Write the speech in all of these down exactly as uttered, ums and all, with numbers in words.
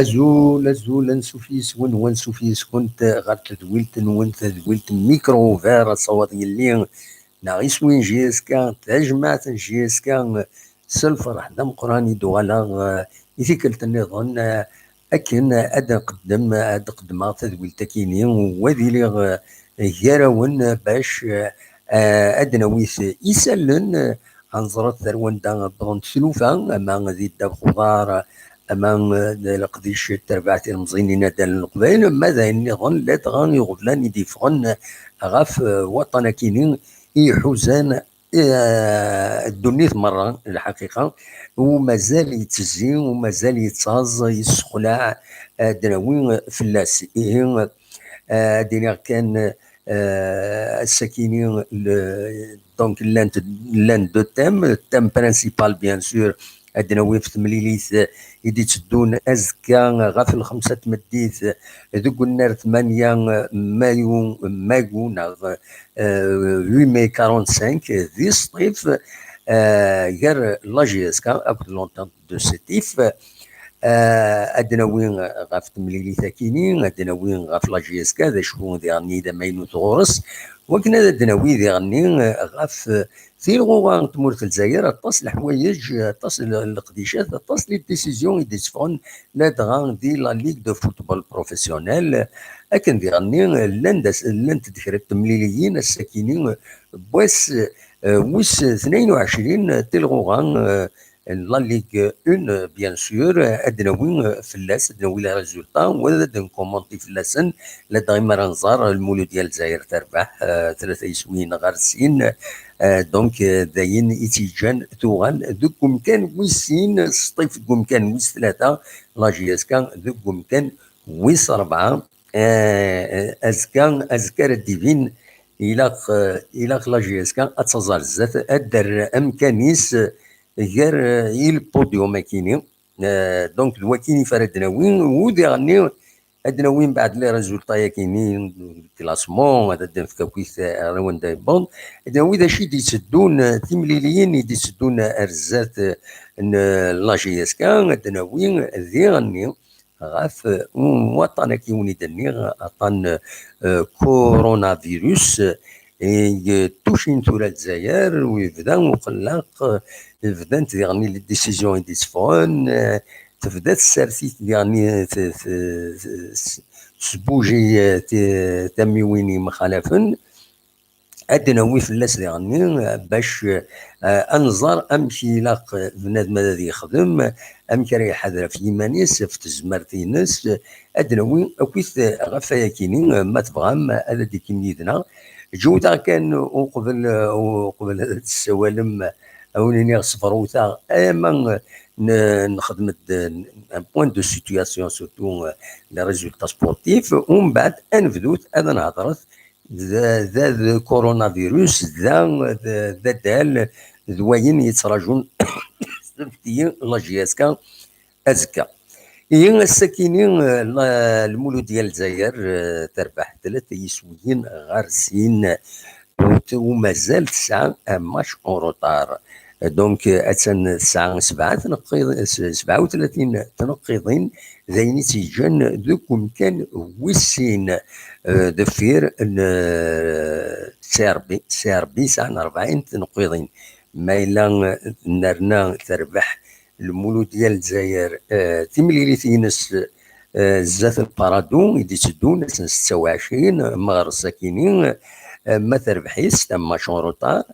Azul, azul, ansuf yes-wen, wansuf yes-kent ɣer tedwilt-nwen, tadwilt Micro Ouvert, asawaḍ yelli neɣ iswi n J S K, tajmaɛt n J S K, s lferḥ d ameqqran i d-uɣaleɣ, eh, i tikkelt nniḍen, eh, akken ad nqeddem, ad qeddmeɣ tadwilt akini, u ad iliɣ, eh, gar-awen, eh, bac, eh, eh, ad d-nawi isallen, eh, ad nẓret ar wanda wwḍent tlufa, ama di ddabex uḍar, ama, eh, d leqdic n terbaɛt ilemẓiyen n yinaddalen n Leqbayel, ma d ayen nniḍen, ladɣa iɣeblan i d-yeffɣen ɣef, eh, waṭṭan akini i iḥuzan, eh, ddunit merra, lḥaqiqa, u mazal yettezzi, u mazal yettaẓ, yessexlaɛ, eh, ad d-nawi fell-as. Ihi, eh, ad d-iniɣ kan, eh, ass-akini, le, donc, llant, llant deux thèmes. Le thème principal, bien sûr, ad d-nawi ɣef temlilit, eh, i d-itteddun azekka ɣef lxemsa n tmeddit, eh, deg unnar tmanya, eh, mayu, mayu, neɣ, eh, huit mai quarante-cinq, eh, di Sṭif, eh, gar la J S K akked l'Entente de Sétif. Eh, ad d-nawi ɣef temlilit akini, ad d-nawi ɣef la J S K, d acu diɣen i d amaynut ɣur-s, wakken ad d-nawi diɣen, eh, ɣef, eh, tilɣuɣa n tmurt n Lezzayer, aṭas n leḥwayeǧ, aṭas n leqdicat, aṭas n les décisions i d-itteffɣen ladɣa di la Ligue de football professionnel, akken diɣen llant, llant-d kra n temliliyin ass-akini n wass, eh, wis tnayen u ɛecrin, tilɣuɣa, eh, n la Ligue un, bien sûr, ad d-nawi fell-as, ad d-nawi les résultats, u ad d-nkumunti fell-asen, ladɣa mi ara nẓer Lmuludya n Lezzayer terbeḥ, eh, tlata yiswiyen ɣer sin. Eh, donc, eh, d ayen i tt-yeǧǧan tuɣal deg umkan wis sin, Sṭif deg umkan wis tlata, la J S K deg umkan wis rebɛa. Eh, eh, azekka, azekka ara d-ibin, ilaq, eh, ilaq la J S K ad taẓ ar zdat, ad d-terr amkan-is, eh, gar, eh, i le podium akini. Eh, donc, d wakini f ara d-nawi, u diɣenni ad d-nawi mbeɛd les résultats yakini, classement, ad d-nefk akkit, eh, ar wanda yewweḍ, ad d-nawi d acu i d-itteddun, eh, timliliyin i d-itteddun ar zdat, eh, n, eh, la J S K, ad d-nawi diɣenni ɣef, eh, waṭṭan-agi i wen-id-nniɣ, aṭṭan, eh, coronavirus, eh, i, eh, tucin tura Lezzayer, u yebda uqelleq, eh, bdant diɣen les décisions i d-itteffɣen, eh, tebda tsertit diɣen, eh, t-, t-, t-, s-, sbuji, eh, t-, tamiwin yemxalafen. Ad d-nawi fell-as diɣenni, eh, bac, eh, ad nẓer amek ilaq, eh, bnadem ad, ad yexdem, amek ara iḥader ɣef yiman-is, ɣef tezmert-ines, eh, ad d-nawi akkit, eh, ɣef wayakini, eh, ma tebɣam, eh, ad d-tikim yid-neɣ. Ǧewdeɣ kan uqbel, eh, uqbel ad d-tessawalem, eh, ad wen-iniɣ sefrewteɣ, ama, eh, n-, nexdem-d, eh, un point de situation, surtout, eh, les résultats sportifs, umbeɛd ad nebdut ad nhedret d, d, d coronavirus, d, d, d adal, d wayen yettraǧun sefti la J S K azekka. Ihi ass-akini, eh, la, Lmuludya n Lezzayer, eh, terbeḥ tlata yiswiyen ɣer sin, u t-, u mazal tesɛa un match en retard. Donc, eh, attan tesɛa sebɛa tneqqiḍ-, s-, sebɛa u tlatin tneqqiḍin, d ayen i tt-yeǧǧan deg umkan wis sin, eh, deffir n, eh, C R B. C R B yesɛan rebɛin tneqqiḍin. Ma yella, eh, nerna terbeḥ Lmuludya n Lezzayer, eh, timlilit-ines, eh, zdat n Paradou i d-itteddun, ass n setta u ɛecrin, meɣres akini, eh, ma terbeḥ-it, un match en retard,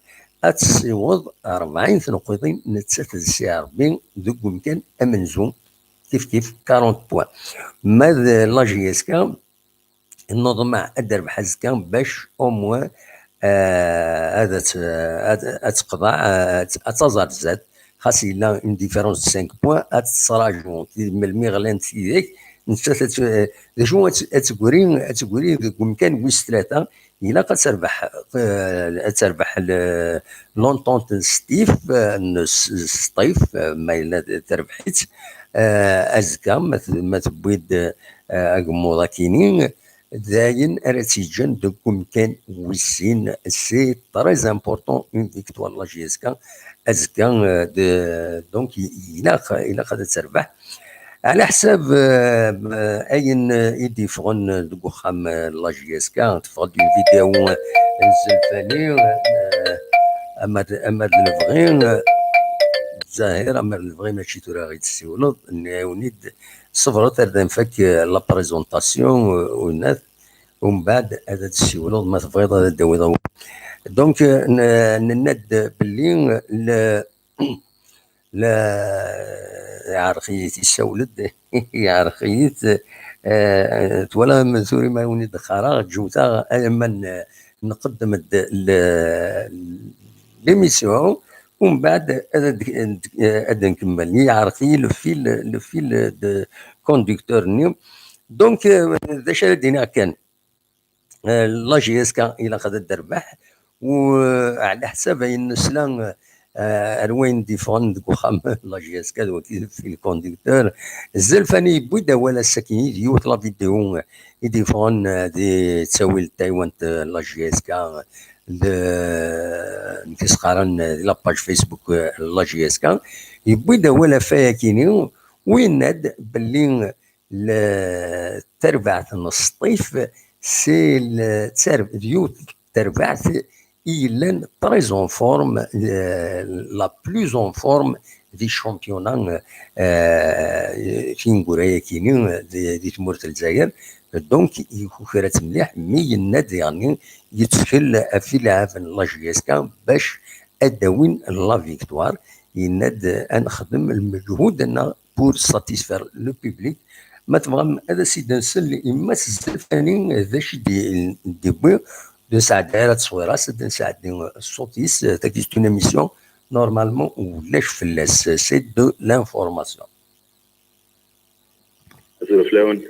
ad tessiweḍ rebɛin tneqqiḍin, nettat d C R B deg umkan amenzu, kif kif quarante points. Ma d la J S K, neḍmeɛ ad d-terbeḥ azekka bac au moins, eh, ad, ad, ad, ad teqḍeɛ, eh, ad, ad taẓ ar zdat. Xas yella une différence de cinq points, ad tettraǧu melmi ɣlant tidak, nettat ad t-, eh, d acu ad t-, ad tegri, ad tegri deg umkan wis tlata, ilaq ad terbeḥ, eh, ad terbeḥ le-, l'Entente n Sṭif, eh, n S-, Sṭif, eh, ma yella terbeḥ-itt, eh, azekka, ma t-, ma tewwi-d, eh, agemmuḍ akini, d ayen ara tt-yeǧǧen deg umkan wis sin. C'est très important, une victoire de la J S K azekka, eh, de, donc, i-, ilaq, ilaq ad terbeḥ. Ɛla ḥsab, eh, ayen, eh, i d-yeffɣen deg uxxam, eh, n la J S K, teffeɣ-d une vidéo, eh, n Zelfani, eh, ama d, ama d lebɣi, eh, Zahir, ama d lebɣi mačči tura i d-tessiwleḍ, nniɣ-awen-id, ṣebret ar d nfak, eh, la présentation, eh, winnat, umbeɛd ad d-tessiwleḍ ma tebɣiḍ ad d-tawiḍ awal. Donc, eh, n-, nenna-d belli, eh, le, la, iɛreq-iyi-d, issawel-d, iɛreq-iyi-d, eh, twalam tura ma wen-id-qqareɣ, ǧǧewt-aɣ alamma n-, nqeddem-d le-, l'émission, umbeɛd ad, ad, ad nkemmel. Iɛreq-iyi le fil, le fil de conducteur-nni. Donc, eh, d acu ara d-iniɣ kan? Eh, la J S K ilaq ad d-terbeḥ, u, eh, ɛla ḥsab ayen nesla, eh, ar wayen d-yeffɣen deg uxxam n la J S K d wagi le fil conducteur. Zelfani yewwi-d awal ass-agi di yiwet la vidéo i d-yeffɣen, eh, di ttawil n taywant, eh, la J S K, d, nekk s-qqaren, eh, di la page Facebook, eh, la J S K, yewwi-d awal ɣef wayagi-ni, u yenna-d belli le-, tarbaɛt n Sṭif, c'est le-, d tar-, d yiwet n terbaɛt i yellan très en forme, eh, la plus en forme di championnat, eh, tineggura-yagi-ni di, di tmurt n Lezzayer. Donc, ikukra-tt mliḥ, mi yenna-d, yeɛni, yettkel ɣef ileɛɛeb n la J S K bac ad d-awin la victoire. Yenna-d, ad nexdem lmeǧhud-nneɣ pour satisfaire le public. Ma tebɣam ad as-id-nsel i Mass Zelfani, d acu i d-, d-yewwi, ur d-nesɛeddi ara ttṣwira-s, ad d-nesɛeddi ṣṣut-is. Tagi c'est une émission, normalement, ulac fell-as, c'est de l'information. Azul fell-awen.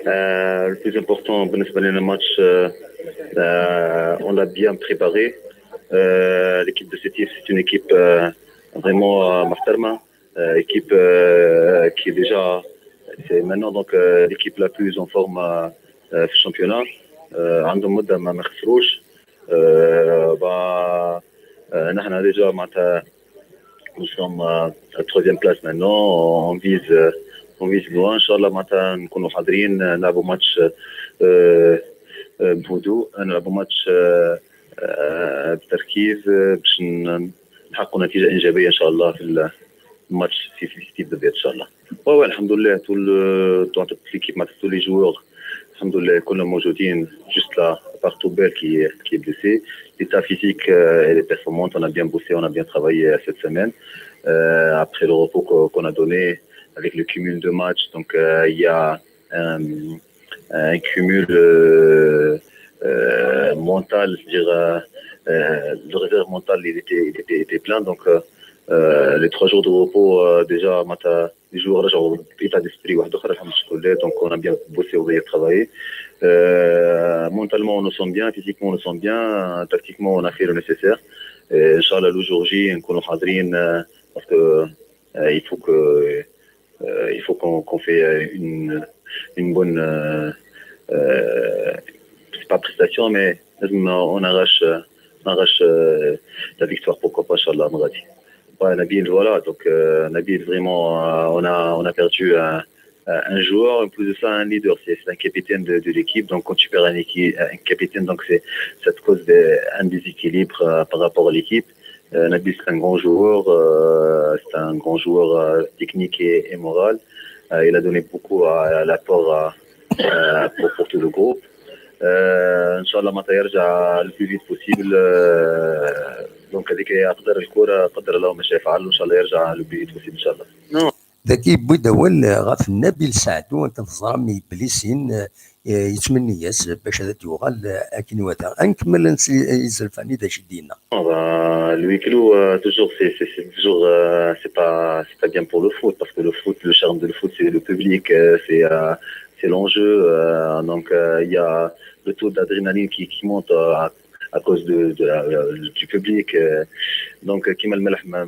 Euh, le plus important بالنسبة لنا match, euh, euh, on l'a bien préparé. Euh, l'équipe de Sétif, c'est une équipe, euh, vraiment, euh, محترمة. Euh, équipe, euh, qui est déjà, c'est maintenant donc, euh, l'équipe la plus en forme, euh, euh, في الشامبيونا. Euh, عندهم مدة ما، ما خسروش. Euh, bah, euh, نحن déjà معناتها nous sommes, euh, à la troisième place maintenant. On vise, euh, on vise loin. إن شاء الله معناتها نكونوا حاضرين، آه، نلعبوا match، آه، آه، بهدوء، نلعبوا match، آه، آه، بتركيز، آه، باش ن-، نحققوا نتيجة إيجابية إن شاء الله في ال-، الماتش في، في، في بالذات إن شاء الله. Ouais, ouais, الحمد لله، tout le, dans toute l'équipe, معناتها tous les joueurs, الحمد لله، كلهم موجودين. Juste là, à part Toubel qui, qui est blessé. L'état physique, euh, elle est performante. On a bien bossé, on a bien travaillé, euh, cette semaine. Euh, après le repos qu'on, qu'on a donné avec le cumul de matchs, donc, euh, il y a un, un cumul, euh, euh, mental, c'est-à-dire, euh, euh, le réserve mental, il était, il était, était plein. Donc, euh, euh, les trois jours de repos, euh, déjà, معناتها les joueurs رجعوا ب état d'esprit واحد آخر، الحمد لله. Donc, on a bien bossé, on a bien travaillé. Euh, mentalement, nous sommes bien, physiquement, nous sommes bien, euh, tactiquement, on a fait le nécessaire. Et إن شاء الله, le jour J, نكونوا حاضرين, euh, parce que, euh, il faut que, euh, il faut qu'on, qu'on fait, euh, une, une bonne, euh, euh, c'est pas prestation, mais on arrache, euh, on arrache, euh, la victoire, pourquoi pas, إن شاء الله, مرة دي. Ouais, Nabil, voilà, donc, euh, Nabil, vraiment, euh, on a, on a perdu un, un joueur, en plus de ça, un leader, c'est, c'est un capitaine de, de l'équipe. Donc, quand tu perds un, équi-, un capitaine, donc c'est, ça te cause des, un déséquilibre, euh, par rapport à l'équipe. Euh, Nabil, c'est un grand joueur, euh, c'est un grand joueur, euh, technique et, et moral. Euh, il a donné beaucoup à, à l'apport à, euh, pour, pour tout le groupe. Euh, إن شاء الله معناتها يرجع le plus vite possible. Euh, donc, هذيك هي أقدار الكرة، قدر الله ما شاء فعل، وإن شاء الله يرجع le plus vite possible إن شاء الله. Dagi yewwi-d awal ɣef Nabil Saɛdu, akken teẓram, yeblisin, eh, yettmenni-as bac ad d-yuɣal, eh, akken iwata. Ad nkemmel ansi, eh, Zelfani d acu i d-yenna. Ah, bah, le huis clos, euh, toujours, c'est, c'est, c'est toujours, euh, c'est pas, c'est pas bien pour le foot, parce que le foot, le charme de le foot, c'est le public, euh, c'est, euh, c'est l'enjeu, euh, donc, euh, il y a le taux d'adrénaline qui, qui monte, euh, à, à cause de, de la, euh, du public, euh, donc, euh, كيما الملح ما،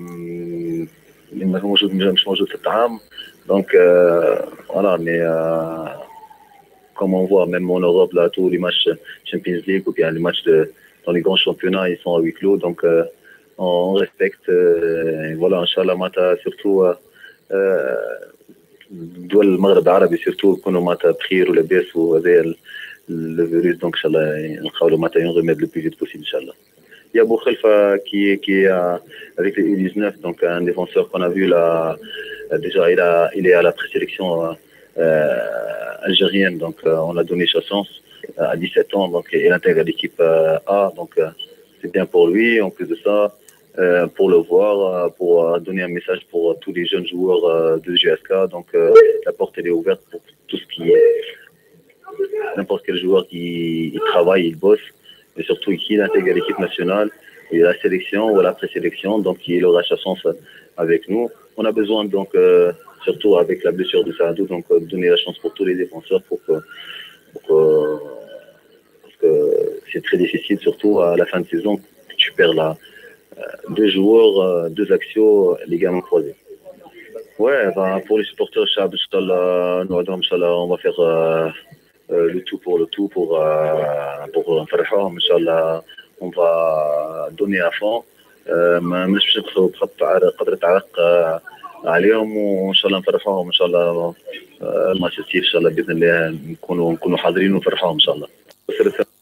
ما موجود، مش موجود في الطعام. Donc, euh, voilà, mais, euh, comme on voit, même en Europe, là, tous les matchs Champions League ou bien les matchs de, dans les grands championnats, ils sont à huis clos. Donc, euh, on, on respecte. Euh, et voilà, إن شاء الله, معناتها, surtout, euh, euh, دول المغرب العربي surtout يكونوا معناتها بخير ولاباس، وهذا ال- le virus, donc إن شاء الله نلقاو له معناتها un remède le plus vite possible إن شاء الله. Il y a Boukhalifa qui, qui est euh, avec les U dix-neuf, donc un défenseur qu'on a vu là, euh, déjà, il, a, il est à la présélection euh, euh, algérienne, donc euh, on a donné sa chance euh, à dix-sept ans, donc il intègre l'équipe euh, A, donc euh, c'est bien pour lui. En plus de ça, euh, pour le voir, euh, pour euh, donner un message pour euh, tous les jeunes joueurs euh, de J S K, donc euh, la porte elle est ouverte pour tout ce qui est n'importe quel joueur qui il travaille, il bosse, et surtout ici, il intègre l'équipe nationale, et la sélection ou la présélection, donc il aura sa chance avec nous. On a besoin donc, euh, surtout avec la blessure de Saadou, donc euh, donner la chance pour tous les défenseurs pour que, pour que- parce que c'est très difficile, surtout à la fin de saison, que tu perds là euh, deux joueurs, euh, deux axiaux, euh, les gamins croisés. Ouais, bah, pour les supporters, Shab, Inch'Allah, nous, Inch'Allah, on va faire euh, euh, le tout pour le tout pour, euh, pour نفرحوهم, Inch'Allah, on va donner à fond. آه، ما مش باش ندخلوا بخط عرق، قطرة عرق آه، عليهم, وان شاء الله نفرحوهم ان شاء الله. آه، الماتش السيف ان شاء الله باذن الله نكونوا نكونوا حاضرين ونفرحوهم ان شاء الله.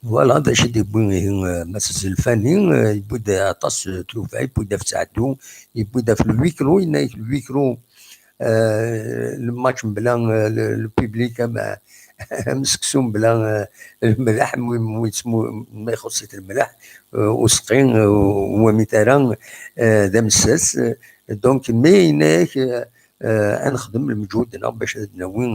Voilà, d acu i d-yewwi eh, Mass Zelfani, eh, yewwi-d aṭas n tlufa, yewwi-d ɣef Sɛeddu, yewwi-d ɣef le huis clos, yenna-yak le huis clos, eh, le match mebla eh, le, le public am, am seksu mebla eh, lmelḥ, mu- mu- mu- ma ixuṣṣ-it lmelḥ, eh, useqqi, eh, ur wamit ara, eh, d amessas. Eh, donc, mais yenna-yak, eh, eh, ad nexdem lmeǧhud-nneɣ bac ad d-nawi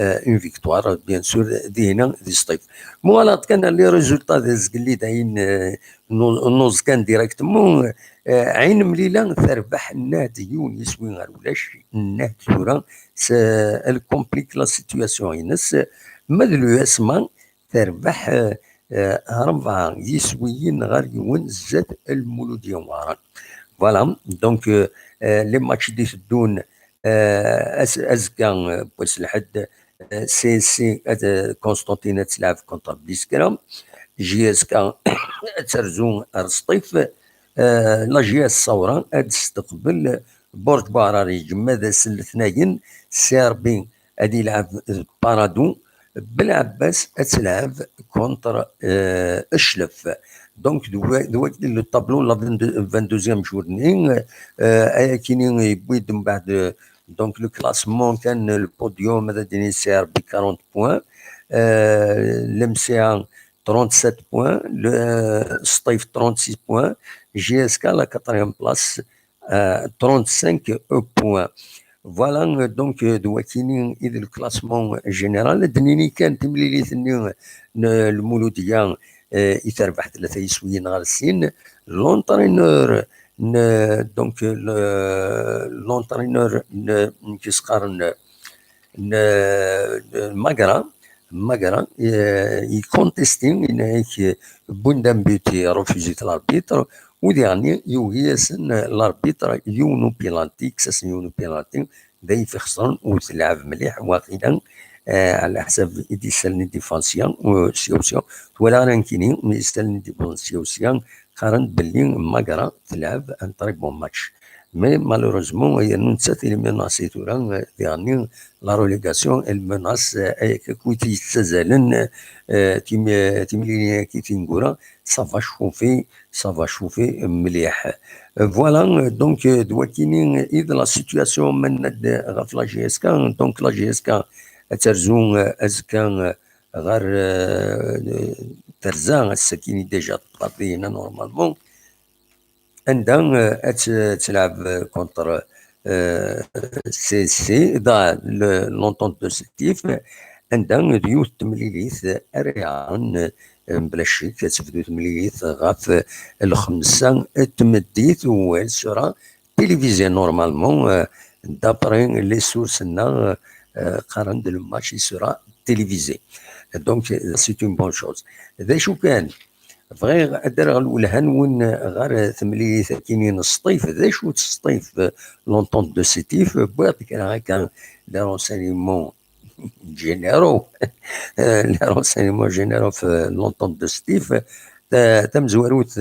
eh, une victoire, bien sûr, dihina di Sṭif. Muɣalaḍ kan les résultats d azgelli dayen eh, nu- nuẓ kan directement, eh, Ɛin Mlila terbeḥ Nahd yiwen yiswi ar ulac, Nahd tura s- elle complique la situation-ines, ma d l'U S M A terbeḥ eh, eh, rebɛa yiswiyen ɣer yiwen zdat Lmuludya Wehran. Voilà, donc eh, eh, les matchs i d-iteddun eh, az- azekka eh, n wass lḥedd, eh, C S C ad eh, Constantine ad telɛeb contre Bliskra, J S K ad terzu ar Sṭif, eh, la J S Saoura ad testeqbel Burj Bahrari, ǧemmad ass n letnayen, C R B ad ilɛeb d Paradou, Belɛebbas ad telɛeb contre eh, Cclef. Donc, d wa- d wagi le tableau la vingt-deuxième journée, eh, ayakini yewwi-d mbeɛd eh, donc le classement kan le podium ad d-nini C R B quarante points, eh, l'MCA trente-sept points, le Sṭif trente-six points, J S K la quatrième place, euh, trente-cinq points. Voilà, euh, donc, euh, d wakini i d le classement général. Ad d-nini kan timlilit-nni n Lmuludya, euh, i terbeḥ tlata yiswiyen ɣer sin. L'entraîneur n, donc, euh, le- l'entraîneur n, n, n Magra, Magra, euh, i contesti, yenna-yak, euh, wwin-d un but, refusé-t l'arbitre, u diɣen yugi-yasen l'arbitre yiwen upilanti, kkes-asen yiwen upilanti, d ayf ixesren, u telɛeb mliḥ, waqila, eh, ɛla ḥsab i d-isalen i d-iffɣen sya, u sya u sya, twala ara nekkini, mi isalen i d-iwwḍen sya u sya, qqaren-d belli Magra telɛeb un très bon match. Mais malheureusement, yernu nettat il menace tura, eh, diɣen la relégation, elle menace, eh, ayek akk wid yettazalen, eh, tim- eh, timlilin-agi tineggura, ça va chauffer, ça va chauffer mliḥ. Eh, voilà, eh, donc, eh, d wakini i d la situation ma nenna-d ɣef la J S K, donc la J S K ad terzu, eh, azekka, eh, ɣer, eh, terza ass-agi déjà tebɣa dina normalement. Anda, eh, ad t- ad telɛeb contre, eh, C S C, da le- l'entente de Sétif, anda d yiwet temlilit ara iɛerren, eh, mebla ccek, ad tebdu temlilit ɣef, eh, lxemsa n tmeddit, u elle sera télévisée normalement, eh, d'après les sources-nneɣ, eh, qqaren-d le match il sera télévisé. Donc, c'est une bonne chose. D acu kan, bɣiɣ ad d-rreɣ lwelha-nwen ɣer temlilit-agi n Sṭif. D acu-tt Sṭif, l'entente de Sétif? Wwiɣ-d kra akka les renseignements généraux, les renseignements généraux f l'entente de Sétif. Ta- Tamezwarut,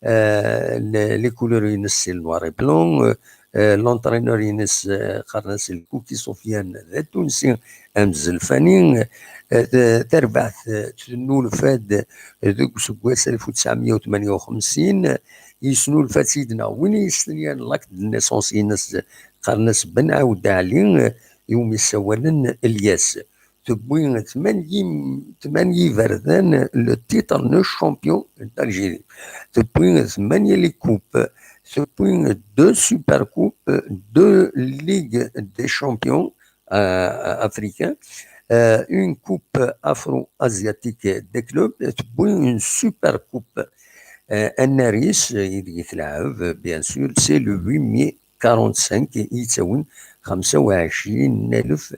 eh, le- les couleurs-ines c'est le noir et blanc, eh, Eh, l'entraîneur-ines, eh, qqaren-as Lkuki Sofiane, d atunsi amzelfani. Eh, t-, tarbaɛt, eh, tennulfa-d deg useggas alef u tesɛemya u tmenya u xemsin, yesnulfa-tt-id neɣ win yestenyan l'acte de naissance-ines, qqaren-as Ben Ɛawd Ɛli, eh, iwumi ssawalen Ilyas. Tewwi tmanya, tmanya iberdan, le titre de champion d'Algérie. Tewwi tmanya les coupes. Tewwi deux super coupes, deux ligues des champions, euh, africains, euh, une coupe afro-asiatique des clubs, tewwi une super coupe, euh, Annaris, euh, ideg i tleɛɛeb, bien sûr, c'est le huit mai quarante-cinq, i yettawin xemsa u ɛecrin alef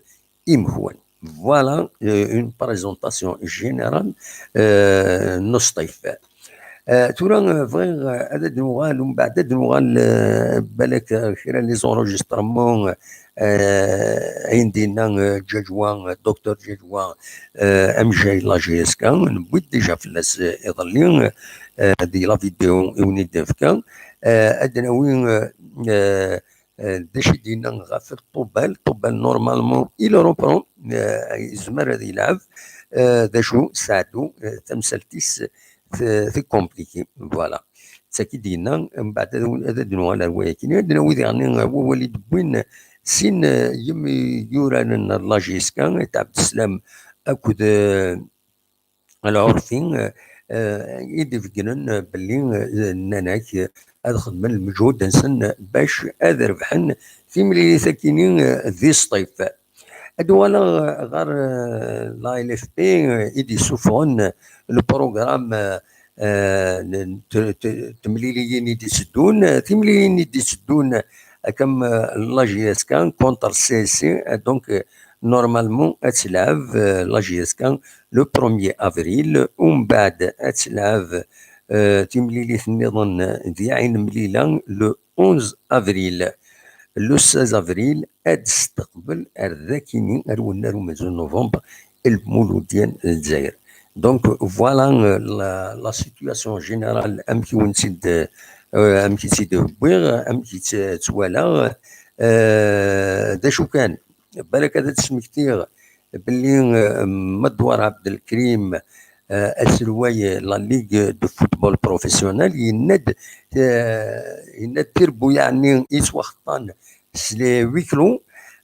imekwan. Voilà, euh, une présentation générale, euh, n usṭif. Euh, tura, euh, bɣiɣ, euh, ad d-nuɣal, umbeɛd ad d-nuɣal, euh, balak, euh, kra n les enregistrements, euh, ayen d-yenna, euh, Ǧaǧwa, euh, docteur Ǧaǧwa, euh, amejjay n la J S K, newwi-d déjà fell-as, euh, iḍelli, euh, di la vidéo i wen-id-nefka. Euh, ad d-nawi, euh, euh, euh, d acu i d-yenna ɣef Ṭubal. Ṭubal, normalement, il reprend, euh, yezmer ad yelɛeb, euh, d acu, Saɛdu, euh, tamsalt-is t-, tcompliqué. Voilà. D tagi i d-yenna, mbeɛd ad, ad d-nuɣal ar wayagi. Ad d-nawi diɣen wawal i d-wwin sin, euh, yimyuraren n la J S K, At Ɛebdeslam akked, euh, Lɛurfi, euh, euh, i d-ibeggnen, euh, belli, euh, nnan-ak, euh, ad xedmen lmeǧhud-nsen bac ad rebḥen timlilit-akini, euh, di Sṭif. Ad uɣaleɣ, euh, ɣer, euh, la L F P, euh, i d-yessufɣen, euh, le programme, euh, euh, n, n, t-, t-, temliliyin i d-itteddun, euh, timliliyin i d-itteddun, euh, comme, euh, la J S K contre C S C, euh, donc, euh, normalement, ad tleɛb, euh, la J S K le premier avril, umbeɛd ad tleɛb, euh, timlilit nniḍen di Ɛin Mlila le onze avril. Le seize avril, ad testeqbel ar dakini, ar wennar umenzu n novembre, Lmuludya n Lezzayer. Donc, voilà, euh, la, la situation générale, amek i wen-tt-id, euh, amek i tt-id-wwiɣ, amek i tt-, ttwalaɣ. Euh, d acu kan, balak ad d-smektiɣ belli, euh, Madwar Abdelkrim, euh, aselway la Ligue de football professionnel, yenna-d, euh, yenna-d tirebbuyaɛ-nni yettwaxeṭṭan s les huis clos,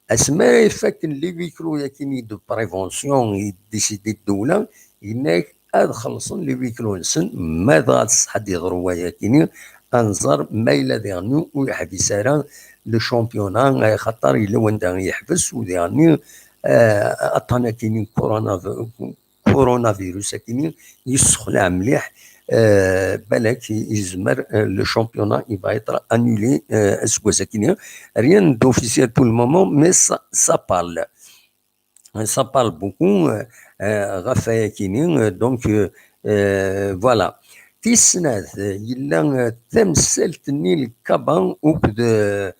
asmi ara ifakken les huis clos-yakini de prévention i d-décidi ddewla, yenna-ak ad xellṣen les huis clos-nsen, ma dɣa d ṣṣeḥ ad yeḍru wayakini, ad nẓer ma yella diɣen ur yeḥbis ara le championnat, axaṭer yella wanda yeḥbes, u diɣen, euh, aṭṭan-akini corona, coronavirus akini yessexlaɛ mliḥ, euh, balak yezmer, euh, le championnat il va être annulé, euh, aseggas akini. Rien d'officiel pour le moment, mais ça, ça parle. Ça parle beaucoup, euh, euh, ɣef wayakini, euh, donc, euh, euh, voilà. Tis snat, euh, yella, euh, tamsalt-nni n Kaba akked, euh,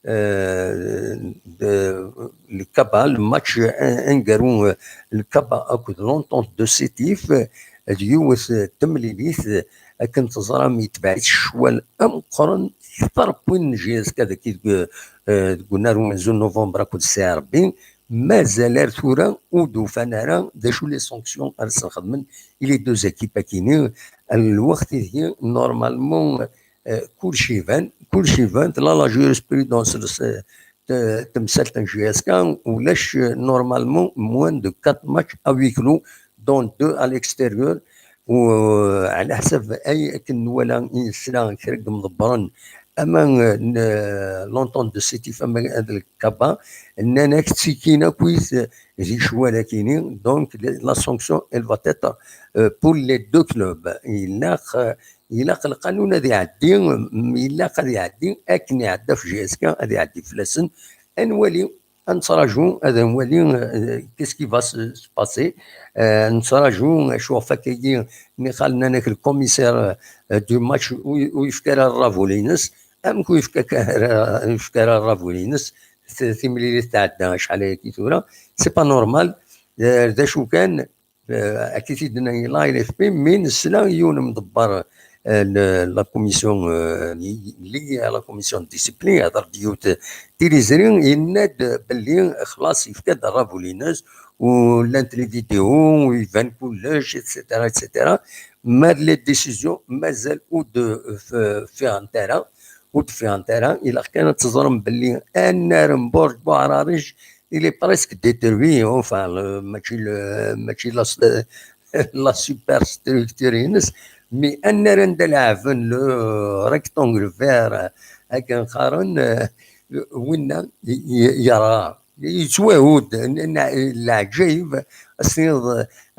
euh, de, le Kaba, le match, euh, aneggaru, euh, n Kaba akked l'Entente de Sétif, euh, d yiwet, euh, temlilit, euh, akken teẓram, yetbeɛ-itt ccwal ameqqran, kter n win n J S K dagi deg, euh, deg unnar umenzu n novembre akked Sɛid Rebbi. Mazal ar tura ur d-ufan ara d acu les sanctions ara sen-xedmen i les deux équipes akini. Lweqt ideg, normalement, euh, kullec iban, kullec iban, tella la jurisprudence, euh, t-, temsalt n J S K, ulac, euh, normalement moins de quatre matchs à huis clos, dont deux à l'extérieur. U, euh, ɛla ḥsab ay akken nwala i nesla kra n yimḍebbren, ama, euh, n, euh, l'Entente de Sétif, ama d Kaba, nnan-ak ttikin akkit, euh, di ccwal akini. Donc, le-, la sanction, elle va être, euh, pour les deux clubs. Ilaq, euh, ilaq lqanun ad iɛeddi, mm, ilaq ad iɛeddi akken iɛedda f J S K, ad iɛeddi fell-asen. Ad nwali, ad nettraǧu, ad nwali, euh, qu'est-ce qui va se, se passer. Euh, nettraǧu, acu ɣef akka-yi, niqal nnan-ak le commissaire, euh, du match ur, ur yefki ara rravul-ines. Amek ur yefki ara, ur yefki ara rravul-ines? T-, timlilit tɛedda acḥal ayagi tura. C'est pas normal. Euh, d acu kan, euh, akka i t-id-tenna la L F P, mi nesla yiwen umḍebber, euh, le- la commission, euh, liée à la commission de discipline, yehder-d yiwet tiliẓri, yenna-d belli xlaṣ yefka-d rrabul-ines, u llant les vidéos, u iban kullec, et cetera, et cetera. Ma les décisions mazal ur d-, f-, ffiɣent ara, ur d-ffiɣent ara. Ilaq kan ad teẓrem belli annar n Burj Buɛrariǧ, il est presque détruit, enfin, le, mačči le, mačči la, la superstructure-ines, mais annar anda leɛben le rectangle vert, akken qqaren, euh, winna y-, y-, yerɣa. Yettwahud, n-, n-, leɛǧayeb, ad s-tiniḍ,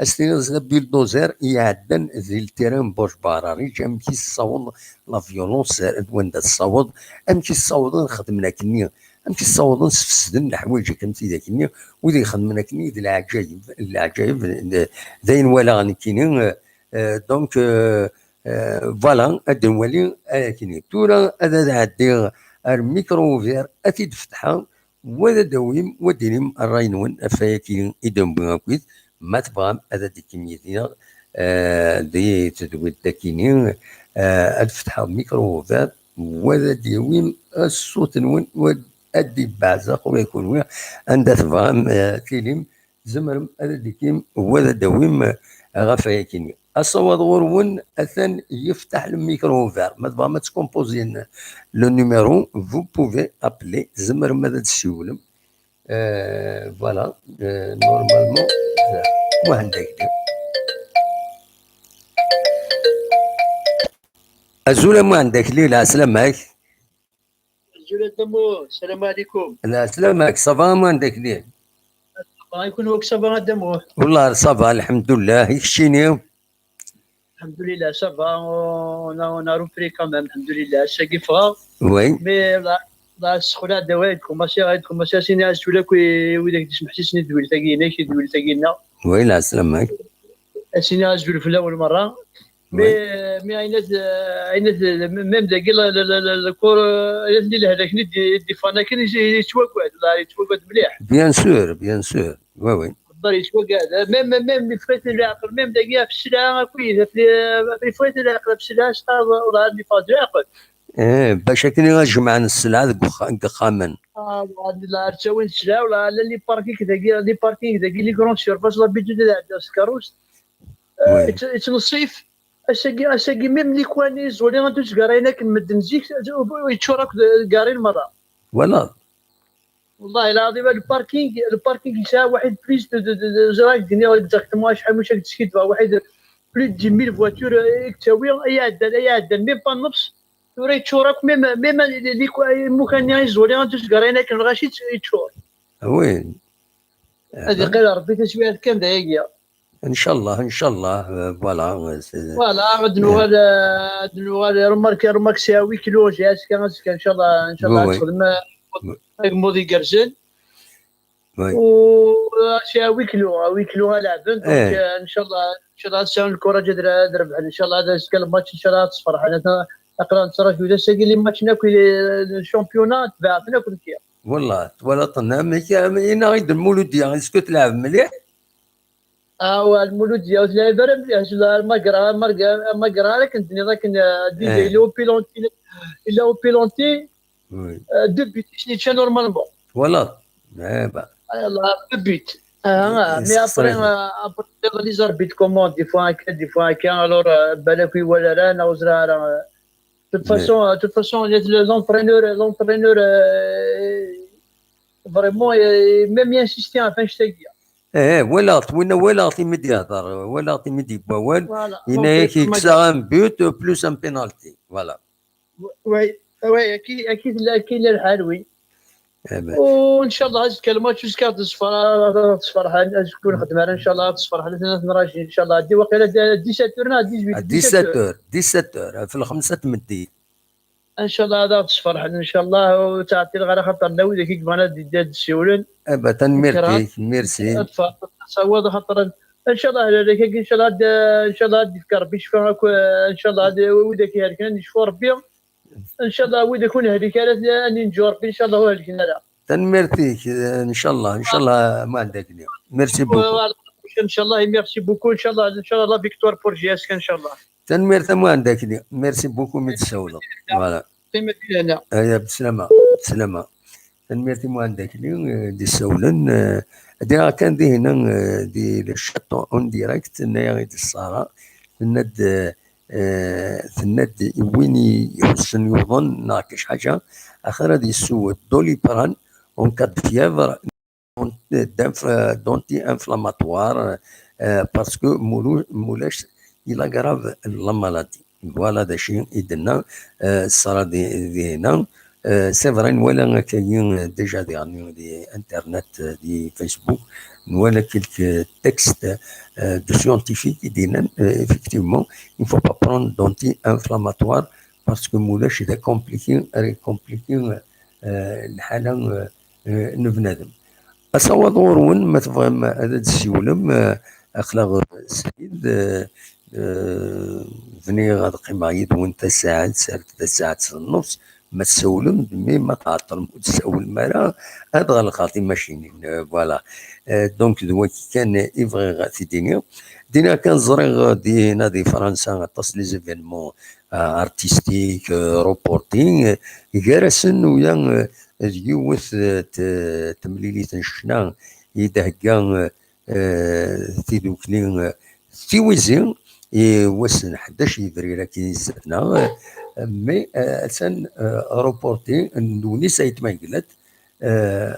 ad s-tiniḍ d abildozer iɛeddan di ltiran n Burj Buɛrariǧ, amek i tessaweḍ la violence ar wanda tessaweḍ, amek i ssawḍen xedmen akkenni, amek i ssawḍen sfesden leḥwayeǧ akken tidak-nni, wid ixedmen akkenni d leɛǧayeb, leɛǧayeb d, d ayen walaɣ nekkini, euh, euh, donc, euh, euh, voilà, ad nwali ayakini. Tura ad, ad ɛeddiɣ ar micro ouvert, ad t-id-fetḥeɣ, wa d ad d-awim, wa d-inim ṛṛay-nwen ɣef wayakini i d-newwi akkit. Ma tebɣam ad d-tikim yid-neɣ, euh, di tedwilt akini, euh, ad fetḥeɣ micro ouvert, wa d ad d-yawim ṣṣut-nwen, wa ad d-ibbeɛzeq, wa kunwi, anda tebɣam, euh, tilim, tzemrem ad d-tikim, wa d ad d-awim, euh, ɣef wayakini. Asawaḍ ɣur-wen atan yefteḥ le micro ouvert. Ma tebɣam ad tkompoẓim le numéro, vous pouvez appeler. Tzemrem ad d-tessiwlem. Euh, voilà. Euh, normalement, euh, Muhend Akli. Azul a Muhend Akli, lɛeslama-k. Azul a Dda Muḥ, salam ɛlikum. Lɛeslama-k, ça va a Muhend Akli? Ça va, i kunwi ça va a Dda Muḥ? Wallah, ça va, lḥemdullah. I keččini? Alḥemdulillah, ça va, on a, on a repris quand même, alḥemdulillah, ass-agi ffɣeɣ. Oui. Mais la, la, ssexlaɛeɣ-d awal, ad commencer, ad commencer, ad as-iniɣ azul akk i widak d-ismeḥsisen i tedwilt-agi-inek, i tedwilt-agi-nneɣ. Oui, lɛeslama-k. Ad as-iniɣ azul fell-awen merra. Oui. Mais, mais ayen at, ayen at, même dagi, la, la, la, la, la cour, ayen at lehlak-nni d-, d-iffɣen akken, yettwagad, la, yettwagad mliḥ. Bien sûr, bien sûr. Oui, oui. Yettwagad. Même, même, yeffeɣ-iten leɛqel, même dagi ɣef sselɛa, akkit, ɣef, yeffeɣ-iten leɛqel ɣef sselɛa, s taḍ-, ur ɛad yeffeɣ leɛqel. Eh, bac akken ad jemɛen sselɛa deg uxa-, deg ixxamen. Ah, la, la, ttawin sselɛa, la, la, les parkings dagi, les parkings dagi, les grandes surfaces, l'habitude ad ɛeddiɣ s tkeṛṛust. Eh, oui. Yettneṣṣif. Ass-agi, ass-agi, même les coins, les ẓuli, ad ttgarayen akken medden zik, yeččur akk d-, ggarin merra. Voilà. Wallahi lɛaḍim, le parking, le parking yesɛa waḥid plus de, de, de, de, ẓriɣ ad k-d-iniɣ exactement acḥal, maca ad k-d-skidbeɣ, waḥid plus de dix mille voitures, eh, i yettawi, ay iɛeddan, ay iɛeddan, même pas nnefs, tura yeččur akk, même, même les, les, les, imukan-nni iẓuli, ad ttgarayen akken lɣaci yeččur. Ah oui. Ad iqqim Rebbi taswiɛt kan d ayagi. Ncallah, ncallah, euh, voilà, euh, c'est... Voilà, ad nuɣal, euh, ad nuɣal, remarque, remarque, c'est à huis clos, j'ai azekka, azekka, ncallah, ncallah, oui, ad texdem, euh, agmuḍ igerrzen. Oui. U, euh, c'est à huis clos, à huis clos, ad lɛeben, donc, eh, euh, ncallah, ncallah, ad sɛun le courage ad re-, ad rebḥen, ncallah, ad azekka le match, ncallah, ad sferḥen, ad, aql-aɣ nettraǧu d ass-agi, les matchs akk, le championnat, tebɛen akk nekki. Wallah, twalaḍ-ten, amek, amek, yenna-ɣ-d Lmuludya, est-ce que tleɛb mliḥ? Ah, wa, Lmuludya ur tleɛɛeb ara mliḥ, s la, ma gra, ma gra, ma gra ara akken d-tenniḍ akken, euh, déjà, eh, il est au penalty, il est au penalty, oui, euh, deux buts, i s-nečča normalement. Voilà. Eh ben. Ah, yallah, deux buts. Ah, mais après, euh, après, les arbitres, comment, des fois, un cas, des fois, un cas, alors, euh, balak ur iwala ara, neɣ ur yeẓri ara, euh, de toute façon, euh, de toute façon, le, l'entraîneur, l'entraîneur, euh, vraiment, euh, même il insiste ɣef annect-agi. Eh, walaɣ-t, winna walaɣ-t imi d-yehder, walaɣ-t imi d-yewwi awal, voilà, yenna-yak yekkes-aɣ un but plus un penalty, voilà. Oui, oui, akka, akka tella, akka yella lḥal, oui. Eh ben. U ncallah azekka lmatch, azekka ad sfer-, ad sferḥen, azekka ur nxeddem ara, ncallah ad sferḥen, ad nraji, ncallah, di waqila d-, dix-sept heures neɣ dix-huit, à dix-sept heures, dix-sept heures, ɣef lxemsa n tmeddit. Ncallah ad aɣ-d-sferḥen, ncallah, ur ttɛeṭṭileɣ ara, xaṭer llan widak i yebɣan ad d-, ad d-ssiwlen. Eh ben, tanemmirt-ik, merci. Ad f-, ad tasawaḍ, xaṭer, ncallah, lehlak-agi, ncallah ad, ncallah ad d-yefk Rebbi ccfa akk, ncallah ad, widak ihelken ad yecfu Rebbi. Ncallah widak ur nehlik ara ad, ad nenǧu Rebbi, ncallah ur helken ara. Tanemmirt-ik, ncallah, ncallah ma ɛendek. Merci beaucoup. Voilà, ncallah, merci beaucoup, ncallah, ncallah la victoire pour J S K, ncallah. Tanemmirt a Muɛend Akli. Merci beaucoup mi d-tsawleḍ. Voilà. Aya, bslama, bslama. Tanemmirt i Muɛend Akli, eh, d-issawlen. Eh, diɣ kan dihina, eh, di le chat en direct, tenna-yaɣ-id Ṣara, tenna-d, eh, eh, tenna-d i win i iḥussen yuḍen neɣ kečč ḥaǧa, axir ad yessew Doliprane en cas de fièvre, d'anti-inflammatoire, eh, parce que mulac, il aggrave la maladie. Voilà d acu i d-tenna, eh, Ṣara di, dihina. Eh, c'est vrai, nwala akkagi, eh, déjà diɣen di internet, eh, di Facebook, nwala quelques textes, eh, de scientifiques i d-yennan, eh, effectivement, il ne faut pas prendre d'anti-inflammatoire parce que mulac d compliqué, très compliqué, eh, lḥala, eh, eh, n bnadem. Asawaḍ ɣur-wen, ma tebɣam ad d-tessiwlem, eh, aql-aɣ srid, eh, eh, bniɣ ad qqimeɣ yid-wen tasaɛet, ar tasaɛet d nnefs, ma tsawlem, mi ma tɛeṭṭlem ur tsawlem ara, ad ɣelqeɣ timacinin. Eh, voilà. Eh, donc, d wagi kan i bɣiɣ ad t-id-iniɣ. Dina kan ẓriɣ, eh, dina di Fransa, aṭas les événements, eh, artistiques, eh, reportés, eh, gar-asen uya, eh, d yiwet, eh, t-, temlilit n ccna i d-thegga, eh, eh, tidukli, eh, Tiwizi, i wass n ḥdac yebrir akin i zdat-neɣ, eh, mais, eh, atan, eh, reporté n Lewnis Ayt Mengellat. Eh,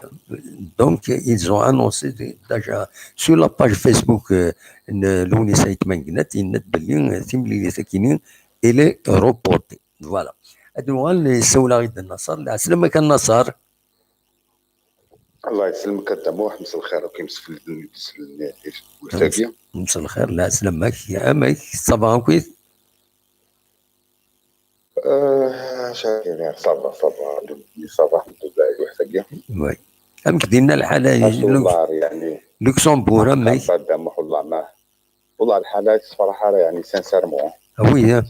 donc, ils ont annoncé de-, déjà sur la page Facebook, eh, n Lewnis Ayt Mengellat, yenna-d belli, eh, timlilit akini, elle est reportée. Voilà. Ad nuɣal nessawel-aɣ-id Naṣer. Lɛeslama-k a Naṣer. Allah yesselmek a Dda Muḥ, mselxir akk imsefliden i d-isellen i tewwurt-agi. Mselxir, lɛeslama-k, amek, ça va akkit? Euh, ça va, ça va, ça va, alhamdulillah, lweḥt-agi. Oui. Amek dinna lḥal, a Lux-, Asullar, yani, Luxembourg, amek? A Dda Muḥ, wallah ma Wallah, lḥala ur tessefraḥ ara, yani, sincèrement. Ah oui, hein.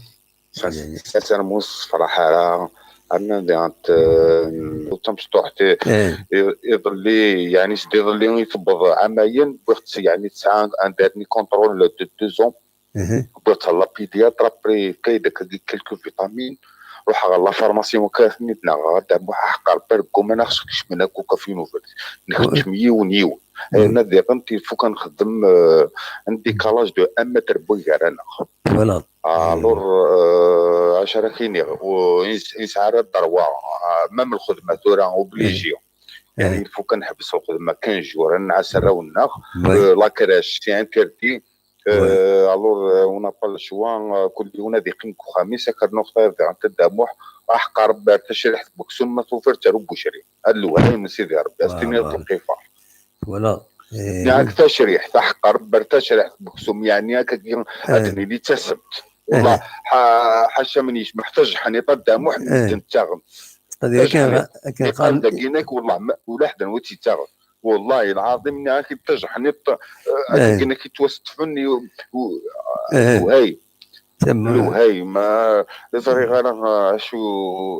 Sin-, sincèrement, ur tessefraḥ ara. Arna diɣen, eh, tamecṭuḥt, eh, iḍelli, yani, s-d iḍelli i tewweḍ ɛamayen, wwiɣ-tt, yani, tesɛa un dernier contrôle de deux ans. Wwiɣ-tt ɣer la pédiatre, après, fkan-iyi-d akka quelques vitamines. Ruḥeɣ ɣer la pharmacie, akka ten-id-nnaɣeɣ, a Dda Muḥ, aḥeqq Rebbi, ar ggumma ad ɣ-skecmen akk, akk ɣef yiwen ubrid. Nekcem yiwen, yiwen. Ayen ad diɣen, il faut kan nxeddem, euh, un décalage de un mètre n wugar-aneɣ. Voilà. Alors, euh, acu ara k-iniɣ, ur nesɛi ara ddrewa, euh, même lxedma tura, obligé. Yani, il faut kan neḥbes lxedma quinze jours, ad nɛass arraw-nneɣ, euh, la crèche, c'est interdit. Euh, alors, euh, on n'a pas le choix, euh, kul yiwen ad yeqqim deg uxxam-is, akken nuɣ tayeḍ diɣen a Dda Muḥ, aḥeqq Rebbi ar tacriḥt n weksum, ma tufiḍ-tt ar ubecri. Ad lewhayem n Sidi Rebbi, ad s-tiniḍ lqifar. Voilà. Neɣ tacriḥt, aḥeqq Rebbi ar tacriḥt n weksum, yani akka ad d-nili d tasemt. Wallah, ḥa-, ḥaca min yecmeḥ tajeḥniṭ a Dda Muḥ, medden ttaɣen. Tajeḥniṭ, akken qqaren dagi-nak, wallah, ma, ula ḥedd ur tt-yettaɣen. Wallahi lɛaḍim, nniɣ-ak-id tajeḥniṭ, eh, akken akka i ttwaseṭṭfen i, u-, lewhayem. Lewhayem, ah, ur ẓriɣ ara, ah, acu,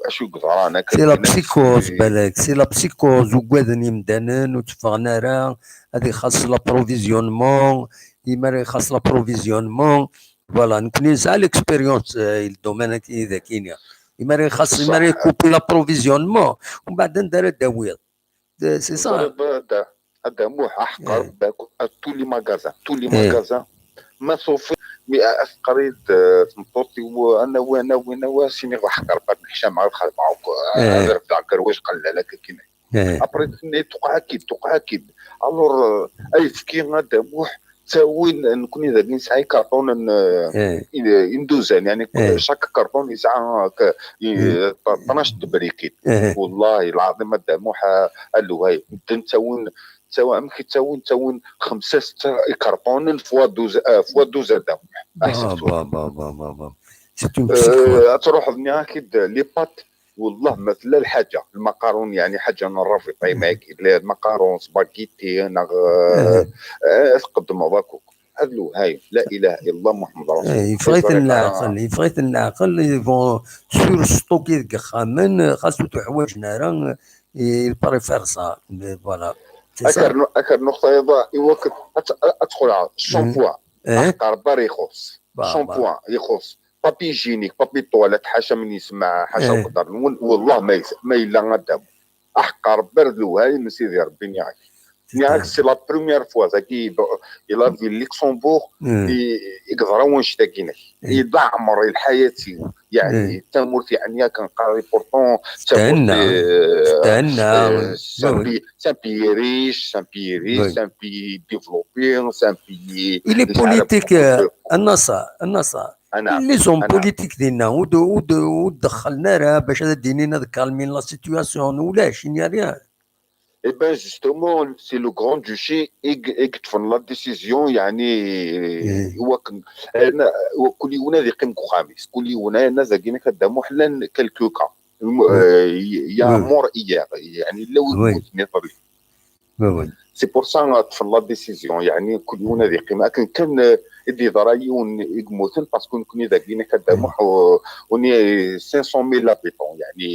acu i yeḍran akka. C'est la psychose, balak, c'est la psychose, ugaden yimdanen, ur tteffɣen ara, ad ixaṣ l'approvisionnement, imi ara ixaṣ l'approvisionnement, voilà, nekni nesɛa l'expérience, eh, i le domaine-agi, dagi-ni. Imi ara ixaṣ, imi ara ikupi l'approvisionnement, umbeɛd anda ara d-tawiḍ? C'est ça. Teẓriḍ, a Dda, a Dda Muḥ, aḥeqq Rebbi, à tous les magasins, tous les magasins. Ma tufiḍ, mi a-, a teqqar-d, eh, tmeṭṭut-iw, anawi, anawi, anawi, as-iniɣ aḥeqq Rebbi, ad nekcem, ad xedmeɣ akk, ad refdeɣ agerwaj qellal akka kini. Après, tenna-yi, tuqeɛ-ak-id, tuqeɛ-ak-id. Alors, eh, ayefki, a Dda Muḥ, ttawin, nekni dagi nesɛa ikarṭunen, eh, in-, induzan, yani, chaque carton yesɛa, eh, k-, i-, eh, tnac n tebrikit. Wallahi lɛaḍim, a Dda Muḥ, a, a lewhayem. Medden ttawin, ttaw-, amek i ttawin, ttawin xemsa, setta ikarṭunen fois douze, eh, fois douze a Dda Muḥ. Aḥseb tura. Ba, ba, ba, ba, ba. C'est une psychose. Eh, ad truḥeḍ, nniɣ-ak-id, les pâtes, Wallah ma tella lḥaǧa, lmaqarun, yani, ḥaǧa n rrabit, ay ma yagi, lmaqarun, spaghetti, neɣ, eh, eh, tqeddmeḍ akk. Ad lewhayem, la ilaha illallah Muḥemmed Rasul. Eh, yeffeɣ-iten leɛqel, yeffeɣ-iten leɛqel, ils vont surstocker deg yexxamen, xas ur t-uḥwaǧen ara, ils préfèrent ça. Mais voilà. C'est ça. Akar nu-, akar nuxta iḍa, i wakken ad t-, ad txulɛeḍ. Shampoing, aḥeqq Rebbi ara ixuṣ. Shampoing, ixuṣ. papier hygiénique, papier toilette, ḥaca min yesma, ḥaca uqdar-nwen, wallah ma yella adamu. Aḥeqq Rebbi ar d lewhayem n Sidi Rebbi, nniɣ-ak. Nniɣ-ak, c'est la première fois, dagi, il a vu Luxembourg, i yeḍra wannect-agi-inek. Yeḍɛmer i lḥayat-iw. Yeɛni, tamurt, yeɛni, akken qqar, pourtant, d tamurt, c'est un pays riche, c'est un pays riche, c'est un pays développé, c'est un pays... Il est politique, euh, Nasser, Nasser. Les hommes politiques dinna, ur d-, ur d-, ur d-dexxlen ara bac ad d-inin ad calmin la situation, ulac, il n'y a rien. Eh ben, justement, c'est le Grand-Duché i yeṭṭfen la décision, yeɛni, i wakken, kul yiwen ad yeqqim deg uxxam-is, kul yiwen, ayen azagin akka, Dda Muḥ, llan quelques cas. Il y a un mort hier, yeɛni, yella win yemmuten iḍelli. C'est pour ça ṭṭfen la décision, yeɛni, kul yiwen ad yeqqim. Akken kan, euh, i d-yeḍra yiwen i yemmuten, parce que nekni dagi akka, Dda Muḥ, on est cinq cent mille habitants, yeɛni,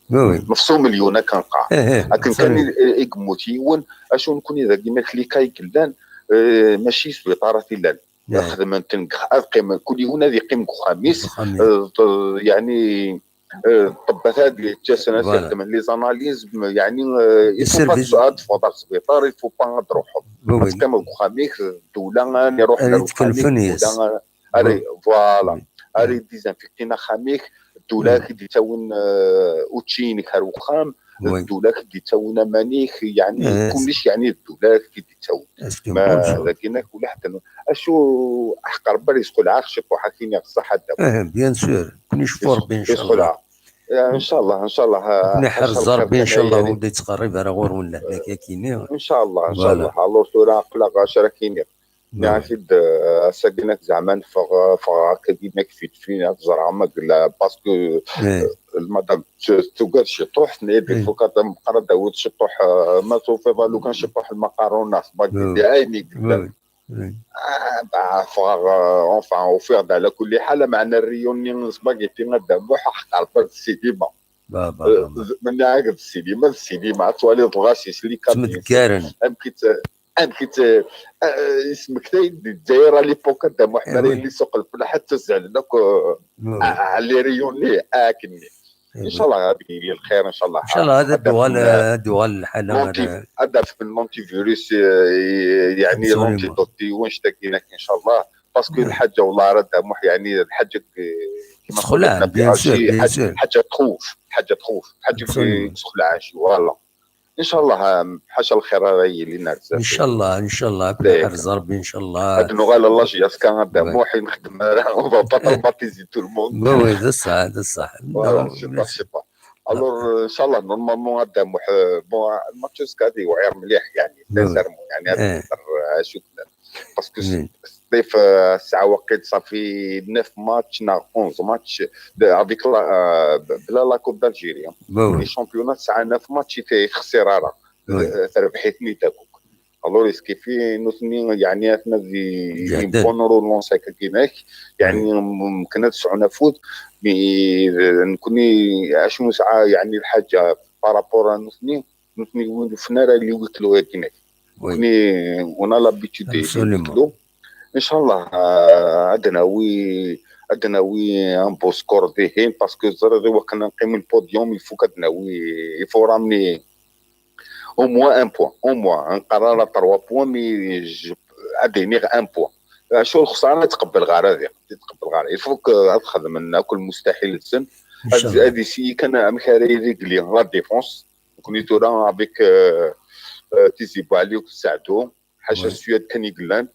nefs umelyun, akken qqar. Akken kan i, i yemmut yiwen, acu nekni dagi, les cas i yellan, euh, mačči s sbiṭarat i llan. Xedmen-ten, ad qqimen, kul yiwen ad yeqqim deg uxxam-is, euh, yeɛni, euh, ṭṭebbat ad yettasen ad xedmen les analyses, yeɛni, euh, il faut pas ad teffɣeḍ ar sbiṭar, il faut pas ad truḥeḍ. Ad teqqimeḍ deg uxxam-ik, ddewla ad iruḥen ar uxxam-ik, ddewla ara, voilà, ara désinfectin axxam-ik, ddewla ad k-id-ittawin, euh, učči-inek ar uxxam, ddewla ad k-id-ittawin aman-ik, yeɛni, kullec, yeɛni, ddewla ad k-id-ittawin. Ma dagi-inek ulaḥ. Acu, aḥeqq Rebbi ar yesqulɛeɣ ciṭuḥ, ad k-iniɣ ṣṣeḥ, Dda Muḥ. Bien sûr, kun iceffu Rebbi, ncallah. Ncallah, ncallah. Kun iḥrez Rebbi, ncallah, ur d-yettqerrib ara ɣur-wen lehlak, ad k-iniɣ. Ncallah, ncallah. Alors tura aql-aɣ acu ara k-iniɣ. Nniɣ-ak-id, euh, ass-agi-inek zeɛma neffeɣ, euh, ffɣeɣ akka-agi-inek vite fait, ad ẓreɣ ma yella, parce que, euh, lmadam t-, tugad ciṭuḥ, tenna-yi-d, il faut que meqqar ad d-tawiḍ ciṭuḥ, euh, ma tufiḍ lukan ciṭuḥ lmaqarun neɣ spaghetti, ayen i yellan. Ah, bah, ffɣeɣ, euh, enfin, ufiɣ-d ɛla kulli ḥal, meɛna rriyu-nni n spaghetti a Dda Muḥ, aḥeqq Rebbi d ssinima. Mennaɣ d ssinima, d ssinima, ad twaliḍ lɣaci s les camions. Amek i tt-, amek i tt-, euh, yesmektay-d di Lezzayer à l'époque, a Dda Muḥ, mi ara yili suq lfellaḥ, ad ttazzalen akk, euh, à, à les rayons-nni, akken-nni. Ncallah ad yili lxir, ncallah. Ncallah ad d-tuɣal, ad d-tuɣal lḥala. Ad d-afen l'antivirus, euh, yeɛni l'antidote, wannect-agi-inek, ncallah. Parce que lḥaǧa, wallah, ara Dda Muḥ, yeɛni, lḥaǧa, euh, كيما نقولوا, bien sûr, bien sûr. حاجة تخوف، حاجة تخوف، حاجة تخلع شي، voilà. إن شاء الله، آم، حاشا الخير راه يلي نعزف. إن شاء الله، إن شاء الله، كل حال زربي، إن شاء الله. هاد نغال الله جي أسكان هاد موحي نخدم راه، on va pas traumatiser tout le monde. Oui, oui, c'est ça, c'est ça. Voilà, c'est pas, c'est pas. Alors, إن شاء الله، normalement، هاد موح، bon، الماتش كادي وعير مليح، يعني، sincèrement، يعني، هاد نهضر، آه، شكرا. Parce que الصيف، آه، الساعة وقيت صافي neuf matchs، نا onze matchs، avec la، آه، بلا la Coupe d'Algérie. Les championnats ساعة neuf matchs يخسر راه. آه، تربحيتني تاكوك. Alors، يسكيفي نوثني، يعني، اثنا دي، دي بون رولونس هكا كيناك. يعني، ممكن هاد السعو نفوذ، مي نكوني عشرين ساعة، يعني، الحاجة بارابور نوثني، نوثني وين فنارة اللي ويكلو هكيناك. Oui. نوثني، on a l'habitude دي ويكلو. إن شاء الله، آه، عندنا وي، عندنا وي ان بو سكور ذهين، parce que زريري وكنا نقيم البوديوم، il faut كدنا وي، il faut ramener au moins un point، au moins، نقرر trois points، mais je، عاد ينيغ un point. شو الخسارة؟ تقبل غير هذه، تقبل غير. Il faut que هاد خدم لنا كل مستحيل السن. هاد، هاد يسيي كان أمك راه يريقلي la défense. كوني تورا avec، آه، آه، تيزي بوعلي وسعدو. حاشا السويد كان يقلان.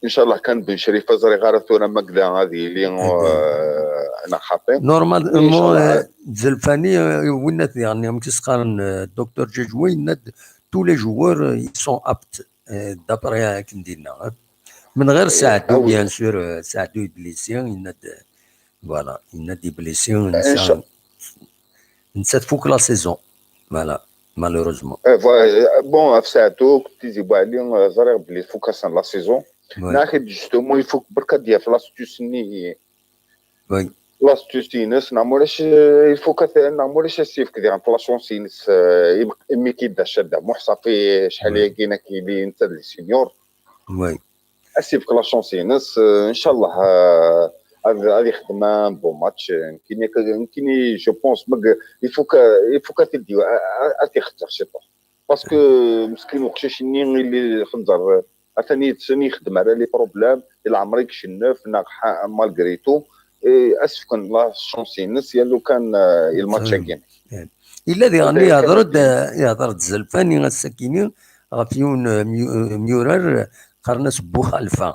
إن شاء الله كان بن شريفة زريغارة ثورة مقدة هذه اللي، آه، أنا خاطي. نورمال، إن شاء الله. آه، زلفاني، آه، وين يعني، أم تسقارن، آه، دكتور جوجوي، ند، tous les joueurs، آه، ils sont aptes، آه، d'après، آه، كندينا، آه. من غير سعدو، bien sûr، آه، سعدو يبليسي، ند، voilà، ند يبليسي، إن شاء الله. نتا تفوك la saison. Voilà، malheureusement. إيه، فوا-، بون، في ساعتو كنت تيزي بوعلي، آه، زريغ بلي تفوك أصلا la saison. Oui. ناخد justement يفوك بركة ديال في l'astuce ني. Oui. L'astuce ينس، نعم، ولاش، آه، يفوك أث-، نعم، ولاش السيف كدي، في la chance ينس، آه، يم-، يمي كيدا شادة. مو حصافي شحال هي كاينة كيلي نتا لي سينيور. Oui. Ad s-yefk la chance-ines, euh, inchallah, euh, ad, ad yexdem un bon match. Nekkini, nekkini, je pense, ma g-, il faut que, il faut que t-id-, a, a, ad t-ixetter ciṭuḥ. Parce que meskin uqcic-nni, ili xeẓẓer, atan yessen, yexdem ara les problèmes, i leɛmer i icennef, neɣ ḥa-, malgré tout, et ad s-fken la chance-ines, ya lukan, euh, i lmatch-agi. Yella diɣen yehder-d, yehder-d Zelfani ass-akini ɣef yiwen, euh, myu-, euh, myurar, qqaren-as Buxalfa.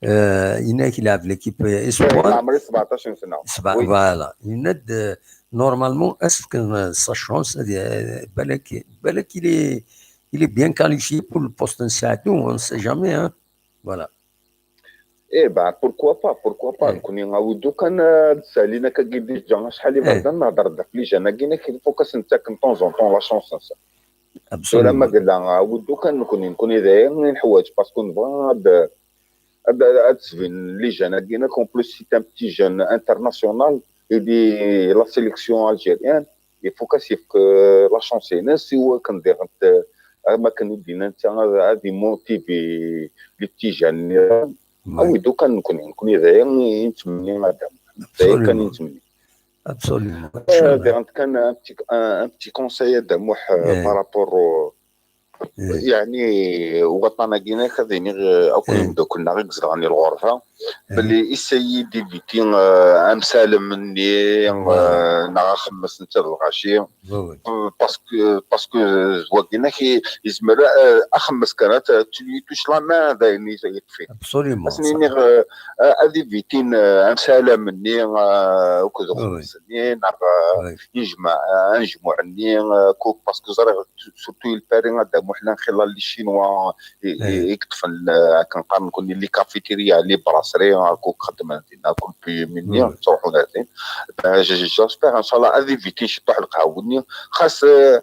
Euh, yenna-ak yelɛeb l'équipe Espoir. Yeɛmer-it sebɛeṭṭac n sna. Sebɛ-, oui. Voilà. Yenna-d, euh, normalement, ad s-fken, euh, sa chance, ad y-, balak, balak il est, il est bien qualifié pour le poste n Saɛdou, on ne sait jamais, hein. Voilà. Eh ben, pourquoi pas, pourquoi pas. Eh. Nekkni, a wi d-ukan, euh, ad salin akka déjà acḥal iberdan, eh, nehder-d ɣef les jeunes-agi, il faut que sen-ttaken de temps en temps la chance-nsen. Absolument. Tura ma yella, a wi d-ukan nekkni, nekkni d ayen i neḥwaǧ, parce que nebɣa ad, ad, ad d-sbin les jeunes-agi, en plus c'est un petit jeune international, il est la sélection algérienne, il faut que s-yefk, euh, la chance-ines, i wakken diɣen, euh, am akken i d-yenna netta, ad, ad imotivi les petits jeunes-nniḍen. Oui. A wi d-ukan nekkni, nekkni d ayen i nettmenni, madame. D ayen kan i nettmenni. Absolument. Euh, diɣen kan un petit, un, un petit conseil, a Dda Muḥ, euh, par rapport au, yeɛni, waṭṭan-agi-inek, ad iniɣ, euh, akk imeddakel-nneɣ i izedɣen i lɣerba, belli essayer d'éviter, euh, amsalem-nni, euh, neɣ axemmes netta d lɣaci. Oui, oui. Euh, parce que, parce que, euh, wagi-inek i-, yezmer, euh, axemmes kan, ad t-, tu lui touches la main, d ayen i, i yekfin. Absolument. Ad sen-iniɣ, euh, euh, ad éviter, euh, amsalem-nni, euh, akked uxemmes-nni, neɣ, euh, inejmaɛ, euh, anejmuɛ-nni, euh, kuk, parce que ẓriɣ, surtout il paraît, a Dda Muḥ, llan xilla les Chinois, i, i, i yeṭṭfen, euh, akken qqaren nekkni les cafétérias, les brasseries, euh, kuk xeddmen dinna, kul pays-nni, ttruḥun ar din. Ben, j-, j-, j'espère, inchallah, ad éviter ciṭuḥ lqahwa-nni. Xas, euh,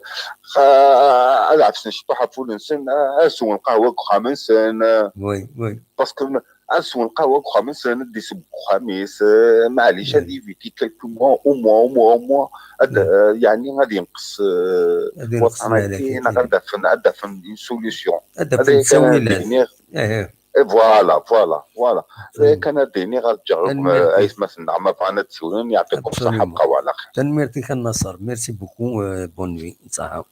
xa-, ad ɛefsen ciṭuḥ ɣef wul-nsen, euh, ad swen lqahwa deg uxxam-nsen, euh, parce que ad swen lqahwa deg uxxam-nsen, ad d-iseww deg uxxam-is, euh, maɛlic, ad éviter quelques mois, un mois, un mois, un mois, ad, euh, yeɛni ad yenqes, euh, waṭṭan-agi, neɣ ad afen, ad afen une solution. Ad afen ttawilat. Et voilà, voilà, voilà. Kan ad d-iniɣ, ad ǧǧeɣ, euh, aytmaten-nneɣ ma bɣan ad d-siwlen, yeɛṭikum ṣṣeḥḥa, bqaw ɛla xir. Tanemmirt-ik a Naṣer, merci beaucoup, euh, bonne nuit, ṣṣeḥḥa.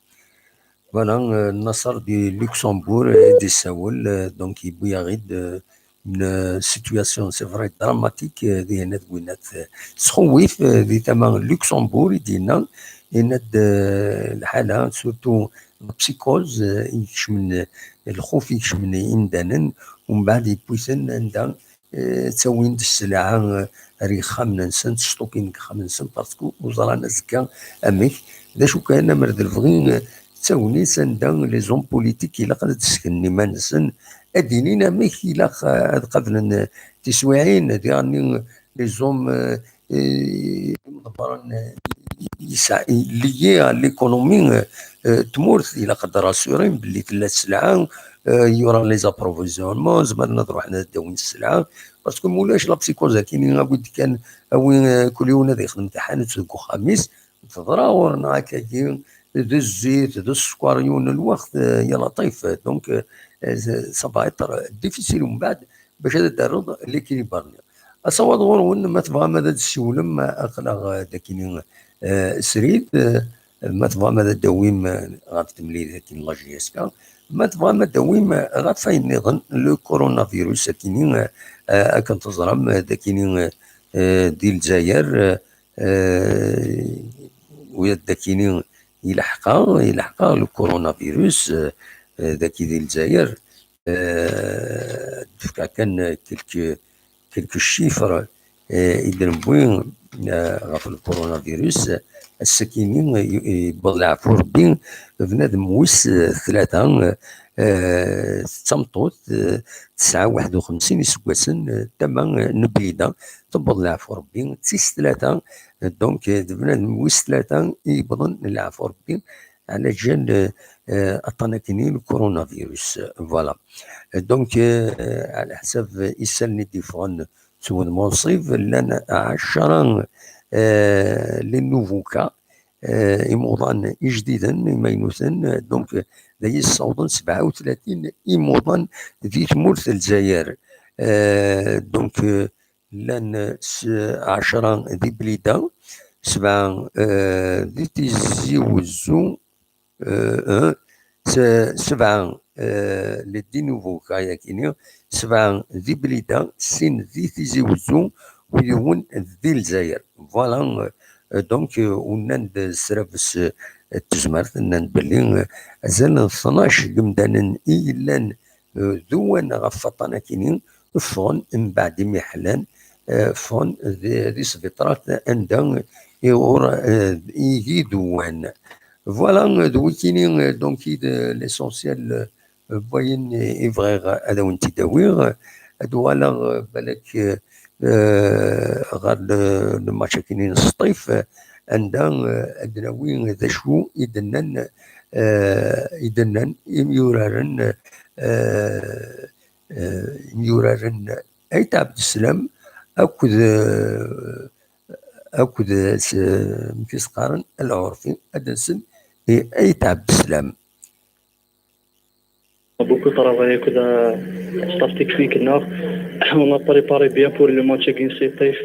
Voilà, euh, Naṣer di Luxembourg, euh, i d-yessawel, euh, donc yewwi-aɣ-id, euh, une, euh, situation, c'est vrai, dramatique, euh, di hna d winat, euh, txewwif, euh, di tama n Luxembourg, i d-yenna, yenna-d, euh, lḥala, surtout la psychose, euh, i ikecmen, euh, lxuf i ikecmen imdanen, umbeɛd yewwi-ten anda, euh, ttawin-d sselɛa, euh, ar yexxamen-nsen, sṭukin deg yexxamen-nsen, parce que ur ẓran azekka amek. D acu kan, amer d lebɣi, euh, d tagnit anda les hommes politiques ilaq ad d-sseknen iman-nsen, ad d-inin amek ilaq, euh, ad qablen, euh, tiswiɛin, diɣen, euh, les hommes, euh, euh, imḍebbren, euh, yesɛa, liés à l'économie, euh, euh, tmurt, ilaq ad d-rassurin belli tella sselɛa, euh, il y aura les approvisionnements, zemren ad ruḥen ad d-awin sselɛa, parce que mulac la psychose-agi, awi-d kan, awi, euh, kul yiwen ad yexdem taḥanut deg uxxam-is, teḍra ɣur-neɣ akkagi, d zzit, d sskeṛ, yiwen n lweqt, euh, ya Laṭif. Donc, euh, euh, ça va être difficile umbeɛd bac ad d-terreḍ l'équilibre-nni. Asawaḍ ɣur-wen, ma tebɣam ad d-tessiwlem, aql-aɣ, eh, dakini, eh, srid, eh, ma tebɣam ad d-tawim, eh, ɣef temlilit-agi n la J S K, ma tebɣam ad d-tawim, eh, ɣef wayen nniḍen, le coronavirus, akini, eh, eh, akken teẓram, eh, dakini, eh, eh, di Lezzayer, eh, eh, ula d dakini ilḥeq-aɣ, ilḥeq-aɣ le coronavirus, eh, eh, daki di Lezzayer. Euh, d-fkeɣ kan quelques, quelques chiffres, euh, i d-newwi, euh, ɣef le coronavirus. Ass-akini, euh, yewweḍ leɛfu Rebbi, bnadem wis, euh, tlata, euh, d tameṭṭut, euh, tesɛa waḥed u xemsin iseggasen, euh, tama, euh, n Blida, tewweḍ leɛfu Rebbi, d tis tlata, euh, donc, euh, d bnadem wis tlata i yewwḍen leɛfu Rebbi, ɛla ǧal, euh, euh, aṭṭan akini, le coronavirus. Voilà. Donc, euh, ɛla ḥsab isallen i d-yeffɣen seg wudem uṣib, llan ɛecra, euh, les nouveaux cas, euh, imuḍan ijdiden, imaynuten, donc, d ay yessawḍen sebɛa u tlatin imuḍan di tmurt n Lezzayer. Euh, donc, euh, llan s ɛecra di Blida, sebɛa, euh, di Tizi Wezzu, euh, euh, s-, sebɛa, euh, les dix nouveaux cas-agi-nni, sebɛa di Blida, sin di Tizi Wezzu, u yiwen di Lezzayer. Voilà, euh, donc, euh, u nnan-d srabes, euh, n tezmert, nnan-d belli, euh, azal n tnac n yimdanen i yellan, euh, d uwan ɣef waṭṭan-akini, ffɣen mbeɛd imi ḥlan, euh, ffɣen di, di sbiṭarat anda iɣur, euh, i d uwan. Voilà, euh, d wikini, euh, donc, i d l'essentiel, euh, n wayen i bɣiɣ ad awen-t-id-awiɣ. Ad uɣaleɣ, euh, balak, euh, euh, ɣer le, le match-akini n Sṭif, euh, anda, euh, ad d-nawi d acu i d-nnan, euh, i d-nnan imyuraren, euh, euh, imyuraren Ayt Ɛebdeslam akked, euh, akked, euh, s-, amek i s-qqaren, Lɛurfi, ad d-nsen i Ayt Ɛebdeslam. On a beaucoup travaillé avec le staff technique. On a préparé bien pour le match against Sṭif.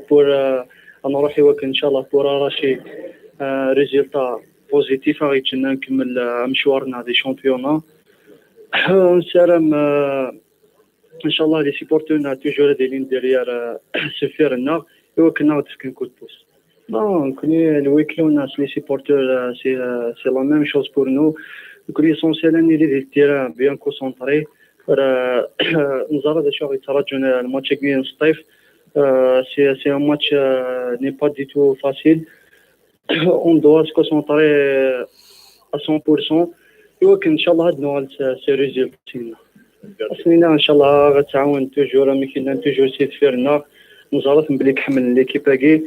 Pour euh, on aura, Inchallah, pour arracher un résultat positif avec le championnat. Inchallah, les supporters, on a toujours des lignes derrière, euh, ce faire, on a, et on a un coup de pouce. Non, on connaît le week-end, on a les supporters, euh, c'est euh, c'est la même chose pour nous. Donc, l'essentiel, on est sur le terrain bien concentré. Euh, nous avons déjà le match against Sṭif. Euh, c'est c'est un match, euh, n'est pas du tout facile. On doit se concentrer à cent pour cent. Et Inchallah, nous allons se résulter. Asmina, Inchallah, غتعاون toujours, amek i llan toujours si deffir-nneɣ. Neẓra-ten belli ḥemmlen l'équipe-agi.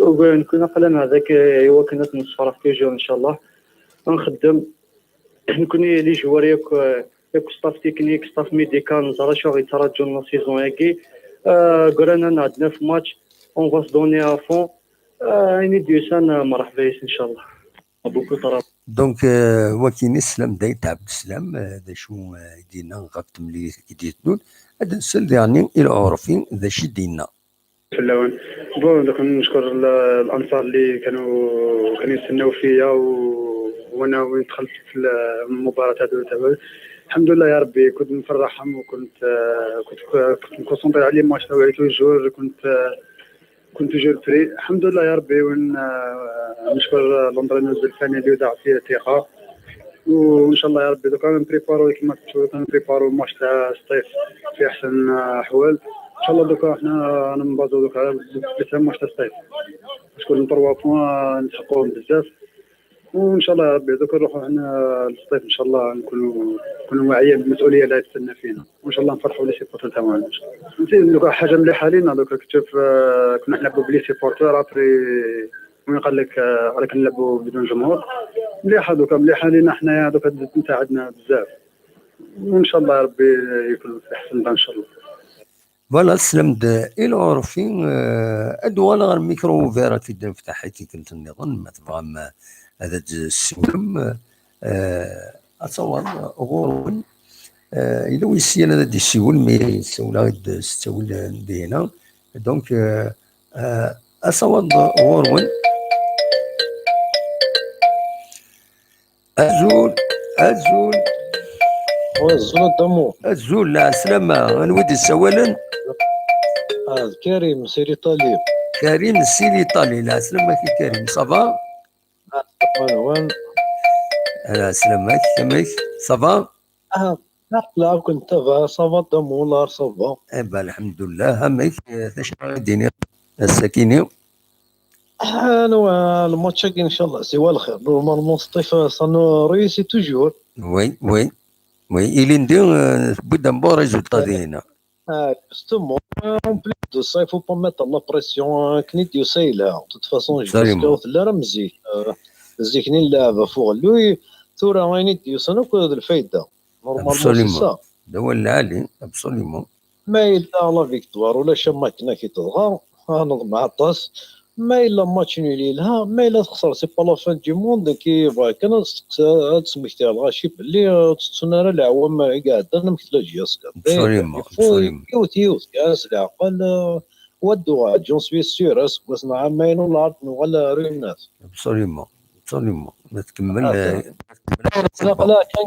Ugar nekni aql-aneɣ dagi, i wakken ad nessefreḥ toujours, Inchallah. Ad nxeddem, nekni, les joueurs yakk, yakk staff technique, staff médical, neẓra acu ɣ-yettraǧun la saison-agi. Euh, ggran-aneɣ-d neuf matchs, on va se donner à fond. Euh, ayen i d-yusan, euh, mreḥba yes, Inchallah. Beaucoup de travail. Donc, euh, wakini teslam d Ayt Ɛebdeslam, euh, d acu, euh, i d-yenna ɣef temlilit i d-yettnun, ad nsel diɣen i Lɛurfi d acu i d-yenna. Fell-awen. Bon, donc نشكر ال-، الأنصار اللي كانوا، كانوا يستناو فيا و-، وأنا وين دخلت في المباراة هذه. الحمد لله يا ربي، كنت مفرحهم وكنت، آه، كنت، كنت مكونسونطري على les matchs تاوعي toujours، كنت، آه، كنت toujours prêt. الحمد لله يا ربي، ون-، آه، نشكر l'entraîneur الزلفاني اللي وضع فيا ثقة. وإن شاء الله يا ربي دوكا نبريبارو كيما قلت لك، نبريبارو الماتش تاع سطيف في أحسن أحوال. إن شاء الله دوكا حنا نبازو دوكا على الماتش تاع سطيف، parce que trois points نسحقوهم بزاف. وإن شاء الله يا ربي دوكا نروحو حنا لسطيف إن شاء الله، نكونو، نكونو واعيين بالمسؤولية اللي تستنى فينا، وإن شاء الله نفرحو les supporters تاعنا إن شاء الله. نسيت دوكا حاجة مليحة لينا دوكا، كنت شوف، آه، كنا نلعبو ب les supporters، après وين قال لك، آه، راك نلعبو بدون جمهور. مليحة دوكا، مليحة لينا حنايا دوكا، تساعدنا بزاف. وإن شاء الله ربي يكون في أحسن ظن إن شاء الله. Voilà, teslam-d i Lɛurfi, euh, ad uɣaleɣ ɣer micro ouvert, ad t-id-neftaḥ i tikkelt nniḍen, ma tebɣam, euh, ad d-tessiwlem, euh, ad tawaḍ ɣur-wen. Euh, yella wis yan ad d-yessiwel, mi ssawleɣ-d s ttawil n Dihina. Donc, euh, euh, ad tawaḍ ɣur-wen. Azul, azul. Azul a Dda Mur. Azul, lɛeslama. Anwa i d-yessawalen? Ah, d Karim, si l'Italie. Karim, si l'Italie. Lɛeslama-k a Karim, ça va? Wan, wan. Lɛeslama-k, amek? Ça va? Ah, aql-aɣ-ken ttaba, ça va Dda Mur, ça va. Eh ben, lḥemdullah, amek? Eh, d acu ara d-iniɣ ass-akini? Ah, anwa, lmatch-agi, inchallah, siwa lxir. Normalement, Sṭif, ça nous réussit toujours. Oui, oui. Oui, ilindi, euh, tewwi-d un bon résultat dinna. Ah, justement, en plus de ça, il faut pas mettre la pression, hein, akken i d-yusa yelha. De toute façon, je pense Absolument. Ur telli ara am zik. Euh, zik-nni nlɛeb ɣef uɣelluy, tura ayen i d-yusan akk d lfayda. Normalement, c'est Absolument. Ça. D awal lɛali, absolument. Ma yella la victoire, ulac am wakken akka i tebɣa, ah, neḍmeɛ aṭas. Ma yella match nul yelha, ma yella texser, c'est pas la fin du monde. Nekk bɣiɣ kan ad steqsi, ad smektiɣ lɣaci belli ur ttettun ara leɛwam i iɛeddan amek tella J S K. Absolument, Yiwet yiwet kan s leɛqel, euh, wa d-uɣal, j'en suis sûr, aseggas n ɛamayen ur nɛerf nuɣal ar unaf. Absolument, absolument. Ma tkemmel, Ah, euh, Aql-aɣ kan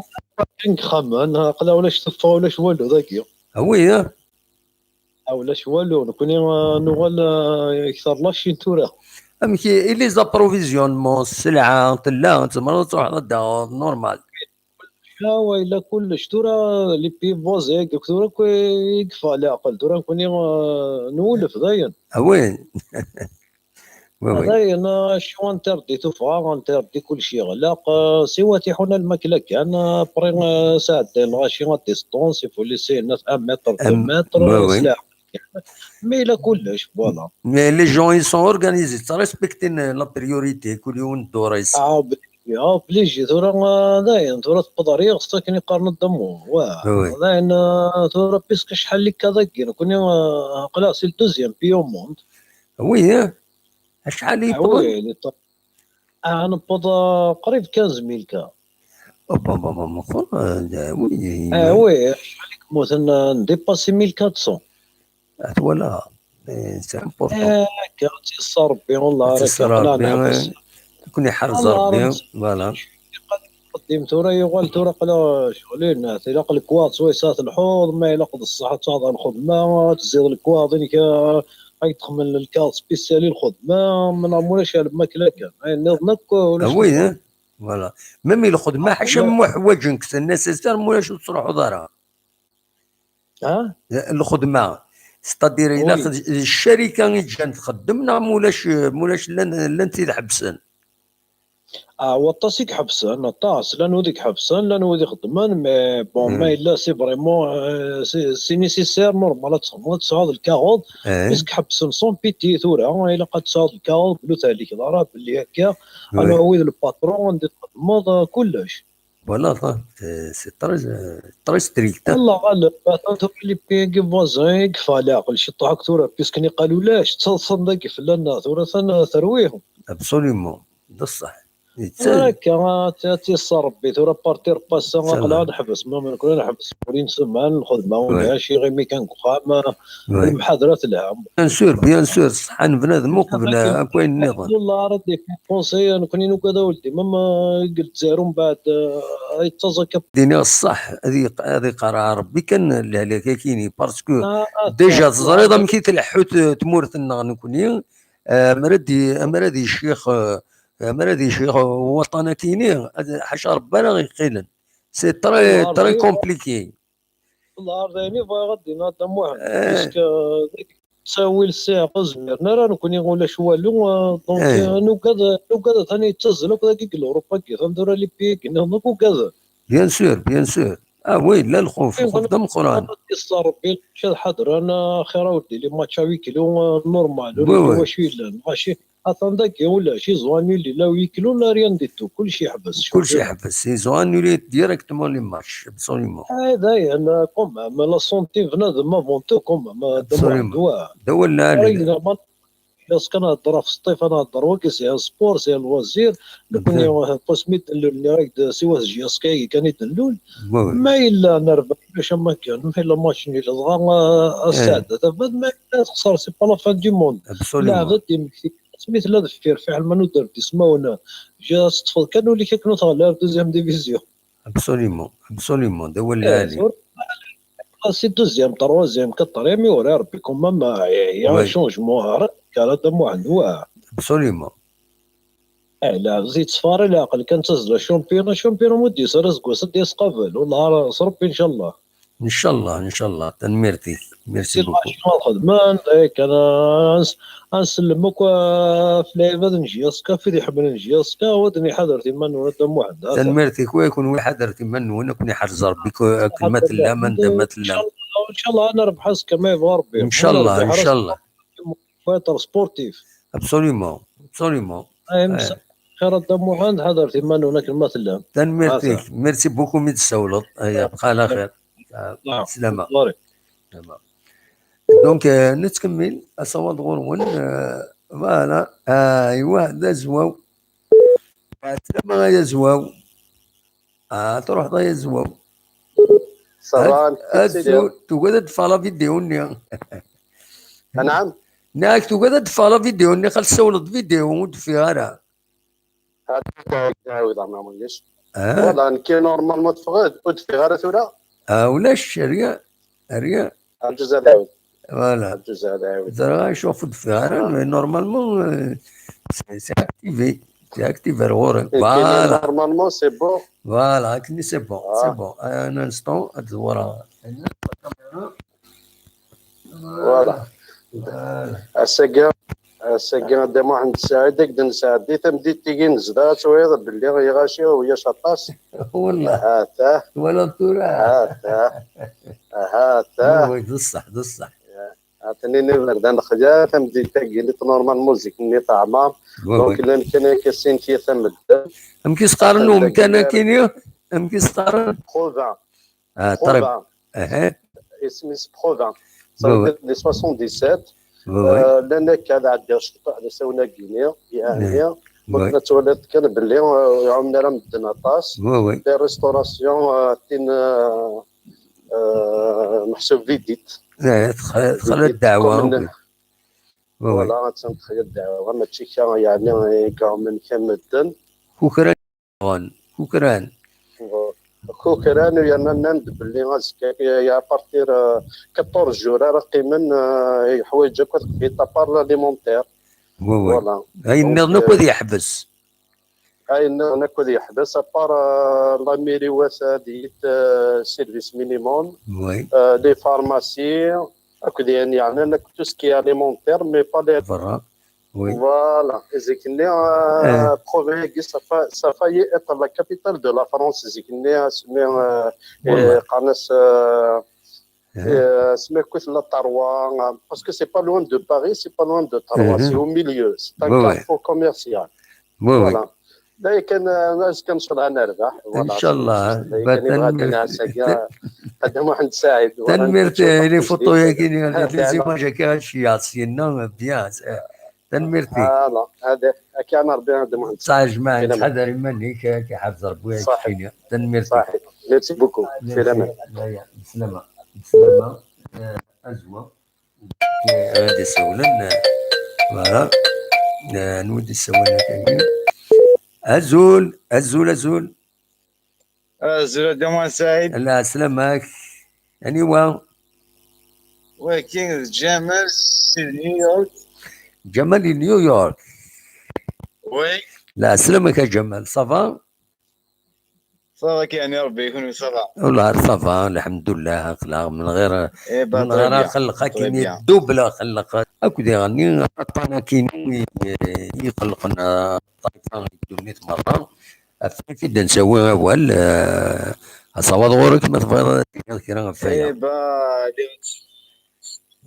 kan ixxamen, aql-aɣ ulac tuffɣa, ulac walu dagi. Ah oui, hein? Ah, ulac walu, nekni, euh, nuɣal, euh, akter la Chine tura. Amek i, i les approvisionnements, sselɛa tella, tzemreḍ ad truḥeḍ ad d-taɣeḍ, normal. Ah, wa yella kullec tura, les pays voisins, donc tura akk i yeffeɣ leɛqel, tura nekni, euh, nwulef dayen. Ah oui. Oui, oui. Dayen, euh, acu interdit tuffɣa, interdit kullec yeɣleq, euh, siwa tiḥuna lmakla kan, euh, après, euh, sɛeddayen lɣaci à distance, il faut laisser un mètre, deux Am- mètres, oui, euh, oui. sselɛa. Mais yella kullec, voilà. Mais les gens, ils sont organisés, ttrespektin la priorité, kul yiwen ddura-s. Ah, obligé, ah, obligé, tura, ah, dayen, tura tewweḍ ɣer yiɣes akken i qqaren ddamo. Wa, Oui, oui. Dayen, ah, tura puisque acḥal akka dagi, nekni, ah, aql-aɣ c'est le deuxième pays au monde. Oui, hein? Acḥal i Ah, yewwḍen? Oui, les to-, ah, newweḍ, ah, qrib quinze mille cas. Oh, bon, bon, bon, bon, euh, oui, Ah, oui, acḥal i yemmuten, ah, ndépassé mille quatre cents. Ah, voilà. Eh, c'est important. Eh, akka, ttyeṣṣer Rebbi, wallah, ara Ttyeṣṣer aql-aɣ Rebbi, nɛeffes. eh, nekni ḥerz Allah Rebbi, Rebbi. Voilà. Qeddim tura yuɣal tura aql-aɣ ccɣel-in, tilaq lekwaɣeḍ swayes ad telḥuḍ, ma ilaq d ṣṣeḥ ad taɣeḍ ɣer lxedma, ad tezziḍ lekwaɣeḍ-inek, ad k-d-xedmen lkaɣeḍ spécial i lxedma, ma neɣ ma ulac ar lmakla kan. Ayen nniḍen akk ulac. Ah oui, hein? Voilà. Même i lxedma, ḥaca ma uḥwaǧen-k, c'est nécessaire, ma ulac ur tettruḥuḍ ara. Ha? Lxedma. C'est-à-dire, ilaq Oui. d, d ccarika i ǧǧan txeddem, neɣ ma ulac, ma ulac llan, llan tid ḥebsen. Ah, waṭas i iḥebsen, aṭas. Llan wid i iḥebsen, llan wid ixeddmen, mais bon, Hmm. ma yella c'est vraiment, euh, c'est, c'est nécessaire, normal ad txedmeḍ, ad tesɛuḍ lkaɣeḍ, Eh, puisque ḥebsen sans pitié tura, ilaq ad tesɛuḍ lkaɣeḍ, belli ur tehlikeḍ ara, belli akka, oui. anwa wid le patron, anda txedmeḍ, euh, kullec. Voilà, ça, c'est, c'est très, euh, très strict, hein. Allah ɣaleb, atan tura les pays voisins i yeffeɣ leɛqel ciṭuḥ akk tura, puisque niqal ulac, ttaḍsan dagi fell-aneɣ, tura atan terwi. Absolument. D ṣṣeḥ. Akka, ad tt-, ad tt-yeṣṣer Rebbi, tura partir passa, aql-aɣ neḥbes, ma nekni neḥbes pour une semaine, lxedma ulac, iɣimi kan deg uxxam, Oui. lemḥadra telha. Bien sûr, bien sûr, ṣṣeḥḥa n bnadem uqbel akk wayen nniḍen. Wallah ara d-dépenser, nekni nugad a weldi, même, euh, deg Lezzayer umbeɛd, euh, yettaẓ akka. Dini ṣṣeḥ, ad iq-, ad iqarɛ Rebbi kan lehlak-akini, parce que Ah, ah, déjà ah, teẓriḍ ah, amek i tleḥḥu t-, tmurt-nneɣ nekni, euh, amar ad i-, amar ad iccix, euh, amar ad iccix waṭan-akini, ad, ḥaca Rebbi ara iqqilen. C'est très, Rebbi, très compliqué. Wallah, ar dayen i bɣiɣ ad d-iniɣ a Dda Muḥend, Eh. Puisque, euh, deg ttawil sɛiɣ ur zmiren ara nekni ulac walu, euh, donc, Eh. euh, nugad, nugad atan yettazzal akk dagi deg Lurupa-agi, atan tura les pays nniḍen akk ugaden. Bien sûr, bien sûr. Ah oui, la lxuf, lxuf d ameqqran. Ad yeṣṣer Rebbi, ad ḥadren, euh, axir a weldi les matchs à huis clos, euh, normal, Oui, ulac oui. wacu yellan. Mačči, atan dagi ulac, ils ont annulé la huis clos, la rien du tout, kullec yeḥbes. Kullec yeḥbes, ils ont annulé directement les matchs, absolument. Eh, dayen, quand même, la santé n bnadem avant tout, quand même, euh, Dda Absolument. Muḥend, wa. D awal lɛali. Ur yelli ma yas kan ad hedreɣ ɣef Sṭifan, ad hedreɣ wagi, c'est un sport, c'est un loisir. Nekni, Bien. Cosmite n Lulni, ak-d siwa s J S K-agi kan i d-nlul. Oui, oui. Ma yella nerbeḥ, ulac am wakken, ma yella match nul, dɣa, euh, ad Eh. sɛedda tafat, ma yella texser, c'est pas la fin du monde. Absolument. Leɛbed imekti, asmi tella deffir, fiḥel ma nuder-d ismawen, j-, ad teṭṭfeḍ kan ul-ik akken ur teɣli ar deuxième division. Absolument, absolument, d awal Eh, lɛali. tura, c'est deuxième, troisième, quatrième, yura Rebbi quand même, euh, il y a un Oui. Changement, ara, kara Dda Muḥend, wa. Absolument. Eh, la, zi ttfari leɛqel kan tazzla championnat, championnat mu d-yesra aseggas ad d-yas qabel, wallah, ara s Rebbi, incallah. Incallah, incallah. Tanemmirt-ik. Merci Si beaucoup. lɣaci ma xedmen, eh, kan, eh, ans-, ad nsellem akk, eh, f lɛibad n J S K, f wid iḥemmlen J S K, wa ad nḥadret iman-nwen a Dda Muḥend. Tanemmirt-ik, wa kunwi ḥadret iman-nwen, ad ken-iḥrez Rebbi, ku-, akken ma tellam, anda ma tellam. Incallah, incallah, ad nerbeḥ azekka ma yebɣa Rebbi. Incallah, Ad nerbeḥ incallah. Fighter sportif. Absolument, absolument. Ay, msa-, xir a Dda Muḥend, ḥadret iman-nwen akken ma tellam. Tanemmirt-ik. Merci beaucoup mi d-tessawleḍ. Aya, bqa ɛla xir. Ah, Naam. Slama. Sorry. Slama. Donc, euh, nettkemmil asawaḍ ɣur-wen, euh, Voilà. Aywa, d azwaw. Ɛeslama ay azwaw. Ah, truḥeḍ ay azwaw. Ça va, Ad- azul, tugad ad d-teffeɣ la vidéo-nni. Anɛam? Nniɣ-ak tugad ad d-teffeɣ la vidéo-nni, xal tessawleḍ vidéo, ur d-teffiɣ ara. Ad ɛawdeɣ ma ulac. Ah, Voilà, nekki normalement teffeɣ-d, ur d-teffiɣ ara tura. ah, ulac, rien, rien. Aǧuz ad ɛawdeɣ. Voilà. Aǧuz ad ɛawdeɣ. Ẓriɣ acu ɣef ur d-teffiɣ ara, mais normalement, euh, c'est c'est activé. C'est activé ar ɣur-i. Voilà. Normalement, c'est bon. Voilà, akken c'est bon, Ah. C'est bon. Un instant, ad ẓewreɣ. Voilà. Voilà. Ass-agi, ass-agi, a Dda Muḥend Saɛid, ad k-d-nesɛeddi tameddit-agi nezdeɣ, ad twayeḍ belli iɣaci ulac aṭas. Wallah. Ahat, ah, Twalaḍ tura? Ahat, ah, ahat, ah. Oui, d ṣṣeḥ, d ṣṣeḥ. Atni iberdan xya tameddit-agi, normalement zik-nni teɛmer. Oui, Donc, oui. llan kan akka sin kya tameddit. Amek i s-qqaren Atan umkan dagi akini? Amek i s-qqaren? Xubɛa. Ah, ṭrib. Xubɛa. Aha. Isem-is Xubɛa. Oui, oui. Di soixante-dix-sept. Oui, oui. Euh, llan akka ad ɛeddiɣ cwiṭ uḥd asawen-agi-nni, yeɛni, Oui. ma twalaḍ kan belli, euh, ur ɛummen ara medden aṭas. Oui, oui. La restauration, euh, tin, euh, euh, meḥsub vidit. Eh, tx- Txla ddeɛwa. Comme Oui, oui. Voilà, attan txla ddeɛwa, mačči kan, yeɛni, i iɛummen kan medden. Kukran. Kukran. Kukran, u yerna nnan-d belli azekka, à partir, euh, quatorze jours ara qqimen, euh, yeḥwaǧ akk ad qbint, à part l'alimentaire. Oui, oui. Voilà. Ayen Donc, nniḍen akk euh, ad yeḥbes. Ayen nniḍen akk ad yeḥbes, à part, euh, la mairie, wa ad yit, euh, service minimum, Oui. euh, les pharmacies, akked yan yeɛnan, akk tout ce qui est alimentaire, mais pas les... Berra. Oui. Voilà. Zik-nni, euh, Euh. Province-agi, ça fa-, ça faillit être la capitale de la France, zik-nni, asmi, euh, Wallah. euh, qqaren-as, euh, Euh. euh, asmi akkit la Tarwa, euh, parce que c'est pas loin de Paris, c'est pas loin de Tarwa, Mhm. C'est au milieu, c'est un Oui, oui. Carrefour commercial. Oui, oui. Voilà. D'ailleurs, kan, euh, azekka ncallah ad nerbeḥ. Voilà. Inchallah. D'ailleurs, Bah, kan ibɣa tanemmirt. Kan asagi, Qadda Muḥend Saɛid. Voilà, Tanemmirt, nečča les taqcict photos di- yakini, Ah, les tiɛna. Images akka ad ceyyeɛ syenna, bien. Tanemmirt-ik. Voilà, هذا كان ربي هذا مهم. Ttɛajmaɛ, Filaman. Ttḥadar iman-ik, ad k-iḥafeẓ Rebbi, ad صحيح. k-fini. Tanemmirt-ik. صحيح. Merci beaucoup. Merci. Filaman. Aya, bislama. Bislama. Eh, azwa. Eh, ad d-isawlen, eh, voilà. Eh, anwa i d-isawlen akka? Azul, azul, azul. Azul a Dda Muḥend Saɛid. Lɛeslama-k. Aniwa? Wagi d Ǧamal si New York. Ǧamal di New York. Oui. Lɛeslama-k a Ǧamal, ça va? Ça va, yeɛni Rebbi, kunwi ça va? Wallah ça va, lḥemdullah, aql-aɣ min ɣir, Eh ben, min très ɣir bien. axelleq Très akini, bien. Double axelleq. Akked iɣenni aṭṭan akini i, i iqellqen, uh, ṭṭaifa n ddunit merra. Ɣef acu i d-nsawi awal, uh, asawaḍ ɣur-k ma tebɣiḍ ad d-tiniḍ kra ɣef waya. Eh ben,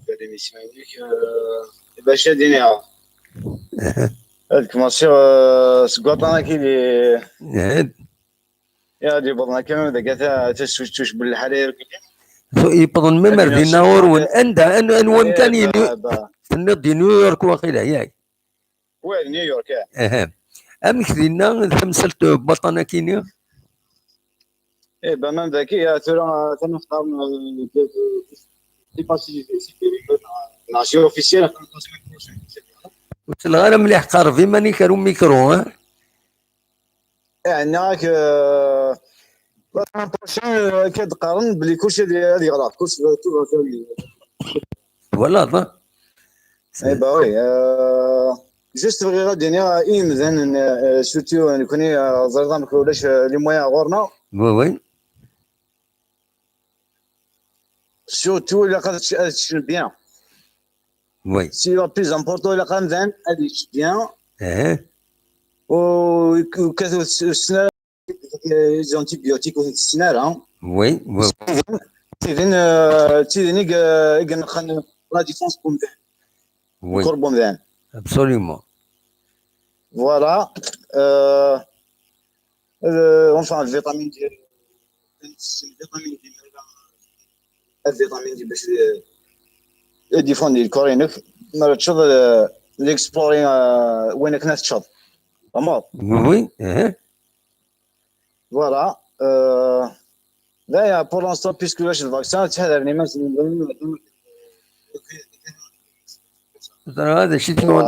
d l'émission-inek, euh, bac ad iniɣ. Ad kmaṣiɣ, euh, seg waṭṭan akini. Eh, Ya, ad yewweḍ akka même deg ata, ata s-, s-, s-, lḥal ay irkelli. Yewweḍ même ar Akken dinna ass-a, ɣur-wen. eh, Anda? An-, anwa eh, amkan ba, yini? Ba. Tenniḍ di New York waqila, yak? Ouais, New York, eh. Aha. Amek dinna tamsalt n waṭṭan akini? Eh ben, même daki, ya, tura, tura, tura, tura, c'est pas si, si, si, non, c'est officiel, la semaine prochaine. Ur ttleɣ ara mliḥ, qerreb iman-ik ar umikru, ha? Yeɛni, euh, la semaine prochaine, euh, akka d-qqaren belli kulci ad, ad yeɣleq, kulci, tout va bien. Twalaḍ, ha? Eh ben oui, euh, juste bɣiɣ ad d-iniɣ i yimdanen, euh, surtout, euh, nekkni, euh, ẓriɣ amek ulac, euh, les moyens ɣur-neɣ. Oui, oui. Surtout, ilaq ad tec-, ad teččen bien. Oui. C'est le plus important, ilaq amdan ad yečč bien. Eh, U, u, u, ur ssnen ara les antibiotiques, ur ssnen ara. oui, oui. Tiden, euh, tiden i, i, i, la défense n umdan. Oui. Lkurb n umdan. Absolument. Voilà. Euh, euh, enfin, la vitamine D, la vitamine D, la vitamine D, باش, euh, défendre le corps, ma teččeḍ, euh, l'explorer, euh, win akken ad teččeḍ. Tfehmeḍ? Oui, eh. Voilà. Euh, là, pour l'instant, puisque là, j'ai le vaccin, tu as les mains, Ẓriɣ d acu i t-yuɣen.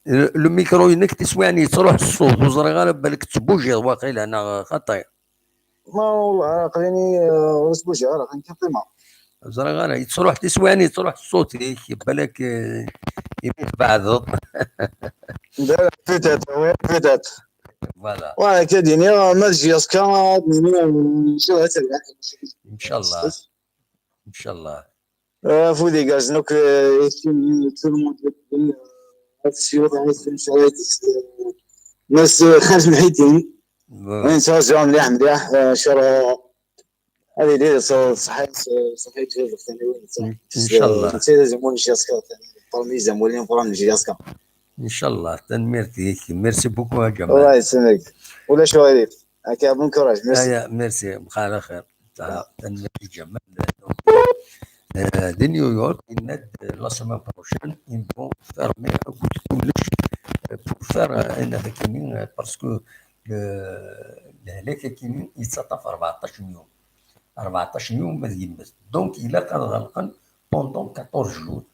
Le micro-inek tiswiɛin yettruḥ ṣṣut, ur ẓriɣ ara, balak tettbujiḍ waqila, neɣ xaṭi? Ma والله aql-ini ur sbujiɣ ara, aql-ini kan qqimeɣ. Ur ẓriɣ ara, yettruḥ tiswiɛin, yettruḥ ṣṣut-ik, balak, eh, imi tbeɛdeḍ. Peut-être, oui, peut-être. Voilà. Ouais, akka d-iniɣ, ma d J S K, ad nini, ncallah ad terbeḥ. Ncallah. Ncallah. Ɣef wid igerrzen akk, eh, tout le monde, eh, ad s-yiwet, ad s-yiwet, Mass Xaled Mḥiddin. Win ttɛuzzuɣ mliḥ mliḥ, eh, ncallah ad yili ṣṣeḥḥa-s, ṣṣeḥḥa-s. Ncallah. Netta d azemmur n J S K, parmi les amoureux n J S K. Ncallah. Tanemmirt-ik. Merci beaucoup a Ǧamal. Allah yesselmek. Ulac aɣilif. Akka, bon courage. Merci. Aya, merci. Bxir lxir. Tanemmirt a Ǧamal. Donc, euh, de New York, yenna-d, euh, la semaine prochaine, ils vont fermer akk kullec, euh, pour faire, euh, ayen akkenni, euh, parce que, euh, lehlak akkenni yettaṭṭaf rbeɛṭac n yum. Rbeɛṭac n yum ad yemmet. Donc, ilaq ad ɣelqen pendant quatorze jours.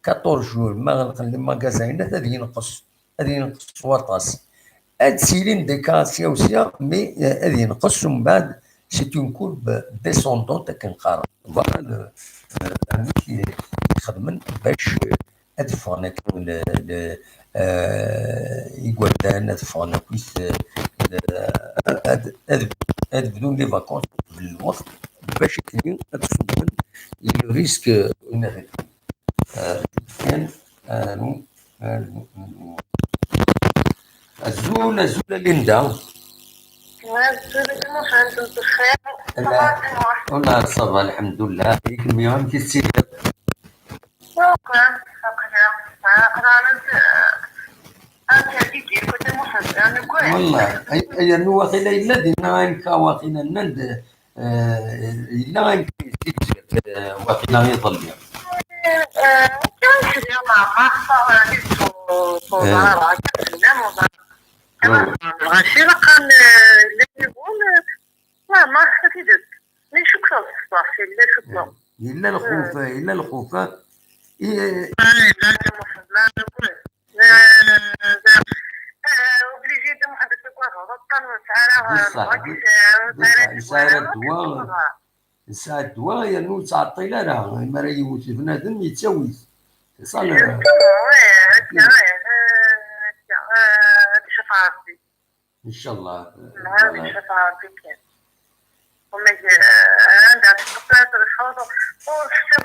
Quatorze jours, ma ɣelqen les magasins, ad yenqes, ad yenqes s waṭas. Ad d-tilin des cas sya u sya, mais, euh, ad yenqes umbeɛd, c'est une courbe descendante akken qqaren. Voilà le, euh, amek i xedmen bac, euh, ad ffɣen akken le, le, euh, igerdan, ad ffɣen akkit, euh, le, ad, ad, ad bdun les vacances qbel lweqt, bac akken ad ṣubben le risque, euh, kan, euh, euh, azul, azul a Linda. Azul a Muḥend, bxir. Wala, ça va, الحمد لله. Amek i tettiliḍ? Aql-aɣ, aql-aɣ, aql-aɣ, aql-aɣ, Wallah, ay, ay, yernu waqila yella dinna ayen ka waqila nnan-d, eh, yella ayen ka yessi Tezrirt, eh, waqila iḍelli. Eh, eh, kan sliɣ meɛmer xtar tuẓara, kan tellam uẓara. Lɣaci laqan, eh, llan yiwen, eh, meɛmer xtafidet. Mi cukkeɣ d ṣṣeḥ, yella cukkeɣ. Yella lxuf, yella lxuf. Yella lxuf. Obligé de Mohamed Tagwaha, aṭṭan ur nesɛi ara. Bṣeḥ, bṣeḥ, nesɛa ddwa, nesɛa ddwa yernu ur ttɛeṭṭil ara, mi ara yewwet bnadem yettawi-t. C'est ça le. Ncallah. Ncallah. Ncallah. Anda tqeṭṭiɛt lḥuḍ ur tefkiḍ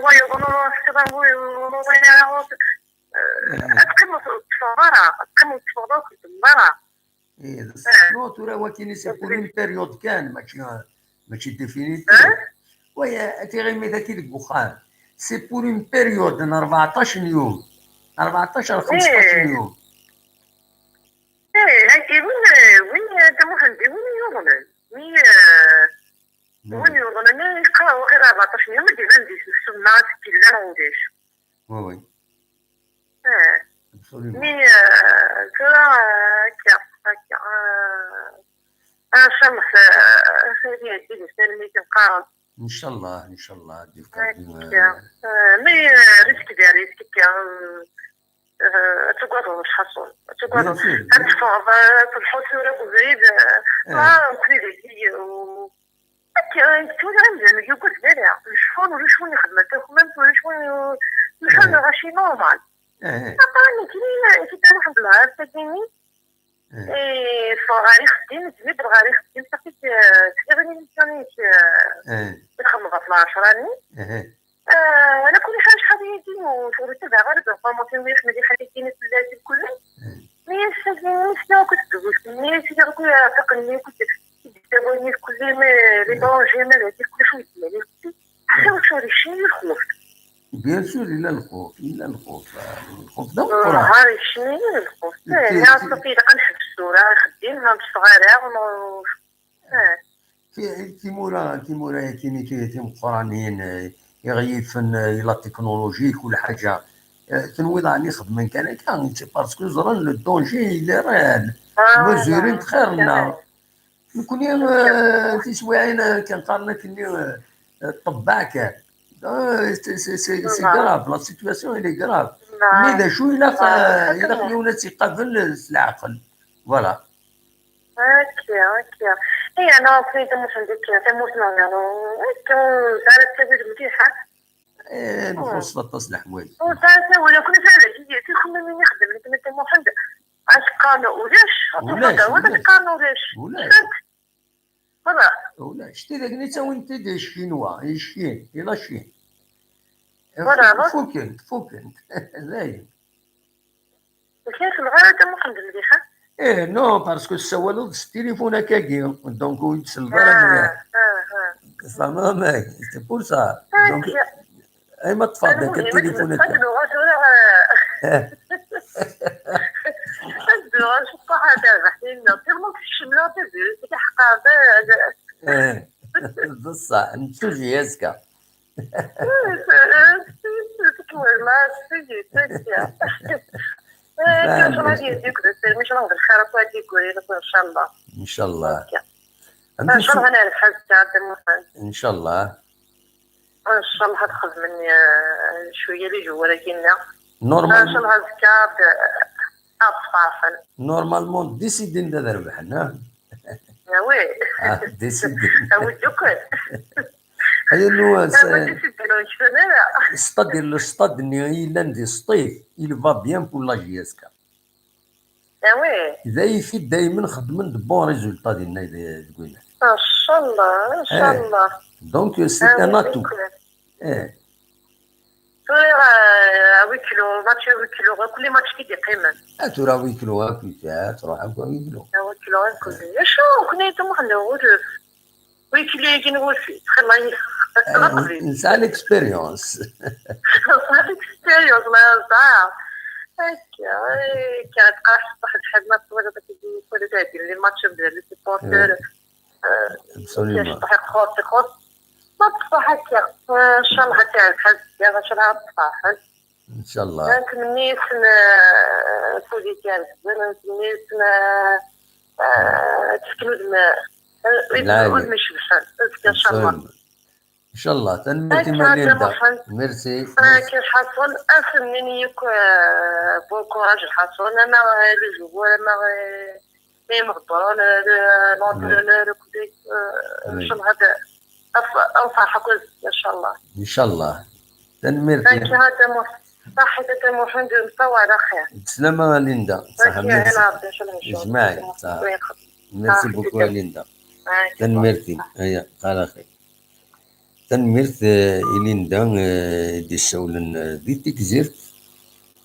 wayeḍ, ur tefkiḍ wayeḍ, ur teqqimeḍ ur teṭṭfeḍ ara, teqqimeḍ ur teṭṭfeḍ ara. Tura wakini c'est pour une période kan, mačči, mačči définitive. Waya, tiɣimit-agi deg uxxam, c'est pour une période n rbeɛṭac n yum. Rbeɛṭac ar xemseṭṭac n yum. Eh, agi win, win, Dda Muḥend, win yuḍnen. Mi, win yuḍnen, mi yeqqar waqila rbeɛṭac n yum, ad d-iban di tsemma, akken yellan ulac. Oui, oui. Eh. Absolument. Mi, tura, akka, akka, eh, ah, samḥ, eh, ad iɛeddi di talmit nqaren. Ncallah, ncallah, ad yefk. Akka. Eh, mi, eh, risque d risque, akka, eh, ad tugadeḍ lḥaṣun. Ad tugadeḍ. Ad teffɣeḍ, eh, ad telḥuḍ tura deg ubrid, eh, ah, nekkni dagi, u-, akka, tura amdan-agi ugad lala. Lecɣal ulac win ixedmen taxmamt, ulac win, lecɣal lɣaci normal. Aql-aɣ nekkni, nekk d Muḥend Lɛarf tagini. Eh, ffɣeɣ ɣer ixeddim, nekk mi d-ffɣeɣ ɣer ixeddim, saqit, eh, sliɣ i l'émission-ik, eh, i txedmeḍ ɣef lɛecṛa-nni. Eh, ala kulli ḥal acḥal-agi ur, ur ttabaɛeɣ ara d l'information-nni, akken ad iḥal-agi fell-as lkulli. Mi ass-agi, mi sliɣ akk i tedwilt-nni, sliɣ akk i ṭṭiq-nni, akk i d-ttabaɛen kulli, ma les dangers, ma d acu, kulli fu yeddan. Ḥṣiɣ ur yecni lxuf. Bien sûr, yella lxuf, yella lxuf. Lxuf d ameqqran. Ur yecni lxuf. Nniɣ ṣafi ilaq ad neḥbes tura, ixeddim, ma nṣeɣ ara, eh. Timura, timura-agi timeqqranin, eh, iɣyifen, eh, la technologie, kul ḥaǧa. Eh, tenwiḍ ɛni xedmen kan akka? C'est parce que ẓran le danger il est réel. Ah, mesurin-t xir-nneɣ. Nekkni, eh, tiswiɛin, eh, kan qqaren akkenni, eh, eh, ṭṭebbaɛ kan. Eh, c'est, c'est, c'est, c'est grave, la situation elle est grave. Mais d acu ilaq, eh, ilaq yiwen ad tt-iqabel s leɛqel. Voilà. Ok, ok. Eh, ana akken i d-mmusen deg tamurt n Ṛyanun. Ok, ur ẓer ad tawid mliḥ, ha? Eh, nxuṣṣ aṭas leḥwayeǧ. Ur sɛiɣ tawla, kul sɛiɣ dagi, tixemmimin ixeddmen akken akka Muḥend, ad qqaren ulac, ad truḥeḍ ulac, ad qqaren ulac. Ulac. Voilà. Ulac. Tidak-nni ttawin-t-id Ccinwa, Ccin, i la Chine. Voilà, fukken, fukken. Dayen. Ur k-selleɣ ara Dda Muḥend mliḥ, ha? Eh, non, parce que tessawaleḍ s tilifun akkagi, donc ur yi-d-selleḍ ara mliḥ. Ah, ah, ah. Tfehmeḍ amek? C'est pour ça. Donc, ayma ṭṭfeɣ-d akka tilifun akka. Ad nuɣal tura, eh. Ad nuɣal cṭuḥ ad nerbeḥ dinna. Tellement tekcem-aɣ tazrut, iḥeqqa, eh, beṣṣeḥ, nettuji azekka. Tikwal, ma sigi, sigi. Eh, inchallah ad yezzi deg udfel, inchallah d lxir akk ad d-yegri, inchallah. Inchallah. Inchallah ad nerbeḥ azekka, a Dda Muḥend. Inchallah. Inchallah ad xedmen, eh, cwiya les joueurs agi-nni. Normal. Inchallah azekka ad, ad ttferḥen. Normalement, décidin-d ad rebḥen, ha? Ah oui. Ah, décidin. Ah oui, dukkan. Ayen n-, c'est-à-dire le stade-nni i yellan di Sṭif, il va bien pour la J S K. Ah oui. D ayfi daymen xeddmen de bons résultats dinna deg winna. Inchallah, inchallah. Donc, c'est un atout. Eh. Tura, eh, à huis clos, match à huis clos, akk les matchs i d-yeqqimen. Ah, tura à huis clos, akk, ah, truḥ akk à huis clos. À huis clos, akk. Acu, akk-nni Dda Muḥend, ur Wi k-igan wurfi, txil-m, nesɛa l'expérience. Nesɛa l'expérience, ma nesɛa. Akka, akka, tqerḥ ṣṣeḥ lḥal ma twalaḍ akken twalaḍ ad yili match mebla les supporters. Absolument. Ixuṣ, ixuṣ. Ma tṣeḥ akka, ncallah ad tɛeddi, ncallah ad tṣeḥ. Ncallah. Ntemni-asen, eh, afud igerrzen, ntemni-asen, eh, eh, ad tefken udem, eh, udem icebḥen. Azekka, ncallah. Ncallah. Tanemmirt i Linda. Merci. Akka, lḥaṣun, ad sen-nini yakk, eh, bon courage, lḥaṣun, ama, eh, les joueurs, ama, eh, les joueurs, eh, l'entraîneur, eh, ncallah, ad, ad, ad nferḥ akk azekka, ncallah. Ncallah. Tanemmirt. Akka, a Dda Muḥend. Ṣaḥit a Dda Muḥend, nessaweḍ ɛla xir. Bslama a Linda. Ṣaḥa, merci. Merci beaucoup a Linda. Tanemmirt-im. Aya, ɛla xir. Tanemmirt, eh, i Linda, eh, i d-issawlen, eh, di Tigzirt.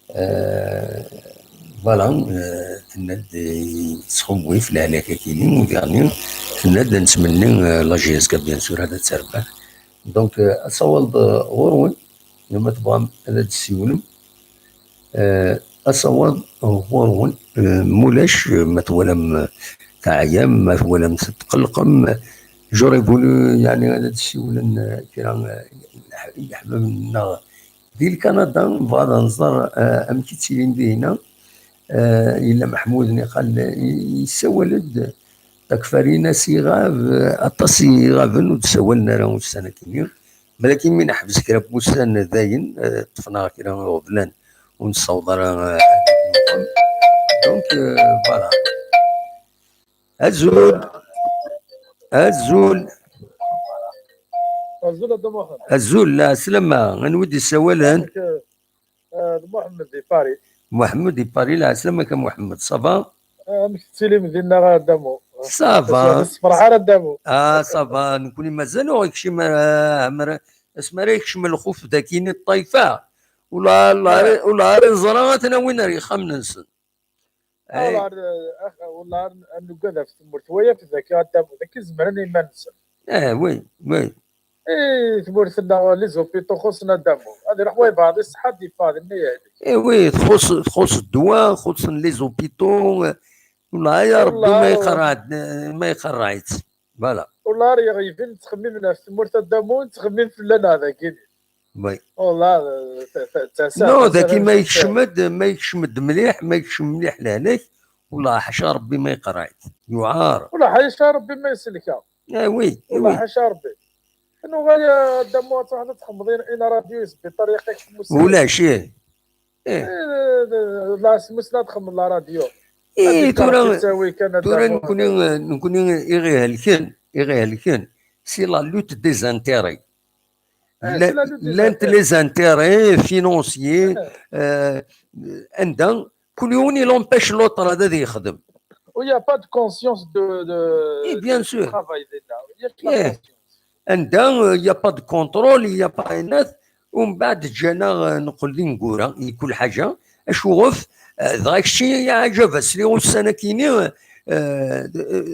Eh, voilà, eh, tenna-d, eh, tettxewwif lehlak-agi-nni, udiɣ-nni, tenna-d ad nettmenni, eh, la J S K, bien sûr, ad terbeḥ. Donc, eh, asawaḍ, eh, ɣur-wen, ma tebɣam ad d-tessiwlem, eh, asawaḍ ɣur-wen, eh, mulac, eh, ma twalam, eh, teɛyam, ma twalam tetqelqem, j'aurais voulu, yeɛni, ad d-ssiwlen, eh, kra, eh, leḥ-, leḥbab-nneɣ di Lkanada, nebɣa ad nẓer, eh, amek i ttilin dihina. Eh, yella Meḥmud niqal, eh, yessawal-d, Akfarinas iɣab, eh, aṭas i iɣaben ur d-ssawalen ara ussan-agi-nni. Balak imi neḥbes kra n wussan dayen, eh, ṭṭfen-aɣ kra iɣeblan ur nessaweḍ ara, eh, ad nexdem. Donc, eh, voilà. Azul. Azul. Azul a Dda Muḥend. Azul, lɛeslama. Anwa i d-yessawalen? Nekk, eh, d Muḥemmed di Paris. Muḥemmed di Paris, lɛeslama-k a Muḥemmed. Ça va? Eh, amek tettilim dinna a Dda Mu? Ça va. Ur tessefraḥ ara a Dda Mu. Ah, ça va. Nekkni mazal ur yekcim ara, asmi ara yekcem lxuf dagi n ṭṭayfa. Ula, ula, ula ara iẓra ad ten-awin ar yexxamen-nsen. Ay. Wallah, ar, ax-, wallah, ar, ar nugad ɣef tmurt, waya daki a Dda Mu, daki zemren iman-nsen. Eh, oui, oui. Eh, tmurt-nneɣ, les hôpitaux xuṣṣen a Dda Mu. Ad iruḥ waybeɛḍ i ṣṣeḥḥa, ad d-yeffeɣ d nniya. Eh, oui, txuṣ, txuṣ ddwa, xuṣṣen les hôpitaux, eh, wallah, ya Rebbi, ma iqerreɛ-d, ma iqerreɛ-itt. Voilà. Wallah, ar yeɣ-, yebin nettxemmim ɣef tmurt a Dda Mu, nettxemmim fell-aneɣ dagi. Oui. Wallah, ta- ta- ta- ta- non, ta- daki ta- ma ta- yekcem-d, ma yekcem-d mliḥ, ma yekcem mliḥ lehlak, wallah ḥaca Rebbi ma yeqreɛ-it. Yuɛar. Wallah ḥaca Rebbi ma yeselka. Ah oui, eh oui. Wallah ḥaca Rebbi. Nuɣal, a Dda Muḥ, ad truḥeḍ ad txedmeḍ in- in radio yesbi ṭṭerriqa-k. Ulac, ih. Eh. Eh, la smus la txedmeḍ la radio. Eh, tura, tura nekkni, nekkni i ɣ-ihelken, i ɣ-ihelken, c'est la lutte des intérêts. Eh, c'est la lutte des intérêts. L'int-, les intérêts financiers, eh, anda كل يوم il empêche l'autre هذا ad yexdem. Il n'y a pas de conscience de, de, eh, bien sûr. Il n'y a pas de conscience. Anda, euh, il n'y a pas de contrôle, il n'y a pas rien. ومن بعد جانا، آه، نقول لي نقورا، لكل حاجة. أشوف، آه، دغا كشي يا عجب، سلي والسنة كيني، آه، آه،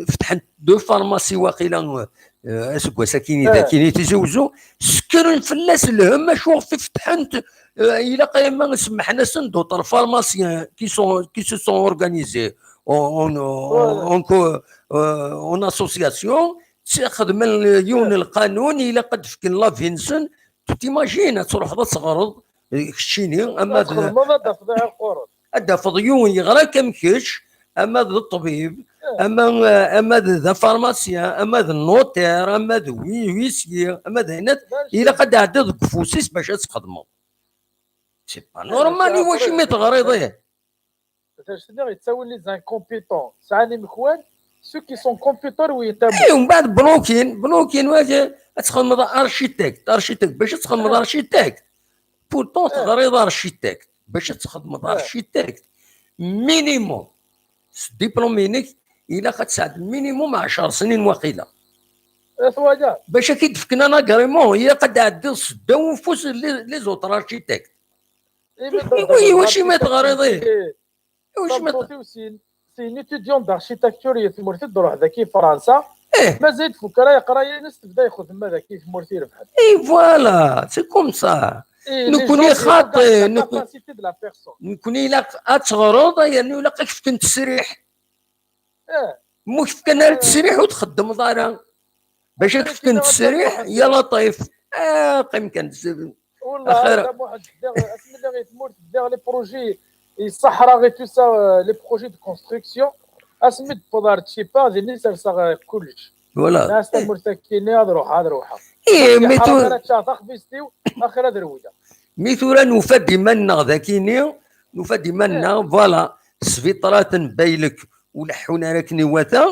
فتحت deux pharmacies واقيلا، آه، أسكو ساكيني دا كيني تيزي وزو، سكرن فلاس الهم، أشوف في فتحت، آه، إلا قيما سمحنا سن d'autres pharmaciens qui sont, qui se sont organisés en, en, en, en co-, euh, en association, تخدم ال-، يون القانون إلا قد فكن la vie نسن، tu t'imagines، تروح تغرض، كشيني، أما تخدم، ما تدفع القروض. Ad tafeḍ yiwen yeɣra-k am kečč, ama d ṭṭbib, ama, ama d, d afarmasyan, ama d notaire, ama d wi-, huissier, ama d ayen, ilaq ad tɛeddiḍ deg ufus-is bac ad txedmeḍ. C'est pas normal, i wacu mi teɣriḍ, ih? Yettawin les incompétents, sɛan imekwan, ceux qui sont compétents, wi yettamen. Eh, ومن بعد بلوكين، بلوكين واش؟ Ad txedmeḍ architecte, architecte, bac ad txedmeḍ architecte. Pourtant, teɣriḍ architecte. Bac ad txedmeḍ architecte, minimum, s diplôme-inek, ilaq ad tesɛeddiḍ minimum ɛecṛ snin waqila. Bac ad k-id-fken un agrément, ilaq ad tɛeddiḍ s ddaw ufus les, les autres architectes. I wacu ma teɣriḍ, ih? C'est une étudiante d'architecture i tmurt i d-ruḥ daki Fransa. Eh. Mazal tfuk ara yeqra-ines, tebda ixdem daki tmurt irebḥen. Et voilà, c'est comme ça. Nekkni xaṭi, nekkni ilaq ad teɣreḍ, yernu ilaq ad k-fken ttesriḥ. Eh. Ma ur k-fkan ara ttesriḥ, ur txeddmeḍ ara. Bac ad k-fken ttesriḥ, ya laṭif. Ah, qqim kan. Wallah, Dda Muḥend, bdiɣ, asmi lliɣ i tmurt, bdiɣ les projets, i Ṣaḥra et tout ça, euh, les projets de construction. Asmi d-wwḍeɣ ar Tcipa, din i serseɣ, euh, kullec. Voilà. Nniɣ-as tamurt-agi-nni ad ruḥeɣ, ad ruḥeɣ. Eh, mi tura ara ččeɣ taxbizt-iw, axir ad rewleɣ. Mi tura nufa-d iman-nneɣ d akini, nufa-d iman-nneɣ, voilà, sbiṭrat n Baylek ur leḥḥun ara akken iwata.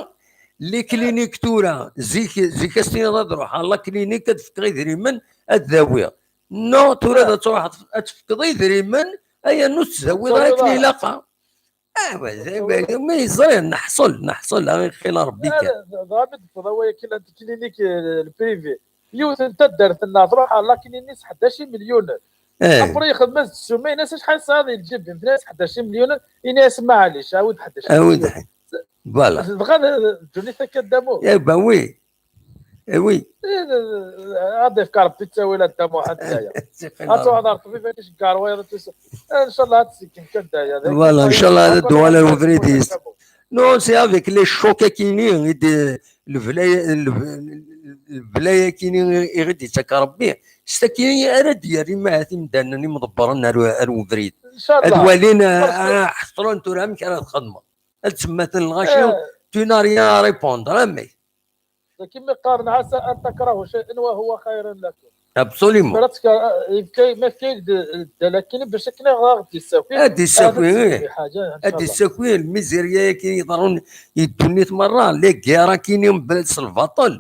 Les cliniques tura, zik, zik ad s-tiniḍ ad ruḥeɣ la clinique, ad fkeɣ idrimen, ad d-awiɣ. Non, tura ad truḥeḍ ad tefkeḍ idrimen, ay, ur ttdawiḍ ara akken ilaq. Ah, ma yeẓri, neḥṣel, neḥṣel, ah, xila Rebbi kan. Dɣa mi d-tewweḍ awal akken la clinique, euh, le privé. Yiwet n taddart-nneɣ truḥ ɣer la clinique s ḥdac imelyunen. Eh. Après yexdem-as-d ssuma, yenna-as acḥal tesɛiḍ di lǧib-im? Tenna-as ḥdac imelyunen, ini-as maɛlic, ɛawed ḥdac imelyunen. Voilà. Dɣa d-, d-, ddunit akka Dda Muḥ. Eh ben oui. Eh oui. Eh, ad ifk Rebbi ttawil a Dda Muḥend aya. Ad truḥeḍ ɣer ṭṭbib ad k-iceggeɛ wayeḍ, ad tus-, eh, ncallah ad tseggem kan d aya. Voilà, ncallah ad d-tuɣal ar ubrid-is. Non, c'est avec les chocs akini i d-, lebla-, leb-, lebla-yakini i ɣ-d-ittak Rebbi. S takini ara d-yerr imahat imdanen imḍebbren ar, ar ubrid. Ad walin, ah, ḥeṣren tura amek ara txedmeḍ. Ad temmaten lɣaci, tu n'as rien à répondre, amek? Dagi mi qqaren, عسى أن تكرهوا شيئا وهو خير لكم. Absolument. Tura tka-, yefka-, ma yefka-yak-d ddal akkin bac akken ad ɣ-d-yessaki. Ad d-yessaki, ih. Ad d-yessaki lmizirya-yaki yeḍrun i ddunit merra, les guerres akkin mebla s lbaṭel.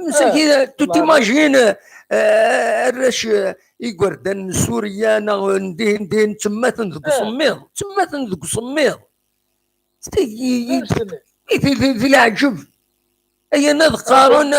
Msaki, tu t'imagines, eh, arrac, eh, igerdan n Surya neɣ n dihin, dihin, ttemmaten deg usemmiḍ. Ttemmaten deg usemmiḍ. Di, di, di, di leɛǧeb. Ayen ad qqaren,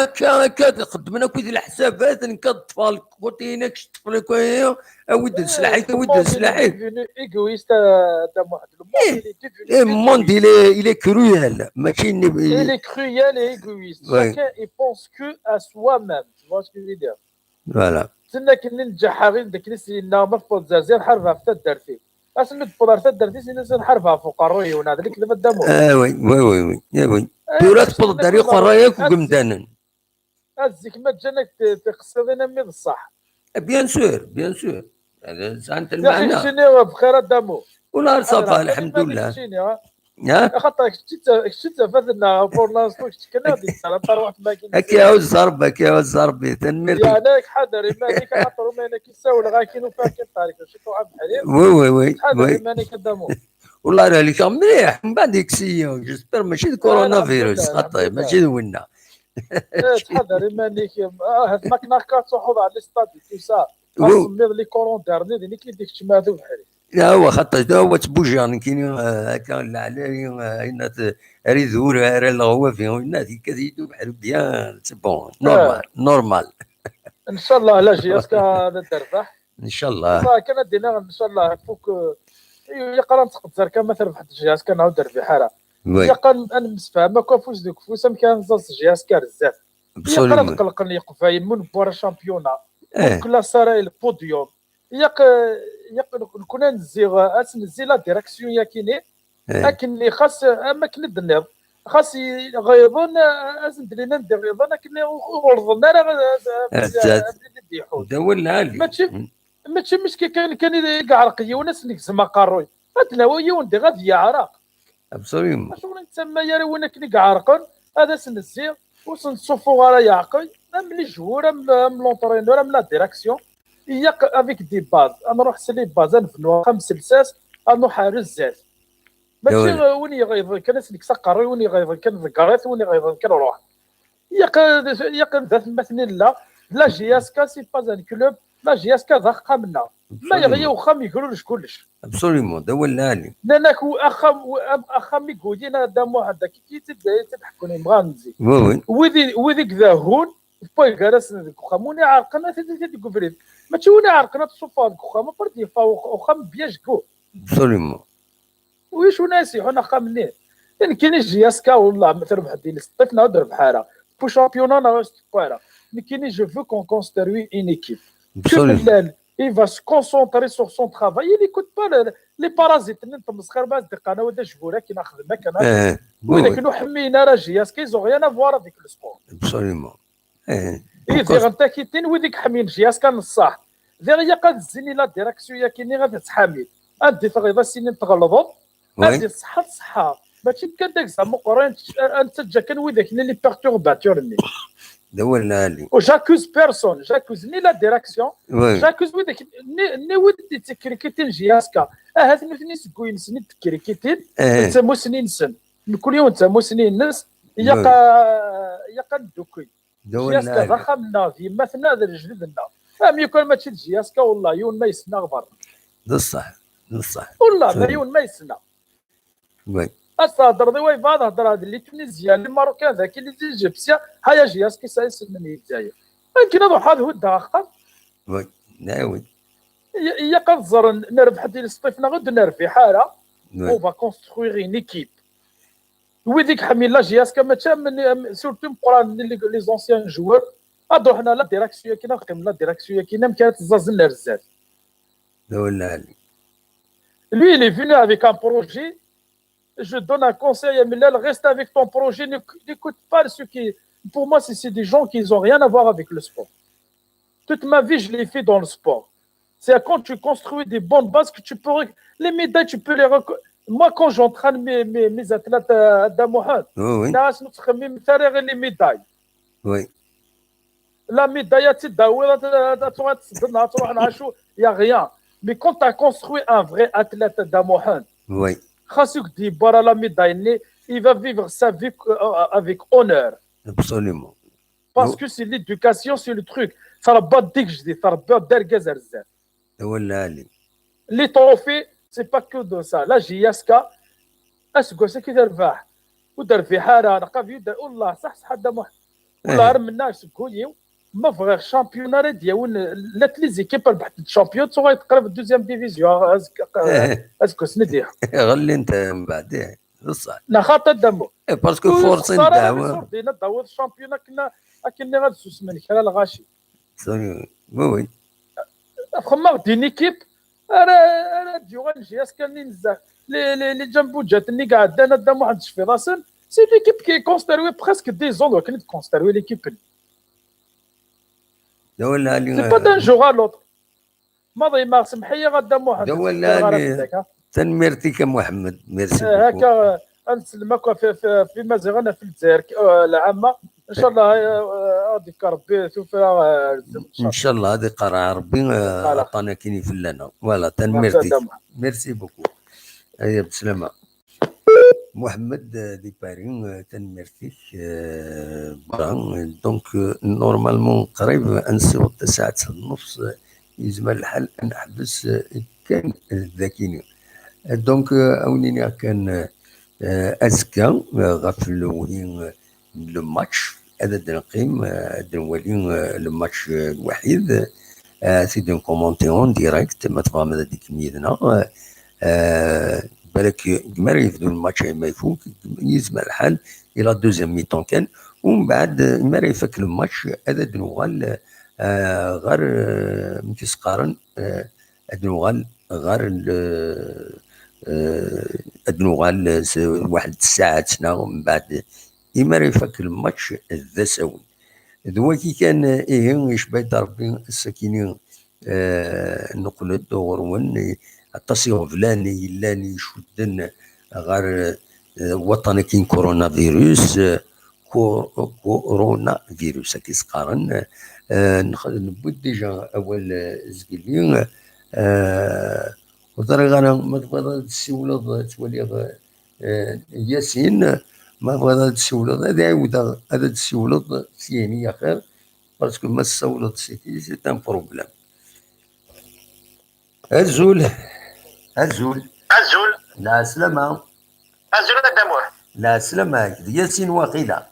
akka, akka ad xeddmen akk i d leḥsabat, nekk ad ṭṭfeɣ lkuṭi-inek, ṭṭfeɣ akk aya, awi-d leslaḥ-ik, awi-d leslaḥ-ik. Le monde est devenu égoïste, euh, Dda Muḥend. Le monde, eh, il est devenu, eh, le monde, il est, il est cruel. Mačči n-, il est cruel et égoïste. Ouais. Chacun, il pense que à soi-même. Tu vois ce que je veux dire? Voilà. Tenna akken n ǧaḥaɣin d akken i s-yenna ma tewweḍ Zazi ad ḥarbeɣ ɣef taddart-iw. Asmi d-tewweḍ ar taddart-is, yenna-as ad ḥarbeɣ ɣef uqerruy-iw, neɣ d lekdeb a Dda Muḥ? Ah, oui, oui, oui, oui. Ah, oui. Tura tewweḍ-d ar iqerray akk n yimdanen. Ad zik ma ǧǧan-ak t-, tiqsiḍin am mi d ṣṣeḥ. Bien sûr, bien sûr. Sɛant lmeɛna. Keččini bxir a Damo. Wala ça va, lḥemdullah. Axaṭer kečč d tafat-nneɣ pour l'instant, kečč kan ad d-yetter, ad taruḥ tmagin. Ad k-iɛuzz Rebbi, ad k-iɛuzz Rebbi, tanemmirt. Yeɛna-k, ḥader iman-ik, axaṭer umayen akka ssawleɣ akin, ufiɣ-kem tɛerkeḍ ciṭuḥ a Mḥrid. Oui, oui, oui. Ḥader iman-ik a Damo. Wallah, helkeɣ mliḥ, mbeɛd yekkes-iyi, j'espère mačči d coronavirus, xaṭi, mačči d winna. Ttḥadar iman-ik, ahat ma akken akka ad truḥeḍ ɣer les stades et tout ça, asemmiḍ les courants derniers, d nekk i d-ikeččem ar ubeḥri. Awa, xaṭi, awa ttbujiɣ nekkini, eh, akka, leɛli, eh, ayen at-, ar idur, ar leɣwabi, winna, ad yekkat-iyi-d ubeḥri, bien, c'est bon, normal, normal. Ncallah, la J S K ad d-terbeḥ. Ncallah. Kan ad d-iniɣ, ncallah, fuk, eh, yeqqar ad teqzer kan ma terbeḥ-d J S K neɣ ur d-terbiḥ ara. Yeqqar ad nemsefham akk afus deg ufus amek ara nẓaẓ J S K ar zdat. Yeqqar ad qelqen Yeqbayel mi newwi ara championnat. Ur nklasi ara i le podium. Yak, yak nekni ad nezzi, ad s-nezzi la direction yakini. Akken xas, am akken i d-tenniḍ, xas ɣiḍen, ad sen-d-nini anda ɣiḍen akken ur ɣelḍen ara abrid i d-iḥudd. D awal lɛali. Mačči, mačči mecki kan, kan i iɛreq yiwen ad s-negzem aqerruy. Ad d-nawi yiwen diɣ ad yeɛreq. Absolument. Acuɣer i nettamma ara win akken i iɛerqen ad as-nezzi, ur s-nettṣuffuɣ ara yeɛqel, am les joueurs, am, am l'entraîneur, am la direction. Ilaq avec des bases, ad nruḥ s les bases, ad nebnu axxam s lsas, ad nruḥ ar zdat. Mačči win iɣiḍen kan ad s-nekkes aqerruy, win iɣiḍen kan ḍegger-it, win iɣiḍen kan ruḥ. Ilaq, ilaq d atmaten i nella, la J S K c'est pas un club, la J S K d axxam-nneɣ. Ma yeɣli uxxam, yegrurec kullec. Absolument, d awal lɛali. Nnan-ak axxam, axxam i yulin a Dda Muḥend, akka i tt-id-ḥekkun yemɣaren zik. Oui, oui. Wid i, wid i idehhun, tewwa gar-asen deg uxxam, win iɛerqen ad t-id deg ubrid. Mačči win iɛerqen ad t-tṣuffuɣ deg uxxam, après ad yeffeɣ uxxam bien jgu. Absolument. Ulac win ara s-iḥun axxam-nni. Nekkini J S K, wallah, ma terbeḥ-d i Leṣṭif neɣ ur d-terbeḥ ara, tewwi championnat neɣ ur s-tewwi ara, nekkini je veux qu'on construit une équipe. Absolument. Kemmel, il va se concentrer sur son travail, il écoute pas les, les parasites n tmesxir ma as-d-iqqan awa d ajbur akken axdem akken. Widak ur ḥemmiyen ara J S K, ils ont rien à voir avec le sport. Absolument. Idiɣen takitin wid i iḥemyen J S K n ṣṣeḥ. Diɣ ilaq ad zzin i la direction yakini ad tt-ḥamin. Anda i tɣiḍ a sinin tɣelḍeḍ, ad iṣeḥḥa tṣeḥḥa. Mačči kan d agzam meqqren, ad nettaǧǧa kan widak-nni les perturbateurs-nni. D awal lɛali. J'accuse personne, j'accuse ni la direction, j'accuse widak ni, ni wid i d-ittekrikitin J S K. Ahat nutni seg wayens-nni d-ttekrikitin, d tamusni-nsen. Mkul yiwen d tamusni-ines, ilaq ad neddukel. J S K d axxam-nneɣ, d yemma-tneɣ, d lejdud-nneɣ. Am yakan mačči d J S K, wallah, yiwen ma yesneɣ berra. D ṣṣeḥ, d ṣṣeḥ. Wallah, ma yiwen ma yesneɣ. Ad s-thedreḍ i wayba, ad hedreɣ d les Tunisiens, les Marocains, daki les Égyptiens, haya J S K sa isem n Lezzayer. Akken ad ruḥeɣ ad huddeɣ axxam. Ilaq ad ẓren, nerbeḥ-d i Leṣṭif neɣ ur d-nerbiḥ ara. On va construire une équipe. Wid i iḥemmlen la J S K, mačči am, am, surtout meqqran, les, les anciens joueurs, ad ruḥen la direction-agi, ad qqimen la direction-agi, amek ara tt-ẓẓazen ar zdat. D awal lɛali. Lui, il est venu avec un projet. Je donne un conseil à Millal, reste avec ton projet, n'éc-, n'écoute pas ceux qui, pour moi, c'est, c'est des gens qui n'ont rien à voir avec le sport. Toute ma vie, je l'ai fait dans le sport. C'est quand tu construis des bonnes bases que tu peux rec-, les médailles, tu peux les reco-, moi, quand j'entraîne mes, mes, mes athlètes, euh, à Damohan, oui, oui, les médailles. Oui. La médaille, tu dois, il n'y a rien. Mais quand tu as construit un vrai athlète à Damohan, oui, la médaille, il va vivre sa vie, euh, avec honneur. Absolument. Parce que c'est l'éducation, c'est le truc. Tṛebba-d d agejdi, tṛebba-d d argaz ar zdat. D awal lɛali. Les trophées, c'est pas que de ça. La J S K, aseggas-agi terbeḥ. Ur d-terbiḥ ara, neɣ qab yudder. Wallah, ṣaḥ, ṣaḥ, a Dda Muḥ. Wallah, ar mennaɣ seg wul-iw, ma bɣiɣ championnat ara d-yawin, la, les équipes rebḥent champion, tuɣal qrib deuxième division, azekka, azekka-s-nni d-iḥ. Ɣellint mbeɛd, ih. D ṣṣeḥ. Neɣ xaṭi a Dda Muḥ. Eh, parce que forcément, ad d-tawiḍ champion akken, akken ad susmen kra lɣaci. Oui, oui. Xemmeɣ-d une équipe ara, ara d-yuɣalen J S K-nni nezzeh. Les, les, les Djamboudjat-nni iɛeddan a Dda Muḥ tecfiḍ-asen. C'est une équipe qui est conservée presque dix ans, d wakken i d-conservée l'équipe-nni. C'est pas d'un jour à l'autre. Maḍi ma semḥ-iyi a Dda Muḥend. Tanemmirt-ik a Muḥemmed. Merci beaucoup. Akka ad nsellem akk f Imaziɣen ɣef Lezzayer lɛamma. Ncallah ad d-yefk Rebbi tuffra. Ncallah ad iqerreɛ Rebbi aṭṭan akkin i fell-aneɣ. Voilà, tanemmirt-ik. Merci beaucoup. Aya beslama. Muḥemmed di Paris, tanemmirt-ik. Voilà, donc normalement qrib ad nsiweḍ tasaɛet d nnefs, yezmer lḥal ad neḥbes kan dakini. Donc ad wen-iniɣ kan azekka ɣef lewhi n le match ad d-neqqim ad d-nwali le match lwaḥid, ad t-id-nkumanti en direct ma tebɣam ad d-tekkam yid-neɣ. Balak mi ara yebdu lmatch ay ma ifuk, yezmer lḥal i la deuxième mi-temps kan, umbeɛd mi ara ifak lmatch ad d-nuɣal ɣer, amek i s-qqaren, ad d-nuɣal ɣer, ad d-nuɣal s waḥed tsaɛet neɣ mbeɛd imi ara ifak lmatch d asawen. D wagi kan, ihi icba-d Rebbi, ass-akini neqqel-d ɣur-wen. Aṭas iɣeblan i yellan icudden ɣer waṭṭan-agi n coronavirus, coronavirus akka i s-qqaren. Newwi-d déjà awal zgelli. Ur ẓriɣ ara ma tebɣiḍ ad d-ssiwleḍ, ttwaliɣ Yasin, ma tebɣiḍ ad d-ssiwleḍ, ad ɛiwdeɣ ad d-ssiwleḍ syin i axir, parce que ma tessawleḍ siki, c'est un problème. Azul, azul. Azul. Lɛeslama. Azul a Dda Muḥ. Lɛeslama-k, d Yasin waqila.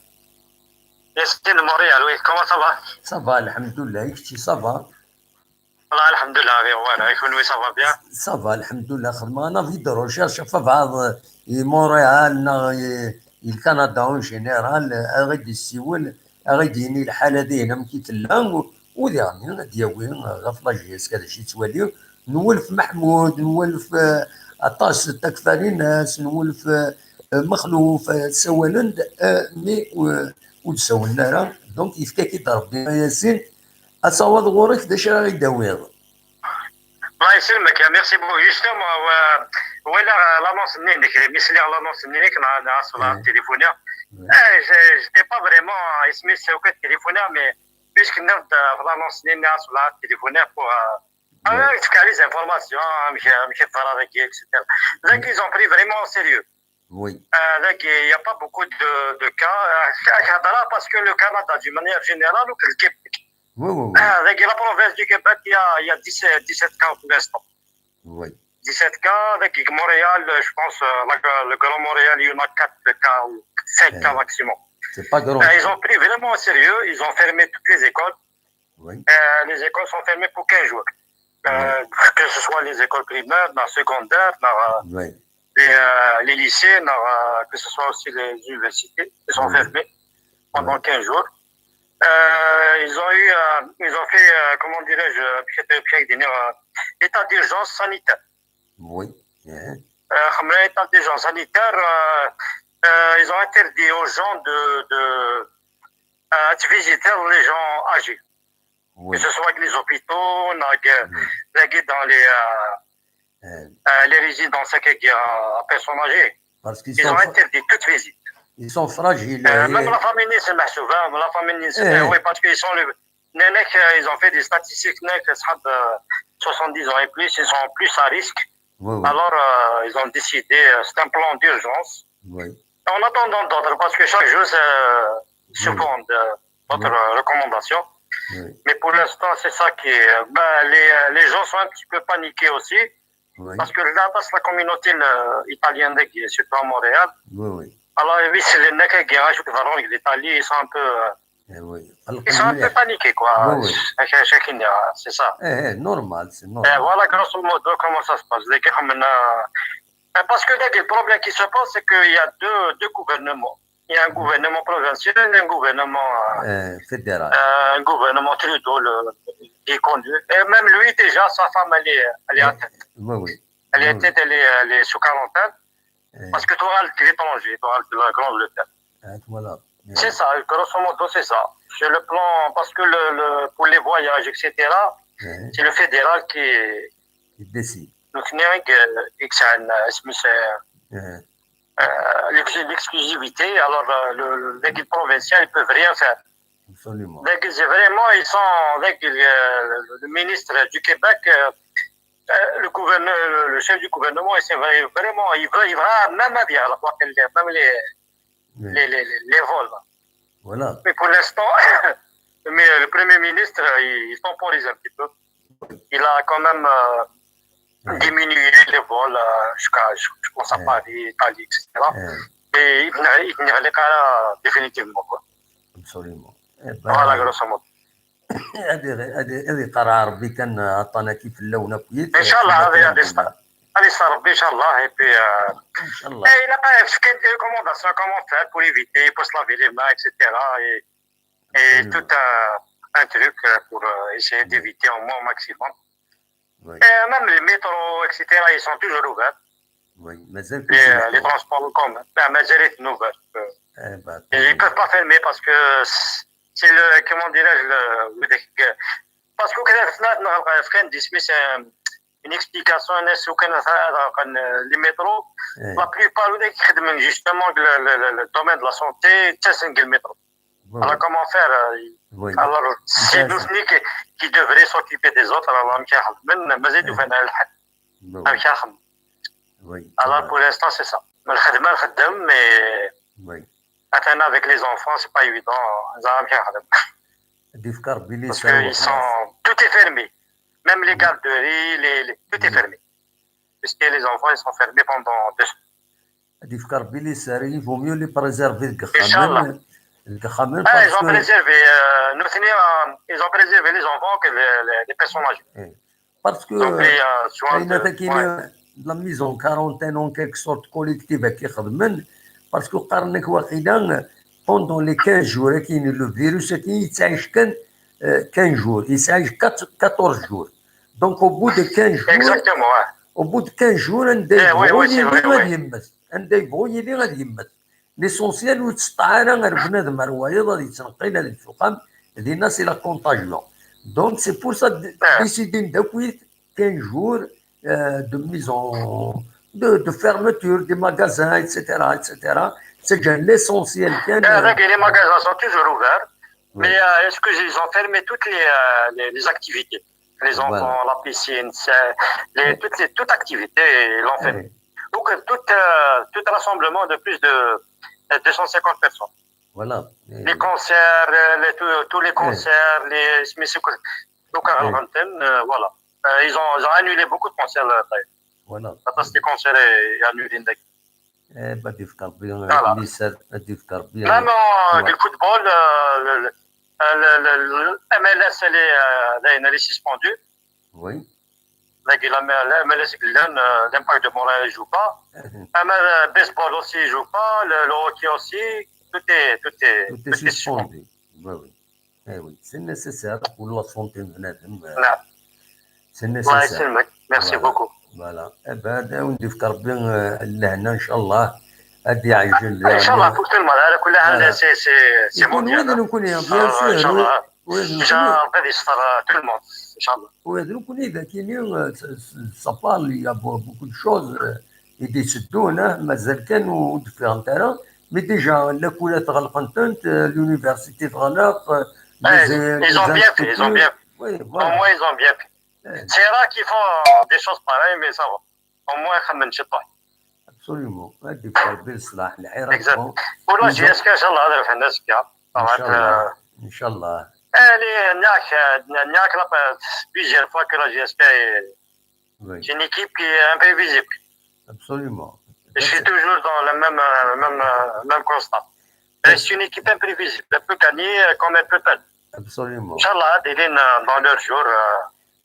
Yasin Montréal, oui, comment ça va? Ça va, lḥemdullah, i kečči ça va? Voilà, lḥemdullah, ɣir wala, i kunwi ça va bien? Ça va, lḥemdullah, xedmeɣ un avis de recherche ɣef bɛaḍ i Montréal neɣ i, i Canada en général, ad ɣ-d-yessiwel, ad ɣ-d-yini lḥala dihin amek i tella, u, u diɣen ad d-yawi ɣef la J S K d acu yettwali. Nwulef Meḥmud, nwulef, eh, aṭas n takfarinas, nwulef, eh, Mexluf, eh, ssawalen-d, eh, mi, eh, ur d-ssawlen ara. Donc, yefka-k-id Rebbi a Yasin, ad taweḍ ɣur-k d acu ara ɣ-d-tawiḍ. Allah yesselmek, merci beaucoup. Justement, euh, walaɣ, euh, l'annonce-nni-inek, mi sliɣ l'annonce-nni-inek, neɣ, neɣ asebleɣ ad téléphoniɣ. Eh, je, j'étais pas vraiment, isem-is, au cas de téléphoniɣ, mais puisque tenniḍ-d, euh, l'annonce-nni, neɣ asebleɣ ad téléphoniɣ pour, euh, ah, ad tefkeḍ les informations, amek, amek i teḍra dagi, et cetera. Donc, ils ont pris vraiment au sérieux. Oui. Euh, dagi, il y a pas beaucoup de, de cas. Euh, parce que le Canada, d'une manière générale, ou que le Québec, oui, oui, oui. Euh, dagi, la province du Québec, il y a, il y a dix-sept, dix-sept cas pour l'instant. Oui. Dix-sept cas, dagi, Montréal, euh, je pense, euh, la, le Grand Montréal, il y en a quatre cas ou cinq cas maximum. C'est pas grand. Euh, ils ont pris vraiment au sérieux, ils ont fermé toutes les écoles. Oui. Euh, les écoles sont fermées pour quinze jours. Euh, que ce soit les écoles primaires, la secondaire, la, euh, les, euh, les lycées, la, euh, que ce soit aussi les universités, ils sont fermés pendant quinze jours. Euh, ils ont eu, euh, ils ont fait, euh, comment dirais-je, euh, état d'urgence sanitaire. Oui. Euh, comme état d'urgence sanitaire, euh, euh, ils ont interdit aux gens de, de, euh, de visiter les gens âgés. Oui. Que ce soit avec les hôpitaux, dans les, euh, euh, les résidences à personnes âgées. Parce qu'ils ont interdit toute visite. Ils sont fragiles. Euh, même la famille, c'est massouva, la famille, c'est, oui, parce qu'ils sont les, les mecs, euh, ils ont fait des statistiques, les mecs, euh, soixante-dix ans et plus, ils sont plus à risque. Oui, oui. Alors, euh, ils ont décidé, euh, c'est un plan d'urgence. Oui. En attendant d'autres, parce que chaque jour, c'est, euh, ils se font de, d'autres, euh, recommandations. Oui. Mais pour l'instant, c'est ça qui est, euh, ben, les, euh, les gens sont un petit peu paniqués aussi. Oui. Parce que là, parce que la communauté, euh, italienne, surtout à Montréal. Oui, oui. Alors, oui, c'est les mecs qui rajoutent vraiment l'Italie, ils sont un peu, euh, ils sont un peu paniqués, quoi. Oui, oui. Chacun, chacun, euh, c'est ça. Eh, eh, normal, c'est normal. Et voilà, grosso modo, comment ça se passe. Les gars, maintenant, euh, parce que là, le problème qui se pose, c'est qu'il y a deux, deux gouvernements. Il y a un gouvernement provincial et un gouvernement, euh, fédéral. Euh, un gouvernement Trudeau, le, qui est conduit. Et même lui, déjà, sa femme, elle est, elle est atteinte. Oui, oui. Elle est atteinte, elle est, elle est sous quarantaine. Parce que tu auras l'étranger, tu auras de la Grande-Bretagne. Voilà. C'est ça, grosso modo, c'est ça. Sur le plan, parce que le, le- pour les voyages, et cetera, Hein, c'est le fédéral qui il décide. nutni i i yesɛan, isem-is, euh, Hein, euh, l'ex- l'exclusivité. Alors, euh, le, le, l'équipe provinciale, ils peuvent rien faire. absolument. Donc, c'est vraiment, ils sont, avec, euh, le ministre du Québec, euh, euh, le gouverneur, le chef du gouvernement, c'est vrai, vraiment, il veut, il va même bien, même les, Oui. les, les, les vols. Voilà. Mais pour l'instant, mais le premier ministre, il, il temporise un petit peu. Il a quand même euh, Ouais. diminué les vols euh, jusqu'à, je, je pense, à Ouais. Paris, Italie, et cetera. Hein, Et il tenait, il tenait les cas définitivement. Quoi. absolument. Eh ben, Voilà, grosso modo. هذه غير- هذه هذه قرار ربي كان عطاناكي في اللون كويس. إن شاء الله، هذه- هذه الحمد لله. Allez, ça, Inch'Allah, et puis, euh, ان شاء الله. et il a pas fait des recommandations, comment faire pour éviter, pour se laver les mains, et cetera. Et, et Mm. tout un, un truc euh, pour euh, essayer d'éviter au moins au maximum. Oui. Et même les métros, et cetera, ils sont toujours ouverts. Oui, مازال Les, كاين شي euh, les transports en commun, ben, مازال ouverts. Euh, Eh ben, et ils peuvent pas fermer parce que c'est le, comment dirais-je, le, le- parce que كنا في نهار الغرفان دي سمي c'est une explication الناس وكان les métros eh, la plupart ولا يخدموا justement le, le, le, le domaine de la santé تسنق المترو. bon, Alors comment faire euh, oui, Alors c'est Intéressant. nous qui, qui devrait s'occuper des autres. Alors ماشي حل من مازال Eh. فينا الحل bon, ماشي حل. Oui. Alors pour l'instant c'est ça. الخدمة نخدم mais Oui. أنا avec les enfants c'est pas évident. زعما كي نخدم. دي فكر بلي Parce que ils sont, tout est fermé. Même les garderies, les, les- tout est fermé. Parce que les enfants ils sont fermés pendant deux semaines. دي فكر بلي ساري فو ميو لي بريزيرفي ديك إن شاء الله. الخامن ديك الخامن Ah, ils ont préservé. Euh, nous, euh, ils ont préservé les enfants que les, les, les personnes âgées. باسكو Donc les euh, soins كاينه de- تا كاين لا ميزون كارونتين اون كيلك سورت كوليكتيف كي خدمن باسكو قارنك واقيلا بوندون لي كان جور كاين لو فيروس كاين يتعيش كان كان جور يتعيش كاتورز جور دونك او بو دو كان جور Exactement. Ouais. او بو دو كان جور اندا إيه، وي، يبغو وي، سي يلي فري، غادي وي. يمت اندا يبغو يلي غادي يمت ليسونسيال وتسطع انا غير بنادم راه وايض غادي يتنقل هذا السقام دينا سي لا كونتاجيون دونك سي بور سا ديسيدي نداكويت كان جور دو ميزون دو دو فيرمتور دي ماغازان ايتترا ايتترا سجل ليسونسيال كان هذاك les magasins sont toujours ouverts. Oui. Mais euh, est-ce que ils ont fermé toutes les, euh, les, les activités? Les enfants, Voilà. La piscine, c'est- les, toutes les toute activité, ils l'ont fermé. ايه Donc euh, tout, euh, tout rassemblement de plus de euh, deux cent cinquante personnes. فوالا Les concerts, euh, les, tous, tous les concerts, les سميتو كل- donc euh, Oui. euh, voilà. Euh, ils, ont, ils ont annulé beaucoup de concerts. Euh, فوالا parce que les concerts est annulé. ايه با دي فكر بيان Voilà. لي سال دي فكر Même بيان euh, le football, euh, le, le, le, le, le M L S, elle est, euh, elle est suspendue. وي Là, il a mis- la M L S, il donne, euh, l'Impact de Montréal ne joue pas. Même le baseball aussi, il joue pas. Le, le hockey aussi. Tout est, tout est, تو تي سيسبوندي وي وي اي وي سي نيسيسير بور لا سونتي بنادم نعم. سي الله نيسيسير يسلمك. Merci beaucoup. فوالا ابعد وندي في ربي اللهنا ان شاء الله غادي يعجل ان شاء الله pour tout le monde. على كل حال فوالا. سي سي سي يكون مونديال. وين نكون يا ان شاء الله. بيان سور الله. وين ان شاء الله ربي يستر tout le monde. ان شاء الله. وهذا كون اذا كاين سابال يا بوكو دو شوز يدي يسدونا مازال كان ودفيهم ترى مي ديجا لاكولات غلقنتنت لونيفرسيتي تغلق Ils ont bien fait, ils ont bien fait. وي Au moins ils ont bien fait. C'est rare qu'ils font des choses pareilles, mais ça va. Au moins خمن شي طاح. Absolument. هذيك ربي يصلح العراق Exact. Pour la J S K ان شاء الله هذا في الناس كاع. ان شاء الله ان شاء الله يعني ناك ناك لا plusieurs fois que la J S K وي c'est une équipe qui est imprévisible. Absolument. Je suis toujours dans le même, euh, même, euh, même constat. Et c'est une équipe imprévisible. Elle peut gagner euh, comme elle peut perdre. Absolument. ان شاء الله هذه لين dans leur jour.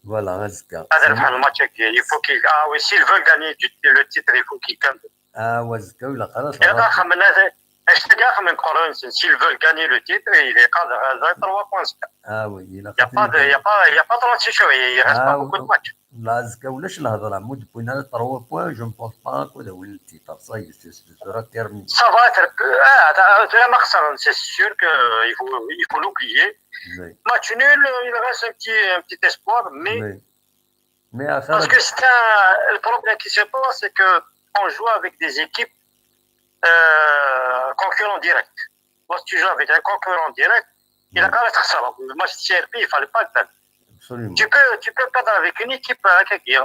Voilà, هذاك. هذا بحال الماتش هكا. Il faut qu'ils, ah oui, s'ils veulent gagner du- le titre, il faut qu'ils gagnent. اه وزكا ولا خلاص هذا خمنا هذا Acu-agi axemmem qrun-nsen, s'ils veulent gagner le titre, il est cadre à trois points. Ah oui, il a Il n'y a pas de, il y a pas, il y a pas trente-six jours, il reste pas beaucoup de matchs. Là, azekka ulac lehḍra, ma ur d-wwin ara trois points, je ne pense pas que d-awin le titre. Ça y est, c'est, c'est, sera terminé. Ça va être, ah, ah, ah, c'est sûr qu'il faut, il faut l'oublier. Oui. Match nul, il reste un petit, un petit espoir, mais oui. Mais à Parce que c'est un, le problème qui se pose, c'est que on joue avec des équipes euh, concurrents directs. Moi, si tu joues avec un concurrent direct, il a quand même être ça. Moi, je suis R P, il fallait pas le perdre. Absolument. Tu peux, tu peux perdre avec une équipe hein, qui est